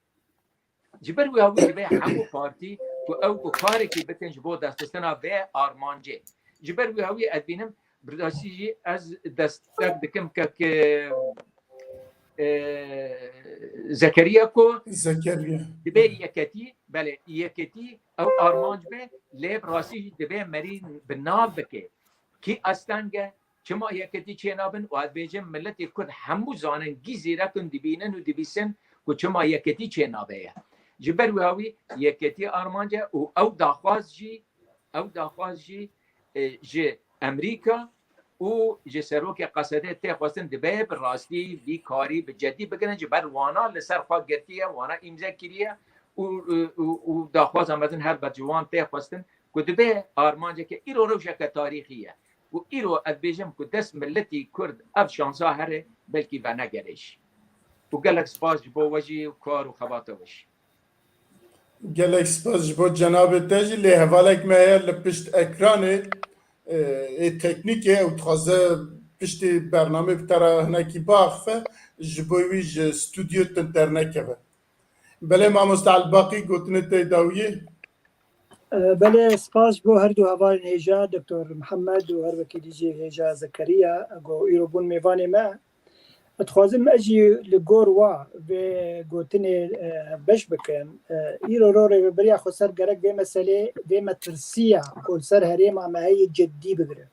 Ji ber wî hewî divê hemû partî ku ew ku karekî bikin ji bo destxistina vê armancê. Ji ber wî hewî ez bînim, birasî jî ez destek dikim kek, e, Zekeriya ku Zekeriya. Divê yeketî, belê, yeketî ew armanc be, lê bi rastî jî divê merî bi nav bike. Kî asteng e, çima yeketî çênabin û ez bêjim, miletê Kurd hemû zanin, gî zîrek in, dibînin û dibîsin ku çima yeketî çênabe ye. Ji ber wî hawî yeketî armanc e û ew daxwaz jî, ew daxwaz jî, e, ji Amerîka û ji serokê Qesedê tê xwestin, dibe bi rastî vî karî bi cedî bigirin, ji ber wana li ser xwe girtiye, wana îmze kiriye û, û, û, û daxwaza mezin her be ji wan tê xwestin ku dibe armanceke îro rewşeke tarîxî ye. Û îro ez bêjim ku dest miletî Kurd ev şansa here, belkî venegerê jî. Û gelek spas ji bo we jî û kar û xebata we jî. Gelek spas ji bo cenabê te jî, lê hevalek me heye li pişt ekranê, e, ê teknîkê, ew dixwaze piştî bernamê bi te re hinekî biaxife, ji bo wî ji stûdyo tu dernekeve. Belê mamoste Elbaqî, gotinê te dawiyê. E, belê, spas ji bo her du hevalên hêja, Doktor Mihemed û her wekî dî jî hêja Zekeriya, ku îro bûn mêvanê me. Dixwazim ez jî li gor wa vê gotinê, e, beş bikim. E, îro ro rêveberiya xweser gerek vê meselê, vê metirsiya ku li ser herêma me heye, cidî bigire.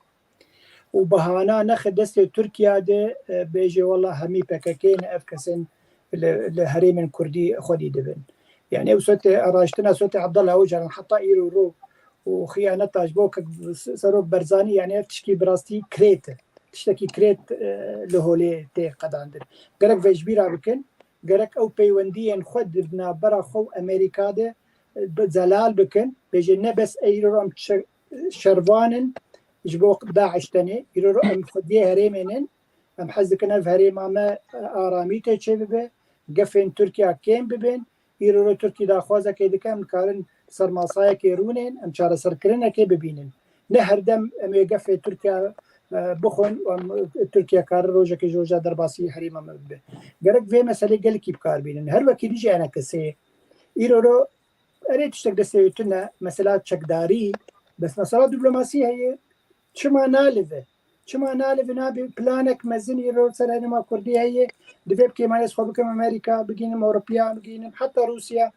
Û bahana nexe destê Tirkiya de, e, bêje, wela hemî P K K ne, ev kesên li, li herêmên Kurdî xwedî dibin. Yani ew sotê, araştina sotê Abdullah Ocalan heta îro ro û xiyaneta ji bo kek serok Berzanî, yani ev tişkî bi rastî krêt e. Tiştekî krêt, e, li holê tê qedandin. Gerek vê ji bîra bikin, gerek ew peywendiyên xwe di navbera xwe û Amerîka de, e, bi zelal bikin. Bêje ne bes îro em çe-, şervan in ji bo DAIŞ tenê. Îro em xwediyê herêmê nin. Em hez dikin ev herêma me, e, aramî tê çêbibe. Gefên Tirkiya kêm bibin. Îro Tirkî daxwazekê dike, em dikarin ser masayekê rûnên, em çareserkirinekê bibînin. Ne her dem em ê gefê Tirkiya, e, bixwin û em, e, Tirkiye kare rojekê ji roja derbasî herêma me bibe. Gerek vê meselê gelekî bi kar bînin. Her wekî dijî enekesê. Îro ro erê tiştek destê wê tune, mesela çekdarî, bes mesela diplomasî heye. Çima nalive? Çima nalive, nabe planek mezin îro ser herêma Kurdî heye? Divê bi kêmanê xwe bikim Amerîka, bigînim Ewropiya, bigînim heta Rûsya.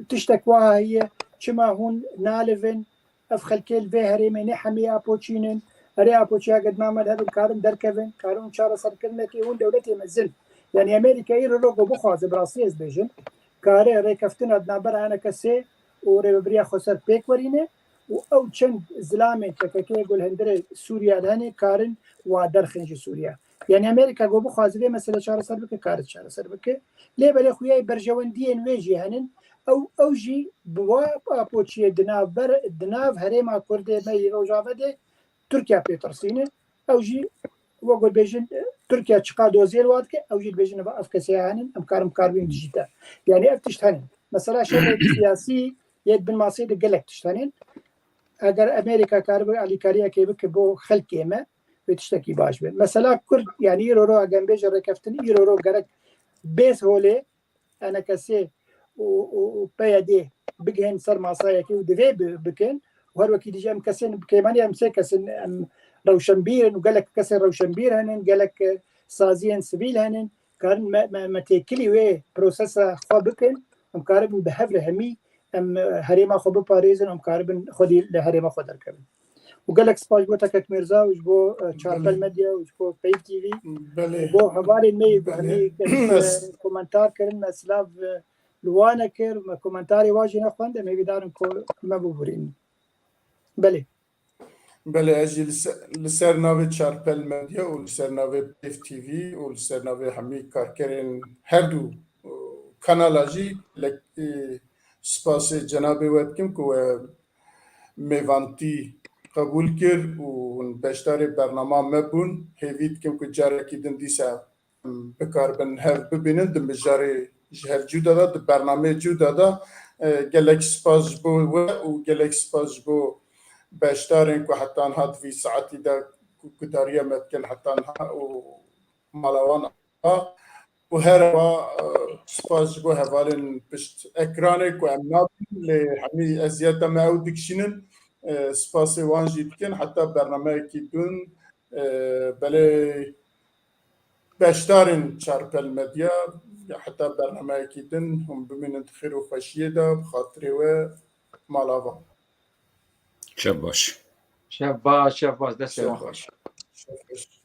Tiştek wa heye. Çima hûn nalivin? Ev xelkê li vê herêmê ne hemî apoçîn in. Erê apoçiya gedna me li hebin karin derkevin, karin çareserkirinekê hûn dewletê mezin. Yani Amerîka îro ro ku bixwaze, bi rastî ez bêjim, kare rêkeftina di navbera enekesê û rêveberiya xweser pêk werîne û ew çend zilamên P K K ku li hundirê Sûriya de hene karin wa derxin ji Sûriya. Yani Amerîka ku bixwaze vê mesele çareser bike, kare çareser bike. Lê belê xuyayê berjewendiyên wê jî henin. Ew, ew jî bi wa apoçiyê di nav ber, di nav herêma Kurdê me yê Rojava de Tirkiya pê tirsîne. Ew jî wek ku dibêjin, Tirkiye çiqa doziyê li wa dike, ew jî dibêjin, "Eva ev kesê henin, em karin bi kar bînin dijî te." Yani ev tişt henin. Mesela şerê siyasî yê di bin masê de gelek tişt henin. Eger Amerîka karibe alîkariyekê bike bo xelkê me, wê tiştekî baş be. Mesela Kurd, yani îro ro, eger em bêje rêkeftin, îro ro gerek bêz holê, ENKSê û, û, û PYDê bigihên ser masayekê û divê bi-, bikin. Û her wekî dî jî em kesên, kêmanî em sê kes in, em rewşenbîr in û gelek kesên rewşenbîr henin, gelek, e, saziyên sivîl henin, karin me, me, me têkilî wê prosesa xwe bikin, em karibin bi hev re hemî em, e, herêma xwe biparêzin, em karibin xwedî li herêma xwe derkevin. Û gelek spas ji bo Tekek Mirza û ji bo, e, Çarpel Belê. Medya û ji bo Peyv T V. Belê. Ji bo hevalên me yê ku Belê. hemî, e, komentar kirin, me silav, e, li wan kir, me komentarê wan jî nexwend, em hêvîdar in ku me bibûrînin. Belê. Belê, ez jî li se-, li ser navê Çarpel Medya û li ser navê Peyv T V û li ser navê hemî karkerên her du, e, kanala jî lek-, e, spasê cenabê we dikim ku we mêvantî qebûl kir û hûn beşdarê bernama me bûn. Hêvî dikim ku carekî din dîsa em bikaribin hev bibînin di mijarê ji hev cuda de, di bernameyê cuda de. E, gelek spas ji bo we û gelek spas ji bo beşdarên ku heta niha di vî saetî de ku gudariya me dikin heta niha û mala wan a. Û her wa, e, spas ji bo hevalên pişt ekranê ku em nabînin, lê hemî eziyeta me ew dikişînin. E, spasê wan jî dikin. Heta bernameyekî din, e, belê beşdarên Çarpel Medya, heta bernameyekî din hûn bimînin di xêr û xweşiyê de, bi xatirê we, mala wan. Şev baş. Şev baş, şev baş, destê wan xweş. Şev baş.